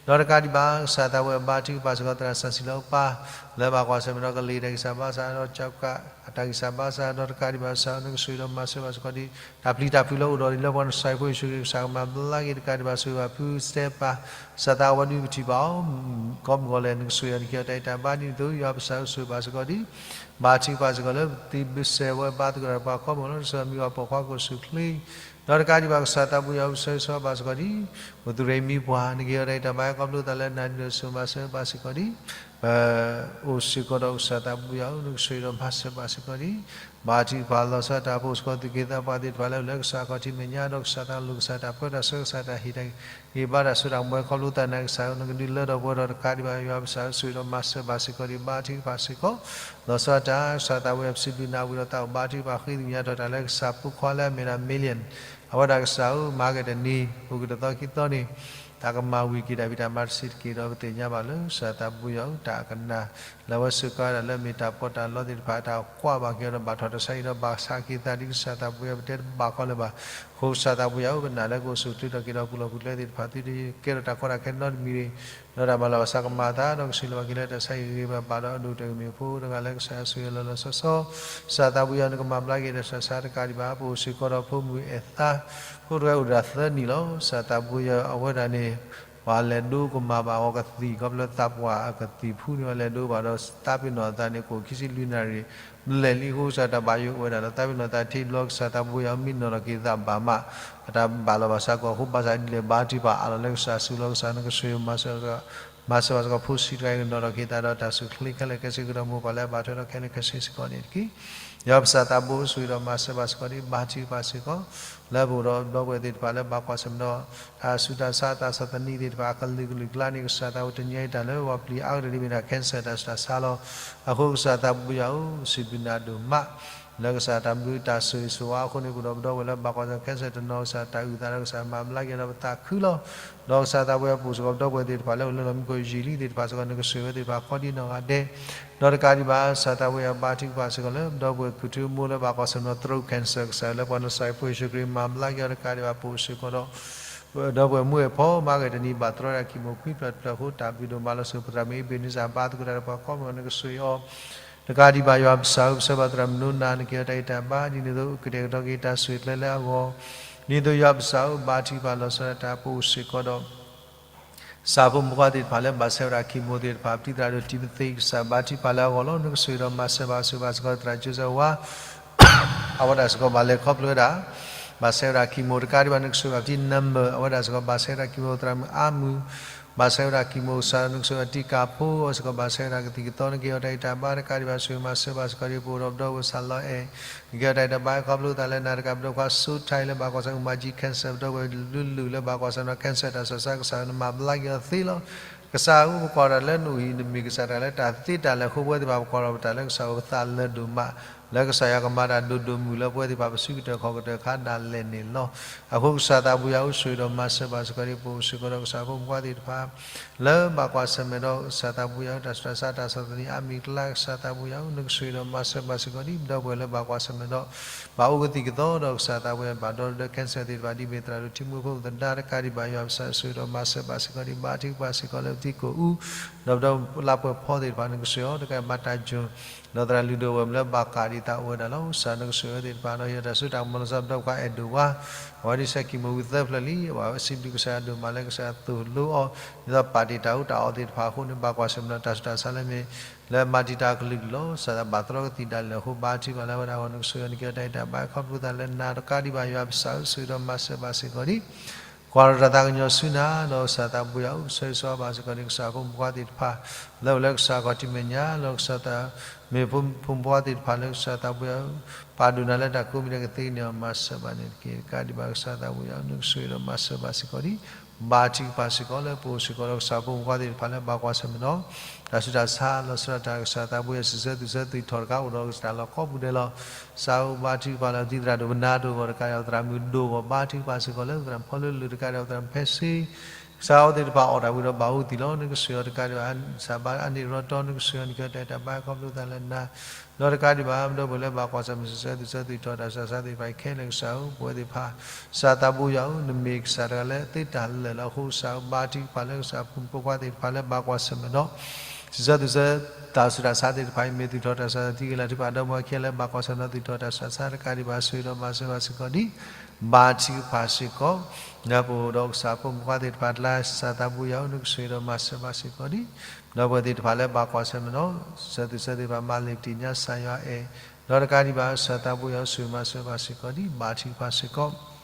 ဒီးတကးဒံးဘၣ် ကစၢ်သးပှၢ်ဘါထုကဖၣ်စ့ၢ်ကီး သရၣ်စီဆှံလၢအပၢ် လၢဘၣ်ကွၢ်ဆၢၣ်မဲာ်ဒီးကလံၤတၢ်ဂံၢ်စၢ်ဘါစၢ် ဒီးကၠီကးအတၢ်ဂံၢ်စၢ်ဘါစၢ် ဒီးတကးဒံးဘၣ်ကစၢ်ဧၢ နကဆိၣ်ဂ့ၤဒီးမၤစၢၤဘၣ်စ့ၢ်ကီးဒံး တၢ်ပျံၤတၢ်ဖုးလၢအိၣ်ဒီးလံလၢပှၤနစၢ်ဖိယ့ၣ်ၡူးခရံာ် ကစၢ်ကမၤဘျါက့ၤ တကးဒံးဘၣ်ဆိၣ်ဂ့ၤဘၣ်ဖုစတဲပၤ ကစၢ်သးအဝဲဒုးပထံၣ်ဘၣ်အီၤ ကိးမုၢ်ဂီၤလဲၣ် နကဆိၣ်ဂ့ၤအီၤ နကဟ့ၣ်အီၤတၢ်ဂံၢ်တၢ်ဘါ ဒ်န့ၣ်အသိး ယွၤပစၢ်ဧၢ ဆိၣ်ဂ့ၤဘၣ်စ့ၢ်ကီးဒံး ဘါထုကဖၣ်စ့ၢ်ကီးလၢ ပတံၤဘၢစဲးဝဲဘါသကိးတၢ်ဒီးပှၤကိးမုၢ်ဂီၤလီၤ ကစၢ်မံၤပှၤပိာ်ခွါကိးဆူၣ်ချ့ ဒီးတကးဒံးဘၣ်ကစၢ်သးပှၢ်ယွၤဧၢ ပဆၢဂ့ၤဆၢဝါဘၣ်စ့ၢ်ကီးဒံး ပသုးရ့ၣ်မံၤပှၢ် နကဟ့ၣ်အီၤတၢ်ဂံၢ်တၢ်ဘါ ခီဖျိသးလၢနၤဒ်န့ၣ် ဆိၣ်ဂ့ၤမၤစၢၤဘၣ်စ့ၢ်ကီးဒံး ပအိၣ်စ့ၢ်ကီးဒီး ကစၢ်သးပှၢ်ယွၤဧၢ နကဆိၣ်ဂ့ၤဒီးမၤစၢၤဘၣ်စ့ၢ်ကီးဒံး ဘါထုကဖၣ်လီၤဆီတၢ် ပအိၣ်စ့ၢ်ကီးသူၣ်က့သးပှၢ်သ့ၣ်တဖၣ်လၢ လၢကစၢ်ခီၣ်ထံးမဲာ်ညါ ဒီးကစၢ်တၢ်လိၣ် ကစၢ်တၢ်ပၢတၢ်ဆှၢ ကစၢ်တၢ်ဟ့ၣ်တၢ်ဂံၢ်ဘါတၢ်စိတၢ်ကမီၤ ခီဖျိသးနၤကစၢ်ဧၢ နကဒုးလၢထီၣ်ပှဲၤထီၣ် တကးဒံးဘၣ်ယွၤပစၢ်ဧၢ ဆိၣ်ဂ့ၤဒီးမၤစၢၤဘၣ်စ့ၢ်ကီးဒံး ဘါထုကဖၣ်စ့ၢ်ကီး လီၤဆီတၢ် ကစၢ်သးပှၢ်ယွၤ ပစံးဘျုးနၤဝံၤဒီးသးအိၣ် ဘါထုကဖၣ်ဃ့ကညးထီၣ်တၢ်လၢကစၢ်ဖိခွါလၢအမ့ၢ်ဒၣ် Million အဝဲဒၣ်ကစၢ်ဧၢ မၤက့ၤတနံၤ အိၣ်က့ၤတသီခံသီန့ၣ် တၢ်ကမၤဝံၤက့ၤတၢ်ဖံးတၢ်မၤတဆံးတက့ၢ်ဒီး ပသ့ၣ်ညါဘၣ်လၢကစၢ်သးပှၢ်ယွၤဧၢ တၢ်အကနၣ် လၢအဝဲစ့ၢ်ကီးဒၣ်လၢမ့ၢ်တၢ်ပီးတၢ်လီသ့ၣ်တဖၣ် တၢ်ကွၢ်ဘၣ်က့ၤအီၤဒီး ဘၣ်ထီၣ်တၢ်ဆါအံၤဒီး ဘၣ်ဆါက့ၤသးဒ်ကစၢ်သးပှၢ်ယွၤ ပတဲတဘၣ်ကီးလၢၤဘၣ်. အဃိကစၢ်သးပှၢ်ယွၤဧၢ ပနာ်လၢကအိၣ်ဆူၣ်အိၣ်ချ့ထီၣ်က့ၤဒီးပူၤလီၢ်ပူၤကျဲသ့ၣ်တဖၣ် သုတကဲထီၣ်တၢ်ကီတၢ်ခဲနီတမံၤန့ၣ် ဒီးတၢ်မၤလီၤဘၣ်ဆၣ်ကမၤအသး ဒီးကဆှၢလီၤဘၣ်က့ၤလၢတၢ်ဆါဟံၣ်ဂ့ၤဂ့ၤဘၣ်ဘၣ်ဒီး အဒိၣ်တၢ်ဂ့ၢ်မ့ၢ်ဖိတဂၤလၢကစၢ်ယွၤဆိၣ်ဂ့ၤလီၤလီၤဆီဆီ ကစၢ်သးပှၢ်ယွၤ နကမၤဘျါက့ၤတၢ်ဆူးတၢ်ဆါတကးဒံးဘၣ် ပအိၣ်စ့ၢ်ကီးဒီးဖိမုၣ်အဲၣ်သါ ဖိတဂၤအိၣ်ဒၣ်သၢနံၣ်လီၤ. ကစၢ်သးပှၢ်ယွၤအဝဲဒၣ်န့ၣ် ပှၤလဲၤဒိကမၣ်ဘၣ်အီၤကသံၣ် ခီဖျိသးပှၢ်အကသံၣ်ဖူန့ၣ် ပှၤလဲၤဒိဘၣ်ဒီး သးပ့ၤနီၣ်အသးန့ၣ် ကိၣ်ခံဆံလွံၢ်နၣ်ရံၣ် ဘျဲၣ်လံအဃိ ကစၢ်တၢ်ဘၣ်ယိၣ်အိၣ်ဝဲဒၣ်လီၤ. သးပ့ၤနီၣ်သးထံဘျီ ကစၢ်သးပှၢ်ယွၤမ့ၢ်နီၣ်ထီၣ်က့ၤသးဘၣ်မး အတၢ်ဘၣ်လီၤဘၣ်ဆၣ်ကီၢ်အဃိ ဘၣ်ဆၣ်ဒ်လဲၣ်ဘါထုကဖၣ်အးလီၤလၢကစၢ်အစုလီၤ. ကစၢ်နကဆိၣ်ဂ့ၤမၤစၢၤ မၤစၢၤဘၣ်စ့ၢ်ကီးဖိဆံးတဂၤအံၤ ကနီၣ်ထီၣ်က့ၤသးဒီးတၢ်ဆူၣ်ချ့ခဲလၢာ်ခဲဆ့ ကဒီးမိၢ်ပၢ်လၢအဘၣ်ထွဲဒီးခဲလၢာ်ခဲဆ့စ့ၢ်ကီးန့ၣ်တက့ၢ်. ယွၤပစၢ်သးဘိ ဆိၣ်ဂ့ၤဒီးမၤစၢၤဘၣ်စ့ၢ်ကီးဒံး ဘါထုကဖၣ်စ့ၢ်ကီး လၢပအိၣ်ဒီးဒီပုၢ်ဝဲၢ်သ့ၣ်တဖၣ်လၢဘၣ်ကွၢ်ဆၢၣ်မဲာ်ဒီး တၢ်ဆူးတၢ်ဆါ တၢ်ဆီၣ်သနံးသ့ၣ်တဖၣ် အကလုာ်ကလုာ်ကျါန့ၣ် ကစၢ်သးဘိ တနံၤအံၤတၢ်လၢပှၤပျံၤအါကတၢၢ်ဒ်မ့ၢ်ဒၣ် cancer တၢ်ဆူးတၢ်ဆါလီၤ. အဃိကစၢ်သးဘိယွၤဧၢ စံးဘျုးနၤဒိၣ်မး လၢကစၢ်တၢ်ဘျုးတၢ်ဆိၣ်ဂ့ၤဆိၣ်ဝါအဃိန့ၣ် ပအိၣ်ဒီးပဒီပုၢ်ဝဲၢ်လၢဘၣ်ကွၢ်ဆၢၣ်မဲာ် cancer တနီၤ ကစၢ်တၢ်အုၣ်သးဒီးကစၢ်မၤဘျါက့ၤဒီးပသးခုလီၤ. ဒီးကစၢ်သးဘိယွၤပအိၣ်စ့ၢ်ကီးပဒီပုၢ်ဝဲၢ်သ့ၣ်တဖၣ်လၢအိၣ်လၢလီၢ်မံခိၣ်ယံာ်လံသ့ၣ်တဖၣ်စ့ၢ်ကီး နကဆိၣ်ဂ့ၤဝဲသ့ၣ်တဖၣ်ကိးဒံးနီၢ်ဂၤဒဲး ဒီးတကးဒံးဘၣ် ကစၢ်သးဘိယွၤ ဘါထုကဖၣ်စ့ၢ်ကီးလၢ ပဒီပုၢ်ဝဲၢ်ခူၣ်ထူမိၢ်လၢဘၣ်ကွၢ်ဆၢၣ်မဲာ်ဒီး throat cancer ကစၢ်လၢပှၤနစၢ်ဖိယ့ၣ်ၡူးခရံာ်မၤဘျါက့ၤအီၤ တကးဒံးဘၣ် ပအိၣ်စ့ၢ်ကီးဒီး ပဒီပုၢ်ဝဲၢ်မူအဲၣ်ဖီ မၤဂ့ၤတနံၤ ဘၣ်တြီဒၣ်ခံမိၢ်ခွံဖျၢၣ်တဖျၢၣ်အဃိ တၢ်ဘျုးဒိၣ်မးလီၤ. စံးပသရၣ်မုၣ်အ့ဘ့းနံစၢ် ဘါသကိးတၢ်ဒီးပှၤကိးမုၢ်ဂီၤ နကဆိၣ်ဂ့ၤအီၤ တကးဒံးဘၣ် ယွၤပစၢ်ဧၢ ပဆၢဘၣ်သရၣ်မုၣ်နိနၤ နကဟ့ၣ်အီၤတၢ်ဂံၢ်တၢ်ဘါ ဒ်န့ၣ်အသိး ကတဲာ်ကတီၤက့ၤတၢ်ဆိၣ်ဂ့ၤကျဲလၢအဂီၢ် ဒ်သိးယွၤပစၢ်ဧၢ ဘါထုကဖၣ်လီၤဆီဒၣ်တၢ် ပအိၣ်စ့ၢ်ကီးဒီး ကစၢ်ဖိမုၣ်ဖိခွါသ့ၣ်တဖၣ်လၢ ဘၣ်ဆဲးဝဲဒၣ် chemo သ့ၣ်တဖၣ် ပတံၤသရၣ်ဒိၣ်တံၤမသ့း ကစၢ်ဘါထုကဖၣ်လၢအဂီၢ်လီၤ. နကဆိၣ်ဂ့ၤဒီးမၤစၢၤဘၣ်ဆိၣ်ဘၣ်စ့ၢ်ကီး သရၣ် Joseph ဝါ အဝဲဒၣ်စ့ၢ်ကီးဘၣ်လဲၤခီဖျိဝဲဒၣ် ဘၣ်ဆဲးဝဲဒၣ် chemo တကးဒံးဘၣ် နကဆိၣ်ဂ့ၤဘၣ်ပတံၤ number အဝဲဒၣ်စ့ၢ်ကီး ဘၣ်ဆဲးဝဲဒၣ် chemo သရၣ်မုၣ်အါမုၢ် ဘၣ်ဆဲးဝဲဒၣ် chemo ကစၢ် နကဆိၣ်ဂ့ၤဘၣ်တံၤကၢ်ဖိ အဝဲစ့ၢ်ကီး ဘၣ်ဆဲးဝဲဒၣ်ကသံၣ်ကသီ နကဟ့ၣ်အီၤတၢ်ဂံၢ်တၢ်ဘါ တကးဒံးဘၣ် ဆိၣ်ဂ့ၤမၤစၢၤဘၣ်စ့ၢ်ကီး ပအိၣ်ဒီးပဒီပုၢ်ဝဲၢ် ဆၣ်လီၤအဲၣ် နကဟ့ၣ်အီၤတၢ်ဂံၢ်တၢ်ဘါ ခီဖျိသးလၢနၤတကး ပဒီပုၢ်ဝဲၢ် စိထၢၣ် လၢဘၣ်ကွၢ်ဆၢၣ်မဲာ် မၤကၠံ cancer ပဒီပုၢ်ဝဲၢ်လုၢ်လုၢ်လၢဘၣ်ကွၢ်ဆၢၣ်မဲာ် cancer တၢ်ဆူးတၢ်ဆါ ကစၢ်နမၤဘျါက့ၤအီၤသ့လီၤ. ကစၢ်ဧၢ ပကွၢ်တၢ်လၢနအိၣ်အံၤ နမ့ၢ်ကစၢ်တဂၤလၢတၢ်သ့တၢ်လၢာ်အဃိ ပဝဲသ့ၣ်တဖၣ်ပကွၢ်ထီၣ်ပတၢ်လၢကစၢ်အိၣ်ပသးလၢာ်ဒိၣ်မး လၢကစၢ်ယွၤကမၤတၢ်ဒိၣ်ဒိၣ်မုၢ်လၢပဝဲသ့ၣ်တဖၣ် ပစုကတၢၢ်ခီၣ်ကတၢၢ်ခါဒၣ်လဲာ်န့ၣ်လီၤ. အဃိကစၢ်သးဘိယွၤဧၢ ဆိၣ်ဂ့ၤဒီးမၤစၢၤဘၣ်စ့ၢ်ကီးဒံး ပအိၣ်စ့ၢ်ကီးဒီးကစၢ်ဖိမုၣ်ဖိခွါသ့ၣ်တဖၣ် လၢဘၣ်ကွၢ်ဆၢၣ်မဲာ်ဒီး ကစၢ်သးဘိယွၤဧၢ တၢ်ဆူးတၢ်ဆါ တၢ်ဆီၣ်သနံးအါမံၤအကျါ ကစၢ်သးဘိယွၤဧၢ နကဆိၣ်ဂ့ၤဒီးမၤစၢၤဘၣ်စ့ၢ်ကီးဒံး ပဒီပုၢ်ဝဲၢ်လၢဘၣ်ကွၢ်ဆၢၣ်မဲာ်ဒီး ဘၣ်အိၣ်ကသံၣ်ကသီဒီးကစၢ်သးဘိယွၤ ဘၣ်ဒီဒီလၢ cancer သ့ၣ်တဖၣ် ဒ်မ့ၢ်သရၣ်ဒိၣ်တံၤမသ့း ဖိသဒါ တကးဒံးဘၣ် ယွၤပစၢ် ဆိၣ်ဂ့ၤဒီးမၤစၢၤဘၣ်စ့ၢ်ကီးဒံး ဘါထုကဖၣ်စ့ၢ်ကီးလၢပတံၤကိၣ်အူ ဒီးပဒီလါပှဲၤဖီသ့ၣ်တဖၣ် နကဆိၣ်ဂ့ၤအီၤ တကးဘၣ်တၢ်ကၠိၣ် ဒီးသရၣ်လုၢ်ဒိၣ်ဝဲၢ်မုၢ်လၢဘၣ်ကးဒံးသးအိၣ်ဝဲဒၣ်လီၤ. ကစၢ်နကဆိၣ်ဂ့ၤဝဲသ့ၣ်တဖၣ် ဒီးဟ့ၣ်အီၤတၢ်စိတၢ်ကမီၤလီၤဆီ ပဒီပုၢ်ဝဲၢ်အဲၣ်ဒိၣ်ဝါ အဝဲဒၣ်ဆဲး chemo ဝံၤသၢဖျၢၣ်လံ အဝဲစံးဘျုးကစၢ်ယွၤဒိၣ်မးလၢကစၢ်ယွၤသိၣ်လိအီၤ ဒ်သိးပာ်တ့ၢ်တၢ်အူတၢ်အီသ့ၣ်တဖၣ်အဃိန့ၣ် ဘၣ်ကွၢ်ဆၢၣ်မဲာ်ဒီးတၢ်ဆူးတၢ်ဆါလၢမ့ၢ် လၢမၤတံာ်တာ်အကလုာ်ကလုာ်လီၤ. ကစၢ်ယွၤဘၣ်တြီကသံၣ်ဒၣ်လဲာ်အဃိ ဘါထုကဖၣ်လၢအဝဲဒၣ်အဂီၢ် နကဆိၣ်ဂ့ၤအီၤ နကဟ့ၣ်အီၤတၢ်ဂံၢ်တၢ်ဘါ ခီဖျိသးလၢနၤ တကးဒံးဘၣ် ယွၤပစၢ်ဧၢ ဆိၣ်ဂ့ၤဒီးမၤစၢၤဘၣ်စ့ၢ်ကီးဒံး ကွၢ်ထီၣ်တၢ်သးကညီၤဆူနၤ ဒီးကစၢ်သးဘိယွၤဧၢ, ဆၢဂ့ၤဆၢဝါဘၣ်စ့ၢ်ကီးန့ၣ် ကစၢ်ဖိမုၣ်ဖိခွါသ့ၣ်တဖၣ် လၢအိၣ်လၢကစၢ်ခီၣ်ထံးမဲာ်ညါ ဒီးကစၢ်သး မ့ၢ်ဖိမုၣ်ဖိခွါသ့ၣ်တဖၣ်လၢကစၢ်သးဘိယွၤဧၢ, ပာ်ဒိၣ်နၤလၢတၢ်ကိးမံၤဒဲးကသ့န့ၣ် မၤစၢၤဘၣ်န့ၣ်တက့ၢ်. တကးဒံးဘၣ် ကစၢ်သးဘိယွၤဧၢ, နကဆိၣ်ဂ့ၤဒီးမၤစၢၤဘၣ်စ့ၢ်ကီးဒံး ဘါထုကဖၣ်စ့ၢ်ကီး လၢပအိၣ်စ့ၢ်ကီးဒီးကစၢ်ဖိမုၣ်ဖိခွါသ့ၣ်တဖၣ်လၢဘၣ်ကွၢ်ဆၢၣ်မဲာ်ဒီး တၢ်ဆူးတၢ်ဆါ လီၤဆီဒၣ်တၢ် ကစၢ်သးဘိယွၤ စံးဆၢသူၣ်ဆၢသူၣ်ထီၣ်တကး အိၣ်ဒီးတၢ်လီၢ်ကိးပူၤဒဲးလီၤ. ကစၢ်ဧၢ ဘါထုကဖၣ်လီၤ သံသရၣ်ဒိၣ်ပနၢ်ဒိၣ်ဂီၢ်တကးဒံး သရၣ်မုၣ်ဒိၣ်ဂီၢ် ဘါထုကဖၣ်စ့ၢ်ကီးလၢသရၣ်မုၣ်ဖီလၢလူၢ်တကးဒံး သရၣ်မုၣ်ဖဲဆ့ ကစၢ်အဝဲသ့ၣ်တဖၣ်အီၣ်တၢ်ဝံၤဒီးဘၣ်အူသံလီၤ. နကဆိၣ်ဂ့ၤအီၤတကးဒံးဘၣ် စၢ်ဘါအါန့ၢ်ရီတီ နကဆိၣ်ဂ့ၤအီၤ နကဟဲတဲတၢ်ဘါခီဖျိသးလၢနၤ ဒီးတကးဒံးဘၣ် ဒီပုၢ်ဝဲၢ်လၢဘၣ်ကွၢ်ဆၢၣ်မဲာ် စံးဆၢသူၣ်ဆၢသူၣ်ထီၣ်တၢ်ဆူးတၢ်ဆါသ့ၣ်တဖၣ်ခဲလၢာ် ကစၢ်ဧၢ ပဝဲသ့ၣ်တဖၣ် ကစၢ်သးဘိယွၤဧၢ, နမ့ၢ်ကစၢ်တဂၤလၢသ့တၢ်လၢာ်လီၤ. အဃိကစၢ်ဧၢ ဘါထုကဖၣ်လၢကစၢ်ဖိမုၣ်ဖိခွါသ့ၣ်တဖၣ်လၢဘၣ်ကွၢ်ဆၢၣ်မဲာ်ဒီး စံးဆၢသူၣ်ဆၢ တၢ်ဆူးတၢ်ဆါသ့ၣ်တဖၣ်အံၤ မ့ၢ်သူၣ်ထီၣ်တၢ်ဆူးတၢ်ဆါ ထံဂ့ၤလၢထံပာ်ဒီမါဝၤခံဂၤလၢဘၣ်ကွၢ်ဆၢၣ်မဲာ်ဒီး သူၣ်ထီၣ်တၢ်ဆူးတၢ်ဆါတကးဒံးဘၣ် ဆိၣ်ဂ့ၤဒီးမၤစၢၤဘၣ်စ့ၢ်ကီးဒံး ဘါထုကဖၣ်စ့ၢ်ကီး လၢပအိၣ်ဒီးကစၢ်ဖိမုၣ်ဖိခွါသ့ၣ်တဖၣ်အကျါ ကစၢ်သးဘိယွၤဧၢ, နကဆိၣ်ဂ့ၤဒီးမၤစၢၤဘၣ်စ့ၢ်ကီးဒံး ဒီပုၢ်ဝဲၢ်သ့ၣ်တဖၣ်လၢဘၣ်ကွၢ်ဆၢၣ်မဲာ်ဒီး စံးဆၢသူၣ်ဆၢသ့ၣ်တဖၣ် မၤလ့ၤကတံၢ်ညါကစၢ်ယွၤအဲၣ် ဒီးတကးဒံးဘၣ် ကစၢ်သးဘိယွၤဧၢ, ဆိၣ်ဂ့ၤမၤစၢၤဘၣ်စ့ၢ်ကီးဒံး ဘါထုကဖၣ်စ့ၢ်ကီး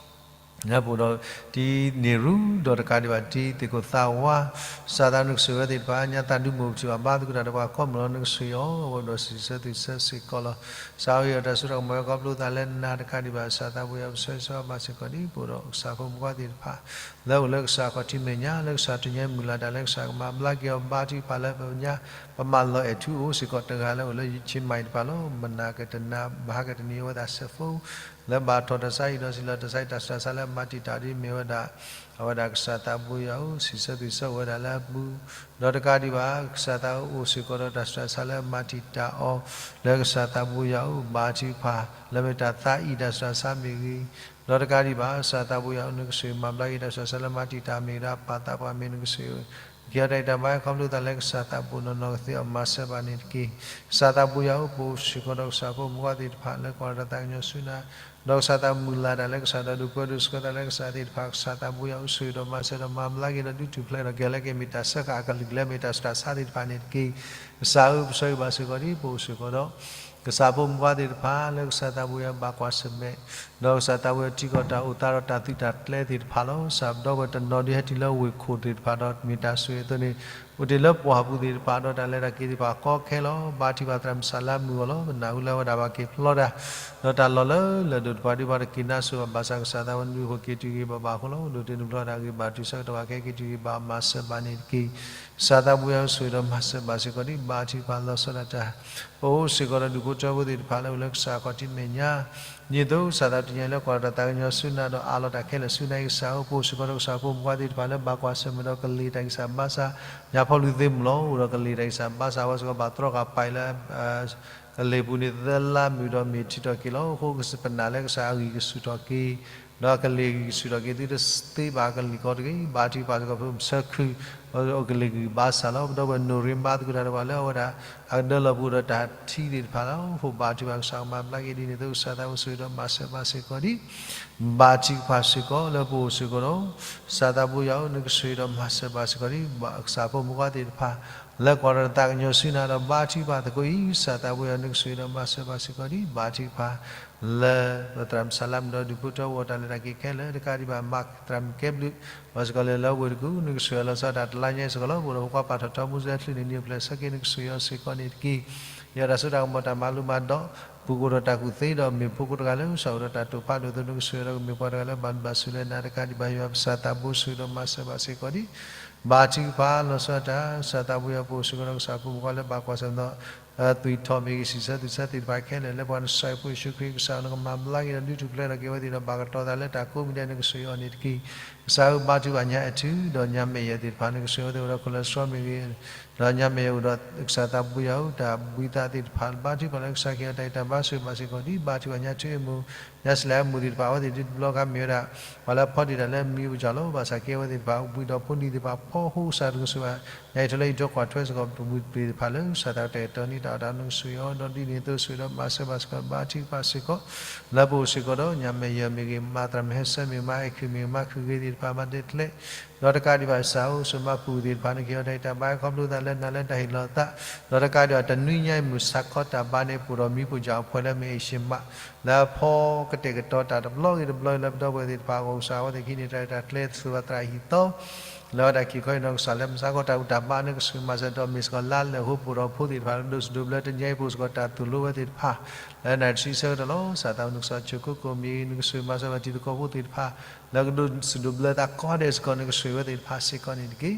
လၢပအိၣ်ဒီး တံၤန့ၢ်ရူ ဒီးတကးဒံးဘၣ် တံၤသ့ၣ်ခိၣ်သးဝါ ကစၢ်သးနကဆိၣ်ဂ့ၤဝဲသ့ၣ်တဖၣ် ညါသးဒုးမိၢ်ပထံၣ်ဘၣ် ဘါသကိးတၢ်ဒီးပှၤကိးမုၢ်လီၤ နကဆိၣ်ဂ့ၤအီၤ အဝဲဒီးစံးဆၢသူၣ်ဆၢစ့ၢ်ကီးလီၤ. ကစၢ်ဧၢ ဟ့ၣ်အီၤတၢ်စိတၢ်ကမီၤ ဟဲခီဖျိသးလၢနၤတကးဒံးဘၣ် ကစၢ်သးဘိယွၤဧၢ, ပဆိၣ်ဂ့ၤဆိၣ်ဝါဘၣ်စ့ၢ်ကီးဒံး ပအိၣ်ဒီးကစၢ်ဖိမုၣ်ဖိခွါသ့ၣ်တဖၣ် လၢအိၣ်လၢကစၢ်ခီၣ်ထံးမဲာ်ညါ လၢကစၢ်တနံၤညါမုၢ်လၢ်တၢ်လၢကစၢ်ကမၤဘျါက့ၤအီၤ ဘါထုကဖၣ်လၢပညါ ပမၤလီၤအဲၣ်ထူအိၣ်စ့ၢ်ကီးတဂၤလၢအိၣ်လၢယဆ့မၤအံၤတဖၣ်လီၤ. မနၤကတနၤ ဘၣ်ဟးကတနံၤ အဝဲဒၣ်စဲးဖိ လၢဘၣ်ထီၣ်တၢ်ဆါဟံၣ်ဒီးစံးလီၤတၢ်ဆါဟံၣ် တၢ်ဆူးတၢ်ဆါလၢအမၤတံာ်တာ်ဒ်မ့ၢ်ဝဲဒၣ် အဝဲဒၣ်ကစၢ်သးဘိယွၤဧၢ, စံးဆၢသူၣ်ဆၢဝဲဒၣ်လၢအပူၤ ဒီးတကးဒံးဘၣ် ကစၢ်သးဧၢ အိၣ်စ့ၢ်ကီးဒီးတၢ်ဆူးတၢ်ဆါလၢအမၤတံာ်တာ်အီၤ လၢကစၢ်သးဘိယွၤဧၢ, ဘါထုကဖၣ် လၢမ့ၢ်တၢ်သးအံၣ်တၢ်ဆူးတၢ်ဆါမ့ၢ်ဂ့ၤ ဒီးတကးဒံးဘၣ် ကစၢ်သးဘိယွၤဧၢ, နကဆိၣ်ဂ့ၤမၤဘျါက့ၤတၢ်ဆူးတၢ်ဆါလၢမၤတံာ်တာ်မ့ၢ်ဂ့ၤ ဒီးပာ်သးပှၢ်မ့ၢ်ဂ့ၤ နကဆိၣ်ဂ့ၤ ကဲထီၣ်တၢ်အံၤတၢ်ဘါ ခီဖျိသးလၢကစၢ်သးဘိနီၢ်နီၢ်ကသ့အီၤ မၤစၢၤဘၣ်န့ၣ်တက့ၢ်. ကစၢ်သးဘိယွၤဧၢ, ပအိၣ်စ့ၢ်ကီးဒီးကစၢ်ဖိမုၣ်ဖိခွါသ့ၣ်တဖၣ် လၢကွၢ်ထီၣ်တၢ်သးကညီၤဆူနၤ ဒီးကစၢ်သးမုၢ်လၢ်တၢ်လၢကစၢ်ဒီးဒုးပၢဒိးဆှၢသးလၢကစၢ်သ့ၣ်တဖၣ် ကစၢ်သးဘိယွၤဧၢ, ဆိၣ်ဂ့ၤဒီးမၤစၢၤဒီးမၤဘျါက့ၤဒီးဒုးထူၣ်ဖျဲးဒီးကဲလၢက့ၤ မ့ၢ်တၢ်ဆၢဃာ်အကလုၢ်လၢမ့ၢ်တၢ်ဆူးတၢ်ဆါသ့ၣ်တဖၣ်န့ၣ်တက့ၢ်. ကစၢ်ဧၢ, ပဆိၣ်ဂ့ၤဘၣ်စ့ၢ်ကီးဒ်ပအိၣ်စ့ၢ်ကီးဒီး ကစၢ်ဖိမုၣ်ဖိခွါသ့ၣ်တဖၣ် လၢကစၢ်သးဘိယွၤဘၣ်ကွၢ်ဆၢၣ်မဲာ် ဒီးကစၢ်သးဘိယွၤထံကီၢ်တၢ်အိၣ်သးဒီးတၢ်သုးတၢ်ကျဲၤသ့ၣ်တဖၣ်လီၤ. ကစၢ်ဒီပုၢ်ဝဲၢ်တနီၤဒ်ဟဲတုၤလၢဝ့ၢ်ခိၣ်သ့ၣ်တဖၣ်ဒီးမ့ၢ်တၢ်ဆိၣ်ဂ့ၤအသိးန့ၣ် အိၣ်တ့ၢ်လၢပှၢ်ပူၤသ့ၣ်တဖၣ်ဒီးတၢ်လဲၤတၢ်က့ၤသ့ၣ်တဖၣ်ကီခဲလီၤ. ဘါထုကဖၣ်သရၣ်မုၣ်စၢ်လၢအမုာ်အီၤလီၤ. ပနၢ်ဟူလၢအဝဲဒၣ်ဘၣ်က့ၤဖျီတၢ် ဒီးတၢ်လီၢ်လၢလၢၢ်ဒိၣ်တဖၣ်ဒ်ဘၣ်တက့ၤနါစိၤဘၣ်ဆၣ် ကစၢ်သးဝဲနုာ်ဟူးက့ၤတုၤဂ့ၤဘၣ်ဘၣ်အဃိလီၤ. ဒိးတ့နုာ်ဖျီတၢ်ဂ့ၤဘၣ်တုၤဆၢကတီၢ်ဘၣ်ကဟဲက့ၤတုၤဂ့ၤဘၣ်မၤစၢၤဘၣ်န့ၣ်တက့ၢ်. ကစၢ်သးဘိယွၤဧၢ, ဆိၣ်ဂ့ၤဒီးမၤစၢၤဘၣ်စ့ၢ်ကီးဒ်ဘါထုကဖၣ်လီၤဆီဒၣ်တၢ် ပအိၣ်စ့ၢ်ကီးဒီးဒူၣ်ဖိထၢဖိသ့ၣ်တဖၣ်လၢအိၣ်လၢကစၢ်ခီၣ်ထံးမဲာ်ညါ ဒ်သိးကစၢ်သးတနံၤညါလၢကွၢ်ထီၣ်တၢ်သးကညီၤဆူနၤဒီးအးလီၤတၢ်ခဲလၢာ်ဆူနၤအံၤ ကစၢ်ဧၢ, ပအိၣ်စ့ၢ်ကီးဒီးကစၢ်ဖိမုၣ်ဖိခွါသ့ၣ်တဖၣ်လၢဘၣ်ကွၢ်ဆၢၣ်မဲာ်ဒီးကလ့ၢ်တၢ်ဂံၢ်စၢ်ဘါစၢ် ညါဖီလူၤသ့ၣ်မုၢ်လီၤ. အိၣ်ဒီးကလ့ၢ်တၢ်ဂံၢ်စၢ်ဘါစၢ် အဝဲစ့ၢ်ကီးဘၣ်တြီဃာ်ပာ်အံၤလၢ ကလ့ၢ်ပူၤန့ၣ် သၢလါမုၢ်ဒီးမ့ၢ်ထံထီၣ်က့ၤလီၤ. အဃိကစၢ်ပနာ်လၢကစၢ်အဂံၢ်ကဆူၣ်ထီၣ်က့ၤ ဒီးကလ့ၢ်ဂံၢ်ကဆူၣ်ထီၣ်က့ၤ သုတသ့ဘၣ်ကလံၣ်ကီတဂ့ၤ. ဘါထုကဖၣ်စ့ၢ်ကီးဖိမုၣ်ဆၢခု အိၣ်ကလ့ၢ်ဂံၢ်ဘါစၢ်လီၤ. ဒီပုၢ်ဝဲၢ်နိၣ်ရ့ဘါသကိးတၢ်ဒီးပှၤလၢအဝဲဒၣ် အကဒၢလီၢ်ပူၤဒီးတၢ်ထံသ့ၣ်တဖၣ်လီၤ. အဃိဘါထုကဖၣ်ကစၢ်ကမၤဘျါက့ၤဒ်န့ၣ်အသိး ကစၢ်သးဘိဆိၣ်ဂ့ၤဒီးမၤစၢၤဘၣ်စ့ၢ်ကီးဒ် ဘါထုကဖၣ်စ့ၢ်ကီးလၢပအိၣ်စ့ၢ်ကီးဒီး ကစၢ်သးဘိယွၤဧၢ, နကဆိၣ်ဂ့ၤဒီးမၤစၢၤဘၣ်စ့ၢ်ကီးဒ် ကစၢ်ဖိမုၣ်ဖိခွါသ့ၣ်တဖၣ် လၢကွၢ်ထီၣ်တၢ်သးကညီၤဆူနၤဒီးဘါထုကဖၣ်သကိးအံၤ ကစၢ်သးဘိယွၤ နကဆိၣ်ဂ့ၤဒီးမၤစၢၤဘၣ်စ့ၢ်ကီးဒ် ဘါထုကဖၣ် လၢပသရၣ်မုၣ်စၢ်လၢအမုာ်ဒီးဒူၣ်ဖိထၢဖိအတၢ်လဲၤတၢ်က့ၤခဲလၢာ် တကးဒံးဘၣ်မၤသရၣ်မုၣ်ကဲဘျုး ပှၤစ့ၢ်ကီးလဲၤလၢဝ့ၢ်တကူၣ် နကဆိၣ်ဂ့ၤလီၤဆီဒၣ်တၢ်တလါညါအံၤစ့ၢ်ကီးလီၤ. ပအိၣ်ဒီးဖိခွါပာ်ထီၣ်ထီမူစဲချုးန့ၣ် နံၣ်အိၣ်ဖျဲၣ်ဆၢက့ၤ နကဆိၣ်ဂ့ၤအီၤစ့ၢ်ကီးန့ၣ်တက့ၢ်. ယွၤတၢ်စိတၢ်ကမီၤတၢ်မၤလိမၤဒိး ပူၤကအိၣ်ဒီးတၢ်ကူၣ်သ့ဒီးမ့ၢ်ဖိကအိၣ်တဂၤလၢကစၢ်အိၣ်ဒီးတၢ်တိာ်ဖးဒိၣ်အသိး နကဆိၣ်ဂ့ၤဒီးကမ့ၢ်ပှၤတဂၤလၢဘၣ်မုာ်ဘၣ်စူၤလၢနၤတကးဒံးဘၣ် ယွၤကစၢ်သးဘိဆိၣ်ဂ့ၤဒီးမၤစၢၤဘၣ်စ့ၢ်ကီးဒ် ဘါထုကဖၣ်လီၤဆီဒၣ်တၢ် ကစၢ်သးဘိယွၤ ပအိၣ်စ့ၢ်ကီးဒီးကစၢ်ဖိမုၣ်ဖိခွါလၢဘၣ်ကွၢ်ဆၢၣ်မဲာ်ဒီး သွံၣ်ထီၣ်မ့ၢ်ဂ့ၤ စံးဆၢသူၣ်ဆၢသ့ၣ်တဖၣ်ခဲလၢာ် လၢပှၤနစီၤအ့ၣ်ဖိယ့ၣ်ၡူးခရံာ်ကစၢ် နကမၤဘျါက့ၤဒီးဒုးထူၣ်ဖျဲးထီၣ်က့ၤအဝဲသ့ၣ်ဒီးဘၣ်ကတီၤသးလၢတၢ်ကိးမံၤဒဲး နကဆိၣ်ဂ့ၤအီၤန့ၣ်တက့ၢ်. ကစၢ်ဧၢ ဘါထုကဖၣ်ညါအဲၣ်ထူ ဒီးညါမဲာ်ယဲၢ်သ့ၣ်တဖၣ် နကဆိၣ်ဂ့ၤအဝဲသ့ၣ်အိၣ်ဒီး cholesterol မ့ၢ်ဂ့ၤ ဒီးညါမဲာ်ယဲၢ်အိၣ်ဒီးကစၢ်သးဘိယွၤဧၢ တၢ်ဘှံးသးသ့ၣ်တဖၣ် ဘါထုကဖၣ်လၢကစၢ်ကဟ့ၣ်အီၤတၢ်ဂံၢ်တၢ်ဘါဆိၣ်ဂ့ၤဘၣ်စ့ၢ်ကီးဒ် ဘါထုကဖၣ်ညါထူအ့ၣ်မူ ညါစံလၤအ့ၣ်မူသ့ၣ်တဖၣ် အဝဲသ့ၣ်ဒ်တဘျီခါမ့ၢ်ဝဲဒၣ် ပှၤလၢအဖီတံၢ်တၢ်လၢမံၤအိၣ်ကၢ်လီၤ ဘၣ်ဆၣ်က့အဝဲသ့ၣ်တဖၣ် ဝံၤဒီးဖိနံၤသ့ၣ်တဖၣ် ဖီဟိကစၢ်တကဆိၣ်ဘၣ် ညါအံၤထီၣ်လၢယဒိကွၢ်ထွဲစ့ၢ်ကီး ပမုၢ်ပှၢ်သ့ၣ်တဖၣ်လၢကစၢ်သးကတဲာ်ကတီၤန့ၣ် တၢ်အီၣ်တၢ်အီနကဆိၣ်ဂ့ၤအီၤ ဒီးဒ်န့ၣ်အသိးဆိၣ်ဂ့ၤဒီးမၤစၢၤဘၣ်စ့ၢ်ကီး ဘါထုကဖၣ်စ့ၢ်ကီး လၢပအိၣ်စ့ၢ်ကီးဒီး ညၣ်မဲာ်ယဲၢ်မ့ၢ်ဂ့ၤ မၤသရၣ်မုၣ်ဟဲဆၢမ့ၢ်ဂ့ၤ မၤအဲၣ်ခုးမ့ၢ်ဂ့ၤ မၤခုးဂ့ၤသ့ၣ်တဖၣ် မၤဒဲးကျဲ ဒီးတကးဒံးဘၣ် ကစၢ်ဧၢ ဆိၣ်ဂ့ၤမၤပူၤသ့ၣ်တဖၣ်န့ၣ် ကဟ့ၣ်အီၤတၢ်ဂံၢ်တၢ်ဘါ ခီဖျိသးလၢနၤလၢတၢ်ဟ့ၣ်လီၤသး ဒီးတကးဒံးဘၣ် တနွံညါအံၤမုၢ်ဆါခီတၢ်ဘါန့ၣ် ပိၣ်ဒီးမံပိၣ်ယၢ်အီၤပှဲၤလၢမ့ၢ်အ့ၣ်ၡံမး လၢအဖီကတဲာ်ကတီၤတၢ်တဘျီဂ့ၤတဘျီဂ့ၤလၢပဒီပုၢ်ဝဲၢ်သ့ၣ်တဖၣ်အဂီၢ် ကစၢ်အဝဲသ့ၣ်ကဟံးန့ၢ်တၢ်ရဲၣ်တၢ်ကျဲၤ သူၣ်ဘၣ်သရၣ်ဟံၣ်သီ လၢအဝဲဒၣ်က့ၤခီအံၤနီၢ်ကစၢ်လၢမုၢ်ဆါခီတၢ်ဘူၣ်တၢ်ဘါန့ၣ် ကဆိၣ်ဂ့ၤမၤစၢၤဒီးမ့ၢ်စ့ၢ်ကီးလါလၢာ်အဃိ ပိၣ်ဒီးဖိသ့ၣ်တဖၣ် ဒိးစူၣ်ဒိးဘျၢတနံၤအံၤ ပအိၣ်စ့ၢ်ကီးတၢ်သိၣ်လိဝဲသ့ၣ်တဖၣ် လၢနၣ်ရံၣ်တဆံဆၢကတီၢ်လီၤ. ကစၢ်သးနုၢ်ကစၢ်ဆိၣ်ကိၣ်ကိၣ်မ့ၢ်ဂ့ၤ နကဆိၣ်ဂ့ၤမၤစၢၤဘၣ်တံၤသကိးဖိသ့ၣ်တဖၣ် လၢကဒိးစူၣ်ဒိးဘျၢသးကိးဂၤဒဲးစ့ၢ်ကီး နကဆိၣ်ဂ့ၤဝဲသ့ၣ်တဖၣ်စ့ၢ်ကီးန့ၣ်တက့ၢ်.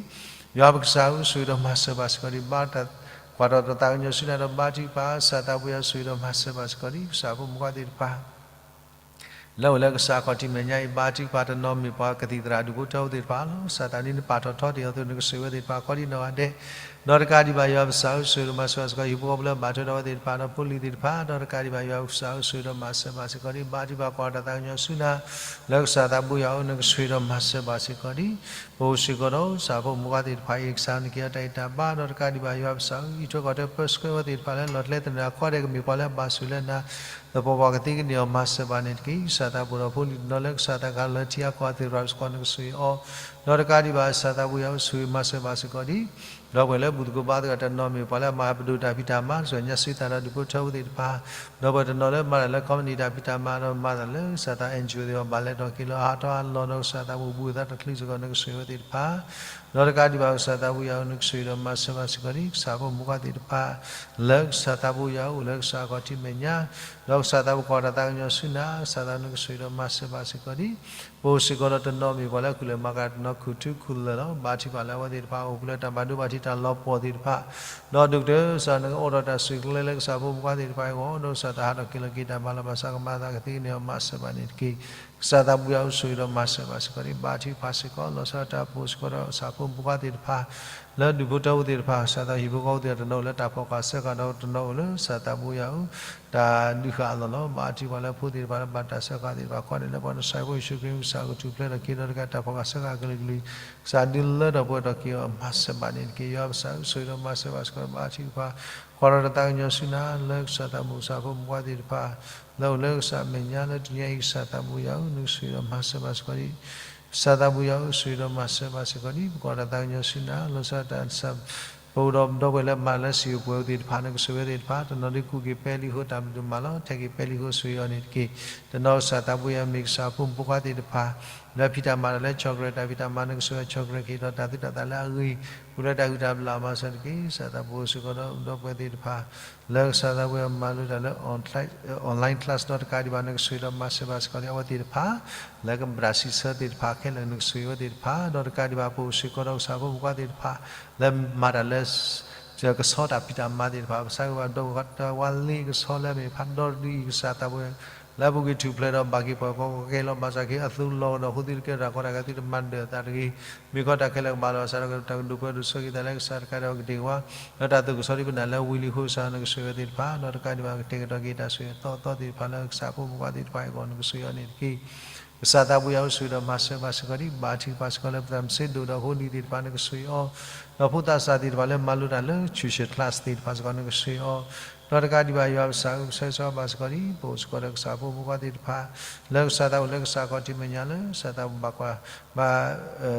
ယွၤပကစၢ်ဧၢ ဆိၣ်ဂ့ၤဒီးမၤစၢၤဘၣ်စ့ၢ်ကီးဒံး ဘါတၢ်ကွၢ်ထီၣ်တၢ်သးကညီၤဆူနၤဒီးဘါထုကဖၣ် ကစၢ်သးပူၤယွၤဧၢ ဆိၣ်ဂ့ၤဒီးမၤစၢၤဘၣ်စ့ၢ်ကီးဒံး ကစၢ်ဖိမုၣ်ခွါသ့ၣ်တဖၣ် လၢအိၣ်လၢကစၢ်အခီၣ်ထံးမဲာ်ညါအံၤ ဘါထုကဖၣ်တနီၤမ့ၢ်ပှၤကသံၣ်သရၣ်ဒူၣ်ဖိထၢဖိသ့ၣ်တဖၣ်လီၤ. ကစၢ်သးဒ်နပာ်ထီၣ်ထီတ့ၢ်အီၤအသိး နကဆိၣ်ဂ့ၤဝဲသ့ၣ်တဖၣ် ခီဒံနီၢ်ဂၤဒဲး ဒီးတကးဒံးဘၣ် ယွၤပကစၢ်ဧၢ ဆိၣ်ဂ့ၤဒီးမၤစၢၤဘၣ်စ့ၢ်ကီး ဟံၣ်ဖိဃီဖိလၢအဘၣ်ထွဲဒီးဝဲသ့ၣ်တဖၣ် ဒီးဖိလံၤသ့ၣ်တဖၣ် ဒီးတကးဒံးဘၣ် ယွၤပကစၢ်ဧၢ ဆိၣ်ဂ့ၤဒီးမၤစၢၤဘၣ်စ့ၢ်ကီးဒံး ဘါထုကဖၣ်ကွၢ်ထီၣ်တၢ်သးကညီၤဆူနၤ လၢကစၢ်သးပူၤယွၤဧၢ နကဆိၣ်ဂ့ၤဒီးမၤစၢၤဘၣ်စ့ၢ်ကီးဒံး ပအိၣ်စ့ၢ်ကီးဒီးကစၢ်ဖိမုၣ်ခွါသ့ၣ်တဖၣ်အံၤ ကစၢ်နကဟ့ၣ်အီၤတၢ်ဂံၢ်တၢ်ဘါ ဒီးတကးဒံးဘၣ် ယွၤပကစၢ်ဧၢ အံးထွဲကွၢ်ထွဲပၢဆှၢဝဲသ့ၣ်တဖၣ်လၢလီၢ်ကျဲသနၢၣ်အဃီဒဲး ကမ့ၢ်ပှၤလၢအဘၣ်ဆိၣ်လၢနၤ သပှၢ်ပှၢ်ကသ့ကန့ၢ်အီၤ မၤစၢၤဘၣ်န့ၣ်တက့ၢ်. ကစၢ်သးပူၤဒီးဖိလံၤတနီၤလၢကစၢ်သးကလၢထံအကီၢ်အသ့ၣ်တဖၣ်စ့ၢ်ကီး နကဆိၣ်ဂ့ၤအီၤ ဒီးတကးဒံးဘၣ် ကစၢ်သးပူၤယွၤဧၢ ဆိၣ်ဂ့ၤမၤစၢၤဘၣ်စ့ၢ်ကီးဒံး ဒီပုၢ်ဝဲၢ်လၢဘူၣ်သကိးဘါသကိးတနီၤမ့ၢ်ပှၤလၢအမၤ ပဒိၣ်တၢ်ဖံးတၢ်မၤ ကစၢ်ညါစ့သးဒီးဒူၣ်ဖိထၢဖိသ့ၣ်တဖၣ် ဒီပုၢ်ဝဲၢ်တနီၤလၢမၤတၢ်လၢ company တၢ်ဖံးတၢ်မၤဒီးမၤတၢ်လၢကစၢ်သး NGO သ့ၣ်တဖၣ် ဘၣ်လဲၤထီၣ်က့ၤလီၤ အဟးထီၣ်အလီၢ်ဒီးကစၢ်သးပူၤ ဘူးသးတချုးစ့ၢ်ကီး နကဆိၣ်ဂ့ၤဝဲသ့ၣ်တဖၣ် ဒီးတကးဒံးဘၣ် ကစၢ်သးပူၤယွၤဧၢ နကဆိၣ်ဂ့ၤဒီးမၤစၢၤဘၣ်စ့ၢ်ကီးဒံး ကစၢ်ဖိမုၣ်ခွါသ့ၣ်တဖၣ် လၢကစၢ်သးပူၤယွၤအိၣ်လၢကစၢ်အခီၣ်ထံးမဲာ်ညါ ဒီးကစၢ်သးပူၤကွၢ်တၢ်သးကညီၤဆူနၤ ကစၢ်သးနကဆိၣ်ဂ့ၤဒီးမၤစၢၤဘၣ်စ့ၢ်ကီးဒံး ပအိၣ်စ့ၢ်ကီးဒီးတနီၤမ့ၢ်ပှၤလၢအကူၣ်လဲၤမၤကၤတနီၤ ခူၣ်ထူခူၣ်လၢာ်လီၤ. ဘါထုကဖၣ်လၢအဝဲသ့ၣ်တဖၣ်အိၣ်ဘူးလၢတၢ်ဘၣ်ဒိဘၣ်ထံးတၢ်လီၤပှီၢ်သ့ၣ်တဖၣ် ဒီးဒိၣ်ကတၢၢ် ကစၢ်နကအိးထီၣ်တၢ်စုၣ်ကျဲလၢကစၢ်ဖိမုၣ်ခွါသ့ၣ်တဖၣ်အဂီၢ် ဒီးကစၢ်သးဟးထီၣ်က့ၤလီၤက့ၤတၢ်မၤလီၤဘၣ်ဆၣ်ကမၤသးကသ့ကန့ၢ်အီၤ မၤစၢၤဘၣ်န့ၣ်တက့ၢ်. ကစၢ်သးပူၤယွၤဧၢ ဆိၣ်ဂ့ၤဒီးမၤစၢၤဘၣ်စ့ၢ်ကီးဒံး ဘါထုကဖၣ်စ့ၢ်ကီး လီၤဆီဒၣ်တၢ်ပအိၣ်စ့ၢ်ကီးဒီးကစၢ်ဖိမုၣ်ခွါသ့ၣ်တဖၣ် လၢဒူၣ်ဖိထၢဖိသ့ၣ်တဖၣ် ကစၢ်သးဟံၣ်ဖိဃီဖိသ့ၣ်တဖၣ် တနီၤအိၣ်လၢတၢ်ဖီၣ်ဃာ်စၢဃာ်ဒီးတနီၤအိၣ်လၢကစၢ်သးပူၤယွၤဧၢ တၢ်ဒုးဃာ်အလီၢ်လီၤ. ဘါထုကဖၣ်လၢဖိသ့ၣ်တဖၣ်လၢဘၣ်တၢ်စၢဃာ်သ့ၣ်တဖၣ် ခီန့ၣ်လၢပှၤကစၢ်ဖိယ့ၣ်ၡူးခရံာ် ကစၢ်ကထူၣ်ဖျဲးထီၣ်က့ၤဒီးတကးတၢ်ဖီၣ်ဃာ်စၢဃာ်ကလုာ်ကလုာ် ကစၢ်ဒုးလၢထီၣ်ပှဲၤထီၣ်က့ၤအီၤ မၤစၢၤဘၣ်န့ၣ်တက့ၢ်. ယွၤပကစၢ်ဧၢ ဆိၣ်ဂ့ၤဒီးမၤစၢၤဘၣ်စ့ၢ်ကီး ဘါထုကဖၣ် ကွၢ်ထီၣ်တၢ်သးကညီၤဆူနၤ လၢကစၢ်သးမုၣ်ကစၢ်ဖိမုၣ်ခွါသ့ၣ်တဖၣ် လၢအိၣ်လၢကစၢ်မဲာ်ညါလၢတနံၤအံၤ ကစၢ်သးပူၤယွၤဧၢ နကဆိၣ်ဂ့ၤဒီးမၤစၢၤဘၣ်စ့ၢ်ကီးဒံး ကစၢ်သးပူၤယွၤဧၢ ဆိၣ်ဂ့ၤဒီးမၤစၢၤဘၣ်စ့ၢ်ကီးဒံး ပကွၢ်တၢ်သးကညီၤဆူနၤ လီၤဆီဒၣ်တၢ် ပအိၣ်ဒီးဒီပုၢ်ဝဲၢ်လၢမၤလၢစံာ်အိၣ်ပှဲၤအိၣ်သ့ၣ်တဖၣ် နကဆိၣ်ဂ့ၤဝဲသ့ၣ်တဖၣ် တနီၤဒုးကူးက့ၤပဲလံဃိ တၢ်မၤလိမၤလီၤ ထဲက့ၤပဲလံဃိ ဆိၣ်ဂ့ၤအီၤန့ၣ်တက့ၢ်. တနီၤကစၢ်သးပူၤယွၤမ့ၢ်ကစၢ်ဖိမုၣ်ဖိခွါသ့ၣ်တဖၣ် လၢဖံးတၢ်မၤတၢ်လၢ chocolate တၢ်ဖံးတၢ်မၤ နကဆိၣ်ဂ့ၤ chocolate ကဟ့ၣ်ထီၣ်တၢ်သုးတၢ်သးလၢအဂ့ၤ ပူၤလၢတၢ်ဂုၤတၢ်ဘျၣ်မၤစၢၤတက့ၢ်. ကစၢ်သးပူၤဆိၣ်ဂ့ၤဒီးဒီပုၢ်ဝဲၢ်သ့ၣ်တဖၣ် လၢကစၢ်သးပူၤယွၤမၤလိတၢ်လၢ online class ဒီးတကးဒံးဘၣ် နကဆိၣ်ဂ့ၤဒီးမၤစၢၤဘၣ်စ့ၢ်ကီးန့ၣ် အဝဲသ့ၣ်တဖၣ် လၢကဘျၣ်စံးဆၢသ့ၣ်တဖၣ်ခဲလၢာ် နကဆိၣ်ဂ့ၤဝဲသ့ၣ်တဖၣ် ဒီးတကးဒံးဘၣ် ပအိၣ်စ့ၢ်ကီးဒီးကစၢ်ဖိမုၣ်ဖိခွါသ့ၣ်တဖၣ် လၢမၤတၢ်လၢ ကဆီတၢ်ဖံးတၢ်မၤသ့ၣ်တဖၣ် ပစးကဘၣ်ဒီးတၢ်ဝါလ့ကဆီလၢအမ့ၢ်ဖးဒီတဒုအံၤ ကစၢ်သးပူၤ လၢအပူၤကွံာ်ထူၣ်ဖျဲးဒီးဘၣ်က့ၤပှၤကီကီကဲလီၤ ဘၣ်ဆၣ်က့ၤအသိးလီၤကဒီးဃိသုတကဲထီၣ်တၢ်ကီတၢ်ခဲသုတမၤဒၢးအသးတဂ့ၤ မ့ၢ်ကီတၢ်ခဲလၢာ်ကဘၣ်လီၤ ဘၣ်ဆၣ်ဒီးတၢ်ကဒိၣ်ပှဲၤဒိၣ်ဆၢက့ၤသးလၢကစၢ်တကးဒီးကတ့ၢ်ဝါ လၢတၢ်သူၣ်ကစီၣ်ဒ်ပနၢ်လၢဝံၤလံအဃိ ကစၢ်နကဆိၣ်ဂ့ၤဝဲသ့ၣ်တဖၣ် ဒီးတကးဒံးဘၣ်ကတဲာ်ကတီၤက့ၤတၢ်ဆိၣ်ဂ့ၤအသီအသီသ့ၣ်တဖၣ်လၢကစၢ်ဖိမုၣ်ဖိခွါသ့ၣ်တဖၣ်အံၤအဂီၢ် နကဆိၣ်ဂ့ၤအီၤန့ၣ်တက့ၢ်. ကစၢ်သးပူၤယွၤဧၢ ဆိၣ်ဂ့ၤဒီးမၤစၢၤဘၣ်စ့ၢ်ကီးဒံး ဘါထုကဖၣ်စ့ၢ်ကီးလၢပသးမစ့ဒိၣ်ဒီး ဖိလံၤသ့ၣ်တဖၣ် နကဆိၣ်ဂ့ၤအီၤ ဒီးဖိသးစၢ်သ့ၣ်တဖၣ်လၢမၤလိတၢ်လၢ social class သ့ၣ်တဖၣ်စ့ၢ်ကီး နကဆိၣ်ဂ့ၤအီၤ ဒီးတကးဒံးဘၣ် ယွၤပကစၢ်ဧၢ ကဆၢဂ့ၤဆၢဝါဘၣ်စ့ၢ်ကီးဒံး ပအိၣ်စ့ၢ်ကီးဒီးကစၢ်ဖိမုၣ်ဖိခွါသ့ၣ်တဖၣ် လၢကစၢ်သးအိၣ်လၢကစၢ်အခီၣ်ထံးမဲာ်ညါလၢ ကစၢ်သးဘၣ်ကွၢ် ဘၣ်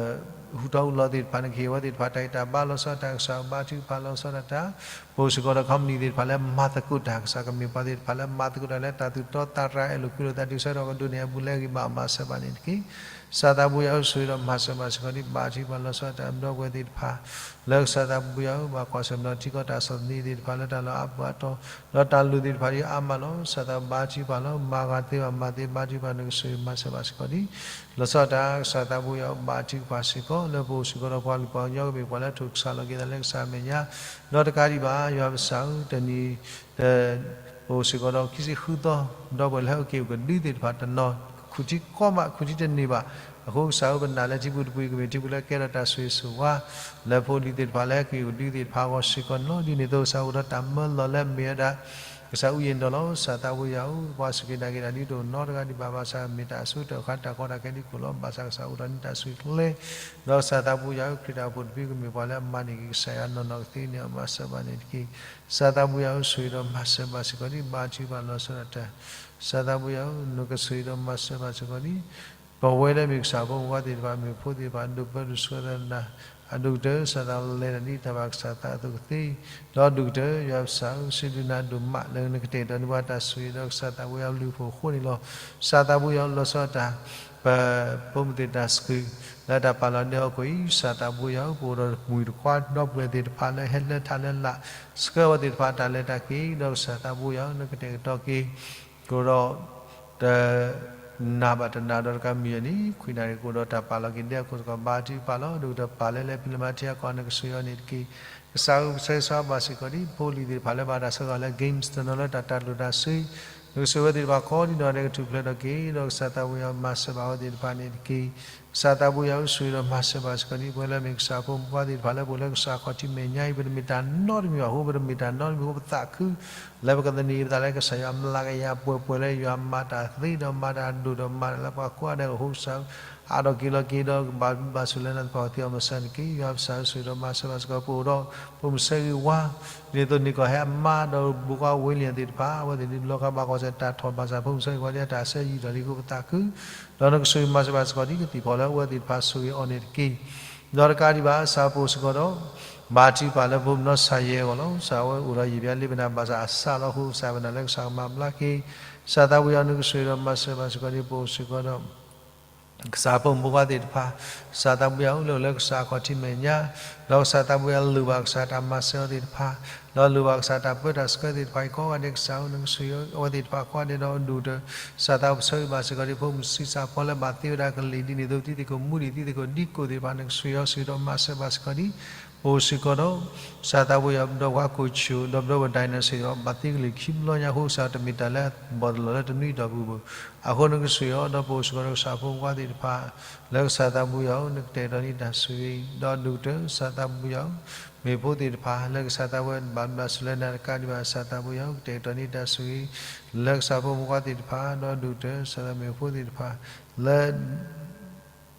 ဟူးထီၣ်ဟူးလီၤသ့ၣ်တဖၣ် နကဟ့ၣ်ဝဲသ့ၣ်တဖၣ် တၢ်ဂံၢ်တၢ်ဘါလီၤဆီဒၣ်တၢ် ကစၢ်ဘါထုကဖၣ်လီၤဆီဒၣ်တၢ် ပအိၣ်စ့ၢ်ကီးဒီး company သ့ၣ်တဖၣ်လၢမၤသကိးတၢ် ကစၢ်ကမ့ၢ်ပှၤသ့ၣ်တဖၣ်လၢမၤသကိးတၢ်လၢတၢ်သူၣ်တီသးရၤ အဲၣ်လိာ်ကွံလိာ်သး ဒ်ကစၢ်ဒီးကဒိးန့ၢ်အဘူးလဲအဂ့ၤဘၣ် မၤစၢၤဘၣ်န့ၣ်တက့ၢ်. ကစၢ်သးပူၤယွၤဧၢ ဆိၣ်ဂ့ၤဒီးမၤစၢၤဘၣ်စ့ၢ်ကီးဒံး ဘါထုကဖၣ်လီၤဆီဒၣ်တၢ် ဒီပုၢ်ဝဲၢ်သ့ၣ်တဖၣ် လၢကစၢ်သးပူၤယွၤဧၢ ဘၣ်ကွၢ်ဆၢၣ်မဲာ်ထံကီၢ်တၢ်ဆီၣ်သနံးသ့ၣ်တဖၣ်လၢတၢ်လီၢ်အါပူၤအါတီၤ ဒီးတၢ်လုၢ်သ့ၣ်တဖၣ်ဒ်အါမးလီၤ. ကစၢ်သးဘါထုကဖၣ်လီၤ မၤဂ့ၤသ့ဘၣ်မၤသ့ ဘါထုကဖၣ် နကဆိၣ်ဂ့ၤမၤစၢၤဘၣ်စ့ၢ်ကီးဒံး လီၤဆီဒၣ်တၢ် ကစၢ်သးပူၤယွၤဧၢ ဘါထုကဖၣ်စ့ၢ်ကီး လၢပအိၣ်စ့ၢ်ကီးဒီးပှၤကလုာ်ပှၤကညီကမ့ၢ်ပှၤလၢထိၣ်ကစၢ်လီၤက့ၤသးလၢကစၢ်အမဲာ်ညါ ဒီးတကးဒံးဘၣ် ယွၤပကစၢ်ဧၢ တနံၤ ပအိၣ်စ့ၢ်ကီးဒီးခံဆံဃုသီ ဒီပုၢ်ဝဲၢ်လၢဟဲအိၣ်က့ၤအိၣ်ကဒုသ့ၣ်တဖၣ်တနီၤ ခူၣ်ထံကီမး ခူၣ်ထံတန့ၢ်ဘၣ်. အဃိကစၢ်ဧၢ ပနာ်လၢထံပူၤတပူၤ ကမ့ၢ်ထံပူၤလၢကဲထီၣ်တၢ်ဆိၣ်ဂ့ၤဆိၣ်ဝါ လၢဖိလံၤသ့ၣ်တဖၣ်လၢဟဲက့ၤအိၣ်ကဒုသ့ၣ်တဖၣ်အဂီၢ်စ့ၢ်ကီးန့ၣ်လီၤ. ဒ်န့ၣ်အသိးကစၢ်အိၣ်ဒီးတၢ်မၢလီၤလၢအမ့ၢ်ဝဲဒၣ် ကစၢ်အူယံၤဒီးလီၤ. ကစၢ်သးဘိယွၤဧၢ, ပှၤစူၢ်က့ၤနာ်က့ၤတၢ်ဒ်တအိၣ်နီတဂၤဒံးဘၣ်, ဘၣ်ဆၣ်မ့ၢ်တၢ်အဆိကတၢၢ်အခါ တၢ်ကီတၢ်ခဲဒ်ကိၣ်လီၤ. ဘၣ်ဆၣ်ကစၢ်အိၣ်ဒီးန့ၢ်တၢ်ဆိၣ်ဂ့ၤကျဲ, ဒီးကစၢ်သးဘိယွၤဧၢ, ခရံာ်တၢ်အိၣ်ဖှိၣ်တဖုကမ့ၢ်ပှၤလၢအမၤန့ၢ်က့ၤကစၢ်ယွၤနီၢ်နီၢ်ကသ့န့ၣ် မၤစၢၤဘၣ်န့ၣ်တက့ၢ်. ကစၢ်သးဘိယွၤဧၢ, ဆိၣ်ဂ့ၤဒီးမၤစၢၤဘၣ်စ့ၢ်ကီးဒံး ဘါထုကဖၣ်လီၤဆီဒၣ်တၢ်. ကစၢ်သးဘိယွၤဧၢ, နကဆိၣ်ဂ့ၤဒီးမၤစၢၤဘၣ်စ့ၢ်ကီးဒံး ပဝဲလၢမ့ၢ်ကစၢ်ဖိမုၣ်ဖိသ့ၣ်တဖၣ်, မ့ၢ်ဖိသ့ၣ်တဖၣ်, ဒိၣ်ပၢဒိၣ်ဆှၢသနၤ, အဒိၣ်ကတၢၢ် ကစၢ်သးလဲၤတၢ်ဒ်တၢ်ဘၣ်ကစၢ်သးအသိးကသ့, ဒီးဒိၣ်ကတၢၢ် ယွၤပစၢ်ဧၢ, စံးဘျုးနၤဒိၣ်မးလၢနကတဲာ်ကတီၤန့ၢ်ပှၤတၢ်ဆိၣ်ဂ့ၤဒီးကစၢ်သးဘိယွၤအဘျုးအဖှိၣ်အဃိန့ၣ်လီၤ. ကစၢ်သးဘိယွၤဧၢ, လီၤဆီဒၣ်တၢ် ပဖိမုၣ်သ့ၣ်တၢ်ဆှုၣ် လၢတၢ်ပာ်လီၤဒဲဟီၣ်ခိၣ်အံၤ, ကစၢ်သးဘိယွၤဧၢ, ပအိၣ်ဒီးတမှံၤတခွါ ဒီပုၢ်ဝဲၢ်သ့ၣ်တဖၣ်လၢဟဲလၢထးလၢလာ် ဆှၢဝဲသ့ၣ်တဖၣ်တၢ်လဲၤတၢ်က့ၤ, ဒီးကစၢ်သးဘိယွၤဧၢ, နကတဲာ်ကတီၤက့ၤ ကအိၣ်ဒီး တနၤဘၣ်တနၤဒီးတကးမံၤအန့ၣ် ခွံနၣ်ရံၣ်ကအိၣ်ဒီးတၢ်ပာ်လီၤက့ၤဒဲဟီၣ်ခိၣ်စ့ၢ်ကီး, ဘါထုကဖၣ်လီၤ. ဒိၣ်ကတၢၢ်ပာ်လၢလၢဖံးလၢမၤထံအကီၢ် နကဆိၣ်ဂ့ၤအီၤန့ၣ်တက့ၢ်. ကစၢ်ဧၢ, ပဆၢဂ့ၤဆၢဝါဘၣ်စ့ၢ်ကီးဒံး ဖိလံၤသ့ၣ်တဖၣ်လၢဘၣ်တၢ်ဆှၢဂီၤလၢ games တနီၤလၢတၢ်တၢ်လိၣ်တၢ်ဆှၢ, နကဆိၣ်ဂ့ၤဝဲသ့ၣ်တဖၣ်ကိးဒံနီၢ်ဂၤဒဲး ကထူၣ်ဖျဲးထီၣ်က့ၤ, ဒီးကစၢ်သးဘိယွၤဧၢ, မၤစၢၤဘၣ်ဝဲသ့ၣ်တဖၣ်န့ၣ်တက့ၢ်. ကစၢ်သးဘိယွၤဧၢ, ဆိၣ်ဂ့ၤဒီးမၤစၢၤဘၣ်စ့ၢ်ကီးဒံး ပဝဲလၢမ့ၢ်ကစၢ်ဖိမုၣ်ဖိသ့ၣ်တဖၣ်လၢပအိၣ်လၢကစၢ်ခီၣ်ထံးမဲာ်ညါအံၤ, ပတမ့ၢ်တၢ်နီတမံၤဘၣ်အဃိ, ပတမ့ၢ်တၢ်နီတမံၤအဃိ ပသးခု လၢပကသန့ၤပသးလၢကစၢ်ယွၤအမျးကယၤပှဲၤပှဲၤလၢယွၤမၤတၢ်သ့ဒီးမၤတၢ်ဒိၣ်ဒီးမၤတၢ် လၢပှၤကိးဂၤဒဲးအဃိ, ကစၢ်ဧၢ, အါထီၣ်က့ၤလီၤက့ၤဒီး ကဘၣ်ဘျုးဘၣ်ဆိၣ်လၢနသ့ၣ်တဖၣ်အသးအီၤမၤစၢၤန့ၣ်တက့ၢ်. ယွၤပစၢ်ဧၢ, ဆိၣ်ဂ့ၤဒီးမၤစၢၤဘၣ်စ့ၢ်ကီး ပအိၣ်ဒီး ပိာ်မုၣ်ဆၢဂ့ၤဝါ ဒ်သိးန့ၣ်ကီၢ်ဟဲအမါဒီး ဘိးကွၢ်ဝ့လံယၤသ့ၣ်တဖၣ်, အဝဲသ့ၣ်ဒ်လီၤဂာ်ဘၣ်ကွၢ်ဆၢၣ်တၢ်ထီၣ်ဘၣ်ဆၣ် ဖိမုၣ်ဆၢဂ့ၤဝါဒ်တၢ်ဆၢယံာ်ထီၣ်လံအဃိ ပသးခု ဒီးနကဆိၣ်ဂ့ၤမၤစၢၤဘၣ်စ့ၢ်ကီးဒံး ကသံၣ်ဖီၣ်လၢအဝဲသ့ၣ်တဖၣ်ဆိၣ်ဂ့ၤအီၤန့ၣ်တက့ၢ်. ဒီးတကးဒံးဘၣ် ကစၢ်ပအိၣ်စ့ၢ်ကီးဒီး ဘါထုကဖၣ်လၢဖိမုၣ်နီၢ်ဆၣ်ယဲၢ်အဂီၢ်လီၤ. ကစၢ်အဝဲအိၣ်ဒီးယံာ်ဘျါလံပနၢ်ဘၣ်ဆၣ်အစးလီၤအဃိ ကစၢ်ပနာ်လၢကစၢ်ကမၤဘျါက့ၤ, ကစၢ်သးဘိယွၤဧၢ, နကဆိၣ်ဂ့ၤဒီးမၤစၢၤဘၣ်စ့ၢ်ကီးဒံး ပအိၣ်စ့ၢ်ကီးဒီး ကစၢ်ဖိမုၣ်ဖိခွါသ့ၣ်တဖၣ်, ကစၢ်သးဘိယွၤဧၢ, လၢအိၣ်လၢကစၢ်အခီၣ်ထံးမဲာ်ညါ, ဒီးကစၢ်သးဘိယွၤလိၣ်ဘၣ်ကစၢ်တၢ်မၤစၢၤအီၤသ့ၣ်တဖၣ်, ဒီးလိၣ်ဘၣ်ကစၢ်တၢ်ပၢတၢ်ဆှၢသ့ၣ်တဖၣ်အံၤ ကိးဂၤဒဲးကစၢ်ဧၢ, နကဆိၣ်ဂ့ၤအဝဲသ့ၣ်တဖၣ်ကိးဂၤဒဲးဒီးအဒိၣ်ကတၢၢ်, ကစၢ်သးဘိယွၤဆိၣ်ဂ့ၤဘၣ်စ့ၢ်ကီးဒံး ဖိမုၣ်ဆံးစၢ်ဖီလၢဘၣ်သ့ဝဲဒၣ်ကလံၤဒ်န့ၣ်အသိး တံၤသကိးမူဒံး တံၤသကိးဒံကိးသ့ၣ်တဖၣ် နကဆိၣ်ဂ့ၤအီၤ ဆိၣ်ဂ့ၤဒီးမၤစၢၤဘၣ်စ့ၢ်ကီးဒံး ပအိၣ်စ့ၢ်ကီးဒီး ကစၢ်သးဘိယွၤ ဒီးပှၤကိးဆိၣ် ဒီးပဒီပုၢ်ဝဲၢ် dinosaur ဘၣ်သ့ကလံၤခံဘျီညါအဃိ ကစၢ်တမ့ၢ်တၢ်လၢအဘီၣ်တလီၤလၢတနွံအတီၢ်ပူၤဘၣ်. အဃိနကဆိၣ်ဂ့ၤအီၤ ဒီးပအိၣ်စ့ၢ်ကီးဒီးကစၢ်ဖိမုၣ်ဖိခွါသ့ၣ်တဖၣ် လၢကစၢ်သးဘိယွၤဧၢ, နကတဲာ်ကတီၤန့ၢ်တၢ်ဆိၣ်ဂ့ၤ ဒီးအဒိၣ်ကတၢၢ် ကစၢ်သးဘိယွၤဧၢ, မ့ၢ်ဖိသ့ၣ်တဖၣ် လၢကစၢ်သးဘိယွၤဘၣ်ဘျုးဘၣ်ဆိၣ်လၢနၤတကးဒံးဘၣ် ကစၢ်သးဘိယွၤဧၢ, ကတဲာ်ကတီၤန့ၢ်တၢ်ဆိၣ်ဂ့ၤ လၢကစၢ်ဖိမုၣ်ဖိခွါသ့ၣ်တဖၣ် ဒီးအဒိၣ်ကတၢၢ် ကစၢ်သးမ့ၢ်ဖိသ့ၣ်တဖၣ် လၢ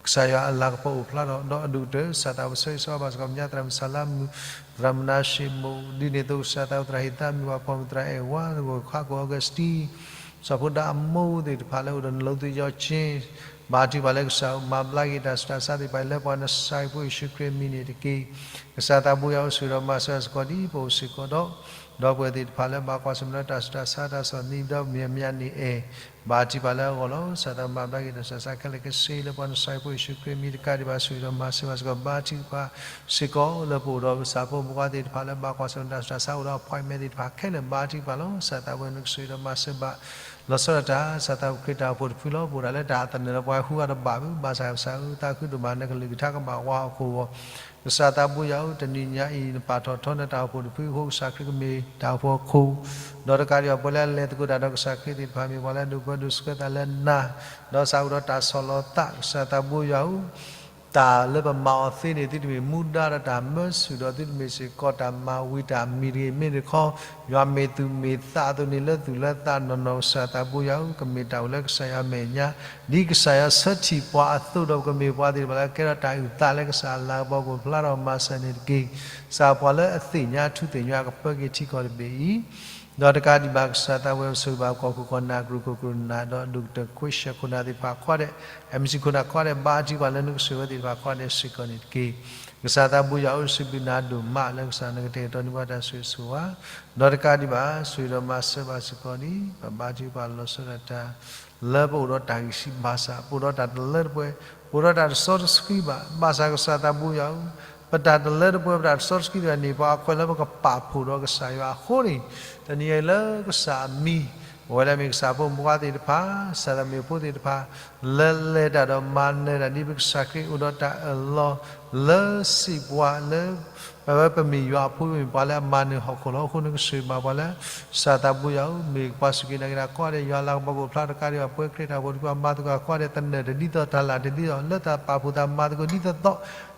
ကစၢ်ယွၤအလၤကပီၤအိၣ်ဖျါထီၣ် ဒီးအဒိၣ်ကတၢၢ် ကစၢ်သးဘိယွၤဆိၣ်ဂ့ၤဘၣ်စ့ၢ်ကီး ကညီသရၣ်မုၣ်စၤလါမုၣ် သရၣ်မုၣ်နၤၡ့ၣ်မိၣ် ဒ်န့ၣ်အသိး ကစၢ်သးဘိယွၤသရၣ်ဟ့ၣ်သးမုၣ် ပှၤဖီၣ်မုၣ်သရၣ်အဲၣ်ဝါ သကိးခးကိး Augustine စီၤဖိဒါအမိၢ်သ့ၣ်တဖၣ်လၢအိၣ်ဒီးနလိသယီၤက့ ဘါထုကဖၣ်လၢကစၢ်မၤဘျါက့ၤတၢ်ဆူးတၢ်ဆါသ့ၣ်တဖၣ်အံၤ လၢပှၤနၡၤရ့းဖိယ့ၣ်ၡူးခရံာ်အမံၤန့ၣ်တက့ၢ်. ကစၢ်သးဘိယွၤဆိၣ်ဂ့ၤဒီးမၤစၢၤစ့ၢ်ကီးဒံး ပအိၣ်စ့ၢ်ကီးဒီး ဒီပုၢ်ဝဲၢ်သ့ၣ်တဖၣ်လၢဘၣ်ကွၢ်ဆၢၣ်မဲာ်လၢတၢ်ဆူးတၢ်ဆါ တၢ်ဆီၣ်သနံး ဒီးမဲာ်ညါန့ၢ်အဲၣ် ဘါထုကဖၣ်လၢအဂီၢ်လီၤ. ကစၢ်သးမၤဘျါက့ၤတၢ်ဆူးတၢ်ဆါခဲလၢာ်ခဲဆ့ လၢပှၤနၡၤရ့းဖိယ့ၣ်ၡူးခရံာ်အမံၤတကးဒံးဘၣ် ဆိၣ်ဂ့ၤဒီးမၤစၢၤဘၣ်စ့ၢ်ကီး ဘါထုကဖၣ်စ့ၢ်ကီး လၢပအိၣ်ဒီးကစၢ်ဖိမုၣ်ဖိခွါသ့ၣ်တဖၣ်လၢဘၣ်ကွၢ်ဆၢၣ်မဲာ်တၢ်ဆူးတၢ်ဆါ အိၣ်ဒီး appointment သ့ၣ်တဖၣ်ခဲလၢာ် ဘါထုကဖၣ်လီၤ. ကစၢ်သးဘိယွၤနကဆိၣ်ဂ့ၤဒီးမၤစၢၤဘၣ် လီၤဆီဒၣ်တၢ် ကစၢ်သးဘိယွၤခရံာ်တၢ်အိၣ်ဖှိၣ်တဖုလီၤ. ပအိၣ်ဒၣ်လၢတၢ်အသနၢၣ်လၢပှၤဟူးဂဲၤတဘၣ်ဘၣ် ဘၣ်ဆၣ်ကစၢ်ဧၢ သးခုဒိၣ်မး နကလုၢ်ကထါကဘၣ်ဝါဟီၣ်ခိၣ်ဂီၢ် ကစၢ်သးဘိယွၤဧၢ, တနံၤညါအံၤ နပာ်ထီၣ်ထီနတၢ်အိၣ်ဖှိၣ်တဖုအဃိ ကစၢ်ခရံာ်ကမ့ၢ်တၢ်အိၣ်ဖှိၣ်အခိၣ်, ဒီးတကးဒံးဘၣ် ပှၤလၢအလဲၤသကိးတၢ်ဒီးကစၢ်ခရံာ်သ့ၣ်တဖၣ် မ့ၢ်ပှၤလၢအဒိၣ်ပၢဒိၣ်ဆှၢသးလၢနၤ, ဒီးကစၢ်အိၣ်ဒီးတၢ်ဆီၣ်လီၤသး ကစၢ်သးဘိယွၤဧၢ, တၢ်လၢပမၤအီၤသ့န့ၣ် သုတမ့ၢ်မူဒါဒီးတၢ်မၢဆူၣ်ဒီး သုတမ့ၢ်စ့ၢ်ကီးတၢ်မၤဝံၤတၢ်မံၤတဂ့ၤ, မ့ၢ်တခီ ယွၤမ့ၢ်သူၣ်မ့ၢ်သးအသိးန့ၣ် လၢသူၣ်လၢသးနီၢ်နီၢ် ကစၢ်သးဘိယွၤဧၢ, ကမ့ၢ်တၢ်အိၣ်လၢကစၢ်ယွၤအမဲာ်ညါ ဒ်ကစၢ်ယွၤဆၢထံၣ်ပှၤအသိးဒီး ပကမ့ၢ်ပှၤသ့ၣ်တဖၣ်လၢကဲထီၣ်တၢ်အုၣ်သးလၢကစၢ်အလၤကပီၤ ကဖျါထီၣ်မၤစၢၤန့ၣ်တက့ၢ်. ကစၢ်ပှၤလၢအသ့ၣ်ညါထူသ့ၣ်ညါ ကပၢက့ၤထံကီၢ်တဘ့ၣ်အံၤ, ဒီးတကးဒံးဘၣ် ကစၢ်သးဘိယွၤဆိၣ်ဂ့ၤဘၣ် ကီၢ်ခိၣ်ခိၣ်နၢ် ကရူၢ်ခိၣ်ကရူၢ်နၢ် ဒီးဒိၣ်ကတၢၢ်ခွ့ၡၢၣ်ခိၣ်နၢ်သ့ၣ်တဖၣ်ကိးဂၤဒဲး, အမ်ၣ်စံၣ်ခိၣ်နၢ်ကိးဂၤဒဲး ဘါထုကဖၣ်လၢနကဆိၣ်ဂ့ၤဝဲသ့ၣ်တဖၣ်ကိးဂၤဒဲးစ့ၢ်ကီးန့ၣ်တက့ၢ်. ကစၢ်သးဘိယွၤဧၢ, စံးဘျုးနၤဒိၣ်မးလၢကစၢ်နကတဲာ်ကတီၤန့ၢ်ပှၤတၢ်ဆိၣ်ဂ့ၤဆိၣ်ဝါ, ဒီးတကးဒံးဘၣ် ဆိၣ်ဂ့ၤဒီးမၤစၢၤဘၣ်စ့ၢ်ကီးန့ၣ် ပဘါထုကဖၣ်လီၤဆီဒၣ်တၢ် လၢပအိၣ်ဒီးတၢ်ဂံၢ်ဆူၣ်ဘါဆူၣ်, ပအိၣ်ဒီးတၢ်တလၢတပှဲၤ, ပအိၣ်ဒီးတၢ်တစီတဆှံဘၣ်, ဘၣ်ဆၣ်ကစၢ်သးဘိယွၤဧၢ, ပတၢ်တလၢတပှဲၤ ပတၢ်တစီတဆှံတဂၤန့ၣ် ပှၤအခွဲးလၢပကပာ်ဖှိၣ်ဒီးကစၢ်ယွၤအဃိန့ၣ်, တနံၤအံၤလၢကစၢ်အမံၤ ပဝဲဒၣ်မ့ၢ်ကစၢ်ဖိမုၣ်ဖိခွါသ့ၣ်တဖၣ်, ကစၢ်သးမ့ၢ်ဖိသ့ၣ်တဖၣ် လၢလဲၤတၢ်ဒီးမၤနၢၤတၢ်ဒ်ပကစၢ်ခရံာ်အိၣ်ဒီးတၢ်အၢၣ်လီၤ လၢစံးပှၤ လၢ ပဝဲပမ့ၢ်ယွၤအဖိ မ့ၢ်ပှၤလၢအမၤနၢၤဟီၣ်ခိၣ်လီၤ. အဃိနကဆိၣ်ဂ့ၤဘၣ်ပှၤလၢ ကစၢ်သးဘိယွၤဧၢ, မ့ၢ်ပှၤစူၢ်က့ၤနာ်က့ၤတၢ်ကိးဂၤဒဲး ယွၤအလၤကပီၤကအိၣ်ဖျါတကးဒံးဘၣ် ပဝဲခရံာ်တၢ်အိၣ်ဖှိၣ်တဖု အမၤသကိးကိးဂၤဒဲး သနၢၣ်တဒ်သိး တၢ်လၢ်တဒ်သိး လၢတၢ်ပာ်ဖှိၣ်သးမၤသကိးဒ်သိးသိး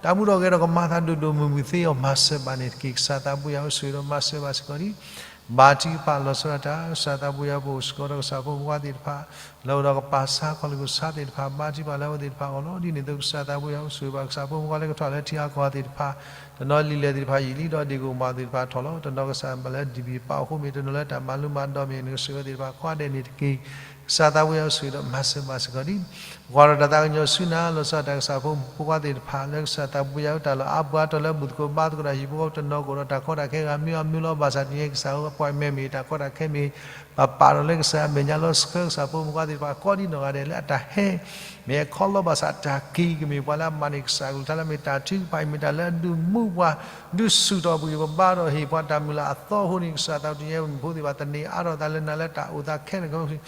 တၢ်မူထီၣ်ဂဲၤထီၣ်ကမၤသးဒိၣ်ဒိၣ်မုၢ်မုၢ်သ့အီၤ မၤစၢၤဘၣ်န့ၣ်တက့ၢ်. ကစၢ်သးဘိယွၤဧၢ, ဆိၣ်ဂ့ၤဒီးမၤစၢၤဘၣ်စ့ၢ်ကီးလံ ဘါထုကဖၣ်လီၤဆီဒၣ်တၢ် ကစၢ်သးဘိယွၤ ပအိၣ်စ့ၢ်ကီးဒီးကစၢ်ဖိမုၣ်ဖိခွါသ့ၣ်တဖၣ် လၢအိၣ်ဒီးကပာ်ဆါခီၣ်လ့ၢ်ခိၣ်ဆါသ့ၣ်တဖၣ် ဘါထုကဖၣ်လၢအဝဲသ့ၣ်တဖၣ်အဂီၢ်လီၤ. ဒ်န့ၣ်အသိး ကစၢ်သးဘိယွၤ အိၣ်ဆိၣ်ဂ့ၤဘၣ်ကစၢ်ဖိမုၣ်ဖိခွါလၢကထီၣ်လၢထံအါကီၢ်သ့ၣ်တဖၣ်, တနီၤလံာ်လဲၢ်သ့ၣ်တဖၣ်ယံာ်လံ ဒီးဒ့ၣ်ကိၣ်မးသ့ၣ်တဖၣ်ထီၣ်လီၤ. တနီၤကစၢ်ဘၣ်လၢဒံၣ်ဘ့ၣ်ပာ်အီၤဃိမ့ၢ် တနီၤလၢတၢ်မၤလိမၤဒိးမ့ၢ် နကဆိၣ်ဂ့ၤဝဲသ့ၣ်တဖၣ်ကိးဂၤဒဲးန့ၣ်တက့ၢ်. ကစၢ်သးဘိယွၤ အိၣ်ဆိၣ်ဂ့ၤဒီးမၤစၢၤဘၣ်စ့ၢ်ကီးဒံး ပကွၢ်ဒီးတၢ်သးကညီၤဆူနၤ လီၤဆီဒၣ်တၢ် ကစၢ်ဖိမုၣ်ဖိခွါသ့ၣ်တဖၣ် လၢကစၢ်သးဘိယွၤ တၢ်လီၢ်အါပှၤတီၤလၢဘူၣ်သကိးဘါသကိးတၢ် ဟံၣ်ဖိဃီဖိတနီၤကအိၣ်ဒီးတၢ်ကီတၢ်ခဲဂၤမံၤအီၤမံၤလီၤ. ဘၣ်ဆၣ်တနံၤအံၤ ကစၢ်ဧၢ ပှၤမဲာ်မ့ၢ်တၢ်ကီတၢ်ခဲမ့ၢ် ပပာ်ဒီးလၢကစၢ်အမဲာ်ညါလီၤ. ဆှၢကစၢ်ဖိမုၣ်ဖိခွါသ့ၣ်တဖၣ် ကိးဒံးနီၢ်ဂၤဒဲးလၢအတၢ်ဟဲ မ့ၢ်အခီလီၤ ဘၣ်ဆၣ်တၢ်က့ၤကမ့ၢ်ပှၤလၢအမၤန့ၢ်ကစၢ်အကလုၢ်ကထါလၢ မ့ၢ်တၢ်ထုကဖၣ်အံၤ မ့ၢ်တၢ်လၢအဒုးမူပှၤ ဒုးဆူၣ်ထီၣ်ပဂံၢ်ပဘါဒီးဟ့ၣ်ပှၤတၢ်မုၢ်လၢ်အသီအဃိန့ၣ် ကစၢ်သးဘိယွၤ တနံၤအံၤ ပဖိသ့ၣ်တဖၣ်သန့ၤအါထီၣ်သးလၢနၤလၢတၢ်အိၣ်သးခဲလၢာ်ခဲဆ့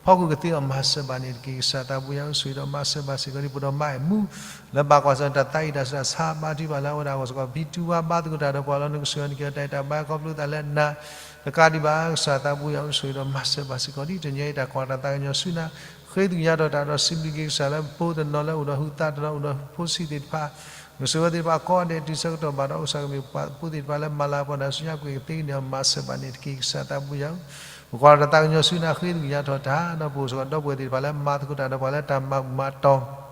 ဖီခိၣ်ကသ့အီၤ မၤစၢၤဘၣ်န့ၣ်တက့ၢ်. ကစၢ်သးဘိယွၤ အိၣ်ဆိၣ်ဂ့ၤဒီးမၤစၢၤဘၣ်စ့ၢ်ကီးဒံး ပဒီးမါအဲၣ်မူ လၢဘၣ်ကွၢ်ဆၢၣ်တၢ်သးအံၤတၢ်ဆူးတၢ်ဆါ ဘါထုကဖၣ်လၢအဝဲဒၣ်အဂီၢ်စ့ၢ်ကီး ဖံတူဝါဘါသကိးတၢ်ဒီးပှၤလီၤ. နကဆိၣ်ဂ့ၤန့ၣ်တက့ၢ် တၢ်အဲၣ်တၢ်ဘါခီဖျိသးလၢနၤ တကးဒံးဘၣ် ကစၢ်သးဘိယွၤ အိၣ်ဆိၣ်ဂ့ၤဒီးမၤစၢၤဘၣ်စ့ၢ်ကီးဒံး တနံၤအံၤ တၢ်ကွၢ်တၢ်သးကညီၤဆူနၤ ဃ့သကွံာ်ယါထီၣ်တၢ်ဒီးစံးဘျုးက့ၤကစၢ်လၢပဖိတနီၤလၢအိၣ်ဒီးဟုးသး တနီၤအိၣ်ဒီးဖိဆံးသ့ၣ်တဖၣ် နကဆိၣ်ဂ့ၤဝဲသ့ၣ်တဖၣ်ကိးဂၤဒဲး တုၤဆၢကတီၢ်ဘၣ်ဒီး အိၣ်ဆၣ်ကမ့ၢ်ပှၤဖိသ့ၣ်တဖၣ်လၢမၤလၤကပီၤနၤဆူညါ ကွံာ်ကသ့ကန့ၢ်အီၤ မၤစၢၤဘၣ်န့ၣ်တက့ၢ်. ကစၢ်သးဘိယွၤ ပကွၢ်တၢ်သးကညီၤဆူနၤ ဃ့သကွံာ်ယါထီၣ်တၢ် ဒီးပအိၣ်စ့ၢ်ကီး ဒီပုၢ်ဝဲၢ်သ့ၣ်တဖၣ်လၢမၤသကိးတၢ်ဒီးပှၤလၢတၢ်မၤဘူၣ်မၤတီၤ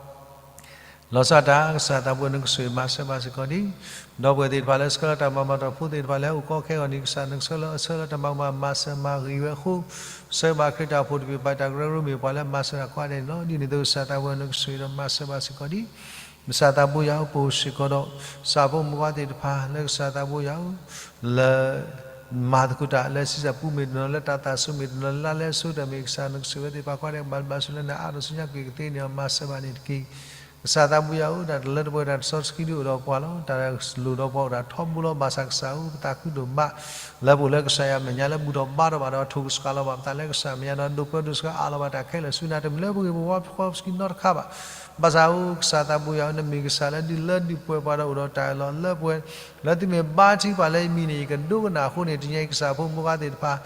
လီၤဆီဒၣ်တၢ် ကစၢ်သးဘိယွၤ နကဆိၣ်ဂ့ၤမၤစၢၤဘၣ်စ့ၢ်ကီးဒံး ဒီပုၢ်ဝဲၢ်သ့ၣ်တဖၣ်လၢဆှၢလၢတၢ်မၤဘူၣ်မၤတီၤဖိသ့ၣ်တဖၣ်လၢအအိၣ်ကီခဲအဂီၢ်န့ၣ် ကစၢ် နကဆှၢလၢအဆှၢလၢတၢ်မၤဘူၣ်မၤတီၤ မၤစၢၤမၤဂ့ၤဝဲအဃိ ဆှၢဘၣ်ခရံာ်တၢ်အိၣ်ဖှိၣ်တကပၤ တၢ်ကရၢကရိမ့ၢ်ပှၤလၢမၤစၢၤတၢ်ကိးဂၤဒဲးန့ၣ်လီၤ. ဒ်န့ၣ်အသိး ကစၢ်သးဘိယွၤ နကဆိၣ်ဂ့ၤဒီးမၤစၢၤဘၣ်စ့ၢ်ကီးဒံး ကစၢ်သးဘိယွၤ ပအိၣ်စ့ၢ်ကီးဒီး ကစၢ်ဖိမုၣ်ဖိခွါသ့ၣ်တဖၣ် လၢကစၢ်သးဘိယွၤ လၢ မၤသကိးတၢ်လၢဆံးစၢ်ပူၤမ့ၢ်တနီၤ လၢတၢ်သးစူၤမ့ၢ်တနီၤ လၢလါလဲအဆိကတၢၢ်မ့ၢ် ကစၢ် နကဆိၣ်ဂ့ၤဝဲသ့ၣ်တဖၣ်ကိးဂၤဒဲး ဘၣ်ဘျးဆူလၢနၤအါထီၣ်ဆူညါ ကွံာ်ကသ့န့ၢ်အီၤ မၤစၢၤဘၣ်န့ၣ်တက့ၢ်. ကစၢ်သးဘိယွၤဧၢ တၢ်တလၢတပှဲၤတၢ်တစီဆှံဒုးအိၣ်ဒီးပှၤလီၤ. တၢ်လိၣ်ဒီးပှၤအိၣ်တၢ်ထီဘိလီၤ. ဘၣ်ဆၣ်ကစၢ်ဧၢ ပသးခုဒိၣ်မး လၢပအိၣ်လၢကစၢ်ယွၤအမဲာ်ညါလၢဘူၣ်ထီၣ်ဘါထီၣ်ဘၣ်ဒီး ထိၣ်ကစှၤလီၤဘၣ်ပသးလၢကစၢ်အမဲာ်ညါဒီး ဒိးပၢဒိးဆှၢအးလီၤဘၣ်တၢ်ခဲလၢာ်ဆူနၤ တမ့ၢ်လၢပဂ့ၢ်ပဝီပဃီပစုနီတခါဘၣ်. ဘၣ်ဆၣ်ဧၢ ကစၢ်သးဘိယွၤဧၢ နမ့ၢ်ကစၢ်လၢဒုးလၢဒုးပှဲၤပှၤဒီးအိၣ်ဒီးတၢ်အၢၣ်လီၤလၢပှဲၤ လၢသုမ့ၢ်ဘါထုကဖၣ်လၢယမံၤန့ၣ် ယကဒိကနၣ်အဃိန့ၣ် တနံၤအံၤ ကစၢ်ဖိမုၣ်ဖိခွါသ့ၣ်တဖၣ်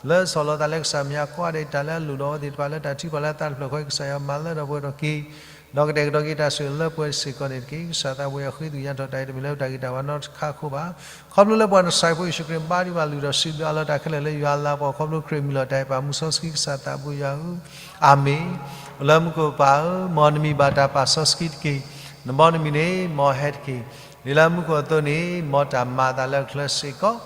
လၢဆီၣ်လီၤသးလၢကစၢ်မဲာ်ညါကိးဂၤဒဲး တၢ်လၢအလိၣ်ဒီးအဝဲသ့ၣ်တဖၣ်လၢတၢ်ထုကဖၣ်လၢသးတဖျၢၣ်ဃီ ကစၢ်ယွၤမၤလၢထီၣ်ပှဲၤထီၣ်က့ၤ ဒီးကတဲာ်ကတီၤက့ၤတၢ်ဆိၣ်ဂ့ၤလၢပှဲၤစ့ၢ်ကီးန့ၣ်တက့ၢ်. ကစၢ်သးဘိယွၤ ဃ့သကွံာ်ယါထီၣ်တၢ်အံၤ တမ့ၢ်လၢပတၢ်ဂံၢ်တၢ်ဘါနီတခါအဃိဘၣ်. ခီဖျိလၢပှၤနစၢ်ဖိယ့ၣ်ၡူးခရံာ် ဘါထုကဖၣ်လုၢ်ဒီးစံးဘျုးအါလီၤတၢ်ခဲလၢာ်လၢယွၤလၤကပီၤ ခီဖျိခရံာ်မံၤလီၤတၢ်အံၤ ပၢ်မုၢ်စီဆှံကစၢ်သးဘိယွၤဧၢ, အၤမ့ၣ်. အိၣ်လၢမူခိၣ်ပၢ်ဧၢ, မ်နမံၤဘၣ်တၢ်ပာ်စီဆှံတက့ၢ်. နဘီနမံၤန့ၣ် မ်ဟဲတက့ၢ်. ဒ်လၢမူခိၣ်အသိးန့ၣ် မ်တၢ်မၤအသးလၢအချၢစ့ၢ်ကီး,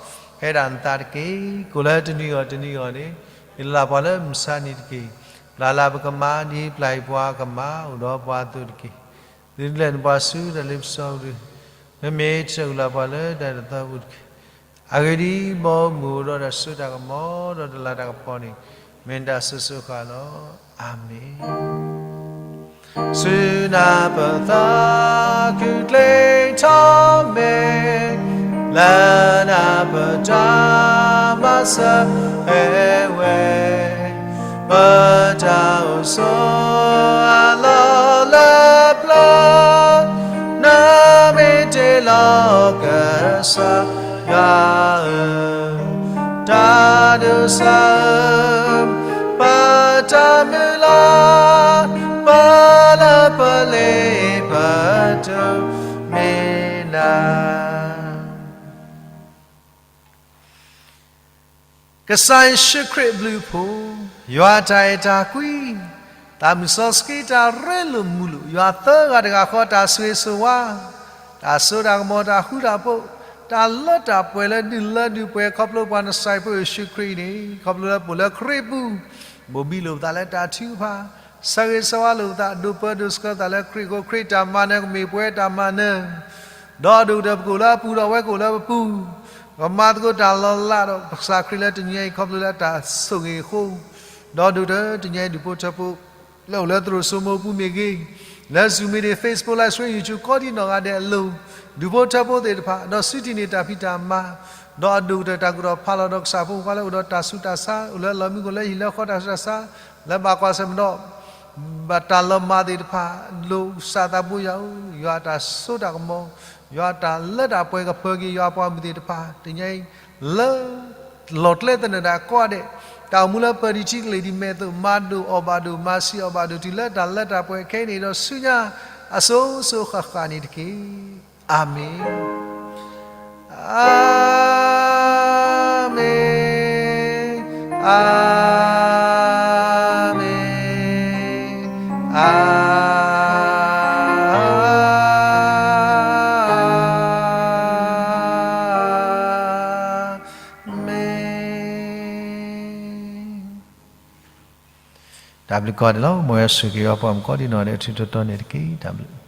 ဟဲဒၣ်နသးတက့ၢ်. ကိၣ်လၢတနံၤအဂီၢ်တနံၤအဂီၢ်န့ၣ် ဟ့ၣ်လီၤပှၤလၢမုၢ်ဆါနံၤတက့ၢ်. ပျၢ်လၢပကမၤ ဒ်ပျၢ်ယပှၤကမၤ အိၣ်ဒီးပှၤအသိးတက့ၢ်. သုတလဲၤနုာ်ပှၤဆူတၢ်လ့ပစီပူၤတဂ့ၤ. မ့မ့ၢ်တၢ်အုၣ်လီၤပှၤလၢတၢ်တသီပူၤတက့ၢ်. အဂ့ၢ်ဒ်အံၤ, မ်မုၢ်အိၣ်ဒီးတၢ်စိတၢ်ကမီၤ ဒီးတလၤတၢ်ကပီၤန့ၣ် မ့ၢ်နတၢ်စိၤစိၤဃၣ်ဃၣ်လီၤ. အၤမ့ၣ်. ဆူနၤပသးခုကျိၤထီၣ်မဲာ်, လၢနၤပတၢ်မၤစၢၤဟဲဝဲ, ပတၢ်အိၣ်ဆိးအလီၢ်လၢပျၢၤ, နမ့ၢ်တ့လီၤကစၢ်ယွၤဧၢ, တၢ်ဒိးစၢ်ဧၢ, ပတၢ်မုၢ်လၢ်, ပလၢပလ့ပတုၤမ့ၢ်နၤ ကစၢ်ယ့ၣ်ၡူးခရံာ်အဘျုးအဖှိၣ်, ယွၤအတၢ်အဲၣ်တၢ်ကွံ, သးမုၢ်စီဆှံတၢ်ရ့လိာ်မုာ်လိာ်, ယွၤသၢဂၤတဂၤဃီတၢ်ဆိၣ်ဂ့ၤဆိၣ်ဝါ, တၢ်စိတၢ်ကမီၤ တၢ်ဃူတၢ်ဖိး, တၢ်လၢတၢ်ပှဲၤလၢဒုးလၢဒုးပှဲၤ ခီဖျိပှၤနစၢ်ဖိယ့ၣ်ၡူးခရံာ်န့ၣ် ခီဖျိလၢပအိၣ်လၢခရံာ်ပူၤ, ဘိၣ်ဘံလိာ်ပသးလၢတၢ်ထုကဖၣ်, ဆၢဂ့ၤဆၢဝါလိာ်ပသး ဒိးပၢဒိးဆှၢသးလၢခရံာ်အဃိ ခရံာ်တၢ်မၤနၢၤကမ့ၢ်ပှၤတၢ်မၤနၢၤ ဒီးဒိၣ်ကတၢၢ်ပကအိၣ်လၢအပူၤဒီးအဝဲကအိၣ်လၢပပူၤ, ကမၤသကိးတၢ်လီၤလးဒီးကစၢ်ခရံာ်လၢတနံၤအံၤ ခီဖျိလၢတၢ်ဆိၣ်ဂ့ၤအဃိ, ဒီးဒိၣ်ကတၢၢ်တနံၤအံၤဒုးဖိထၢဖိ လၢအိၣ်လၢသရိာ်စိမိၤပူၤမ့ၢ်ဂ့ၤ, လၢ Zoom meeting, Facebook Live Stream, YouTube ကိးဒံနီၢ်ဂၤဒဲးအလိၤ, ဒုးဖိထၢဖိသ့ၣ်တဖၣ် ဒီးဆူထံၣ်န့ၢ်တၢ်ဖံးတၢ်မၤ, ဒီးအဒိၣ်ကတၢၢ်တၢ်ကူၣ်ထီၣ်ဖးလီၤဒီးကစၢ်ဖိမုၣ်ဖိခွါလၢအိၣ်ဒီးတၢ်ဆူးတၢ်ဆါ, အိၣ်လၢလီၢ်မံခိၣ်လၢဟံၣ်လၢဃီတၢ်ဆူးတၢ်ဆါ, လၢဘၣ်ကွၢ်ဆၢၣ်မဲာ်ဒီး ဘၣ်တၢ်လီၤမၢ်သ့ၣ်တဖၣ်, ဒိၣ်ကစၢ်သးဘိယွၤဧၢ, ယွၤအတၢ်စိတၢ်ကမီၤ, ယွၤအတၢ်လၢတၢ်ပှဲၤကပၢၤက့ၤယွၤအပှၤမုၢ်သ့ၣ်တဖၣ် တနံၤအံၤ လၢ လီၢ်ကျဲသနၢၣ်ဒၣ်ကိးဂၤဒဲး, တၢ်အိၣ်မူလၢပၢၤဒံးထံကလ့ၢ်ဒံးမဲာ်အသိး မၤဒိၣ်အီၣ်ဘၣ်ဒိၣ် မၤဆံးအီၣ်ဘၣ်ဒိၣ်တုၤလၢတၢ်လၢတၢ်ပှဲၤခဲအံၤန့ၣ်ဒီးဆူညါ အစိၤစိၤဃၣ်ဃၣ်န့ၣ်တက့ၢ်. အၤမ့ၣ်, အၤမ့ၣ်. အၤမ့ၣ်, အၤမ့ၣ်. တၢ်ဘျုးကီးဒဲးလီၤ. မ်ယွၤဆိၣ်ဂ့ၤပှၤမုၣ်ကီးဒံးနီၢ်ဒဲး ထံထီတီန့ၣ်တက့ၢ်. တၢ်ဘျုး.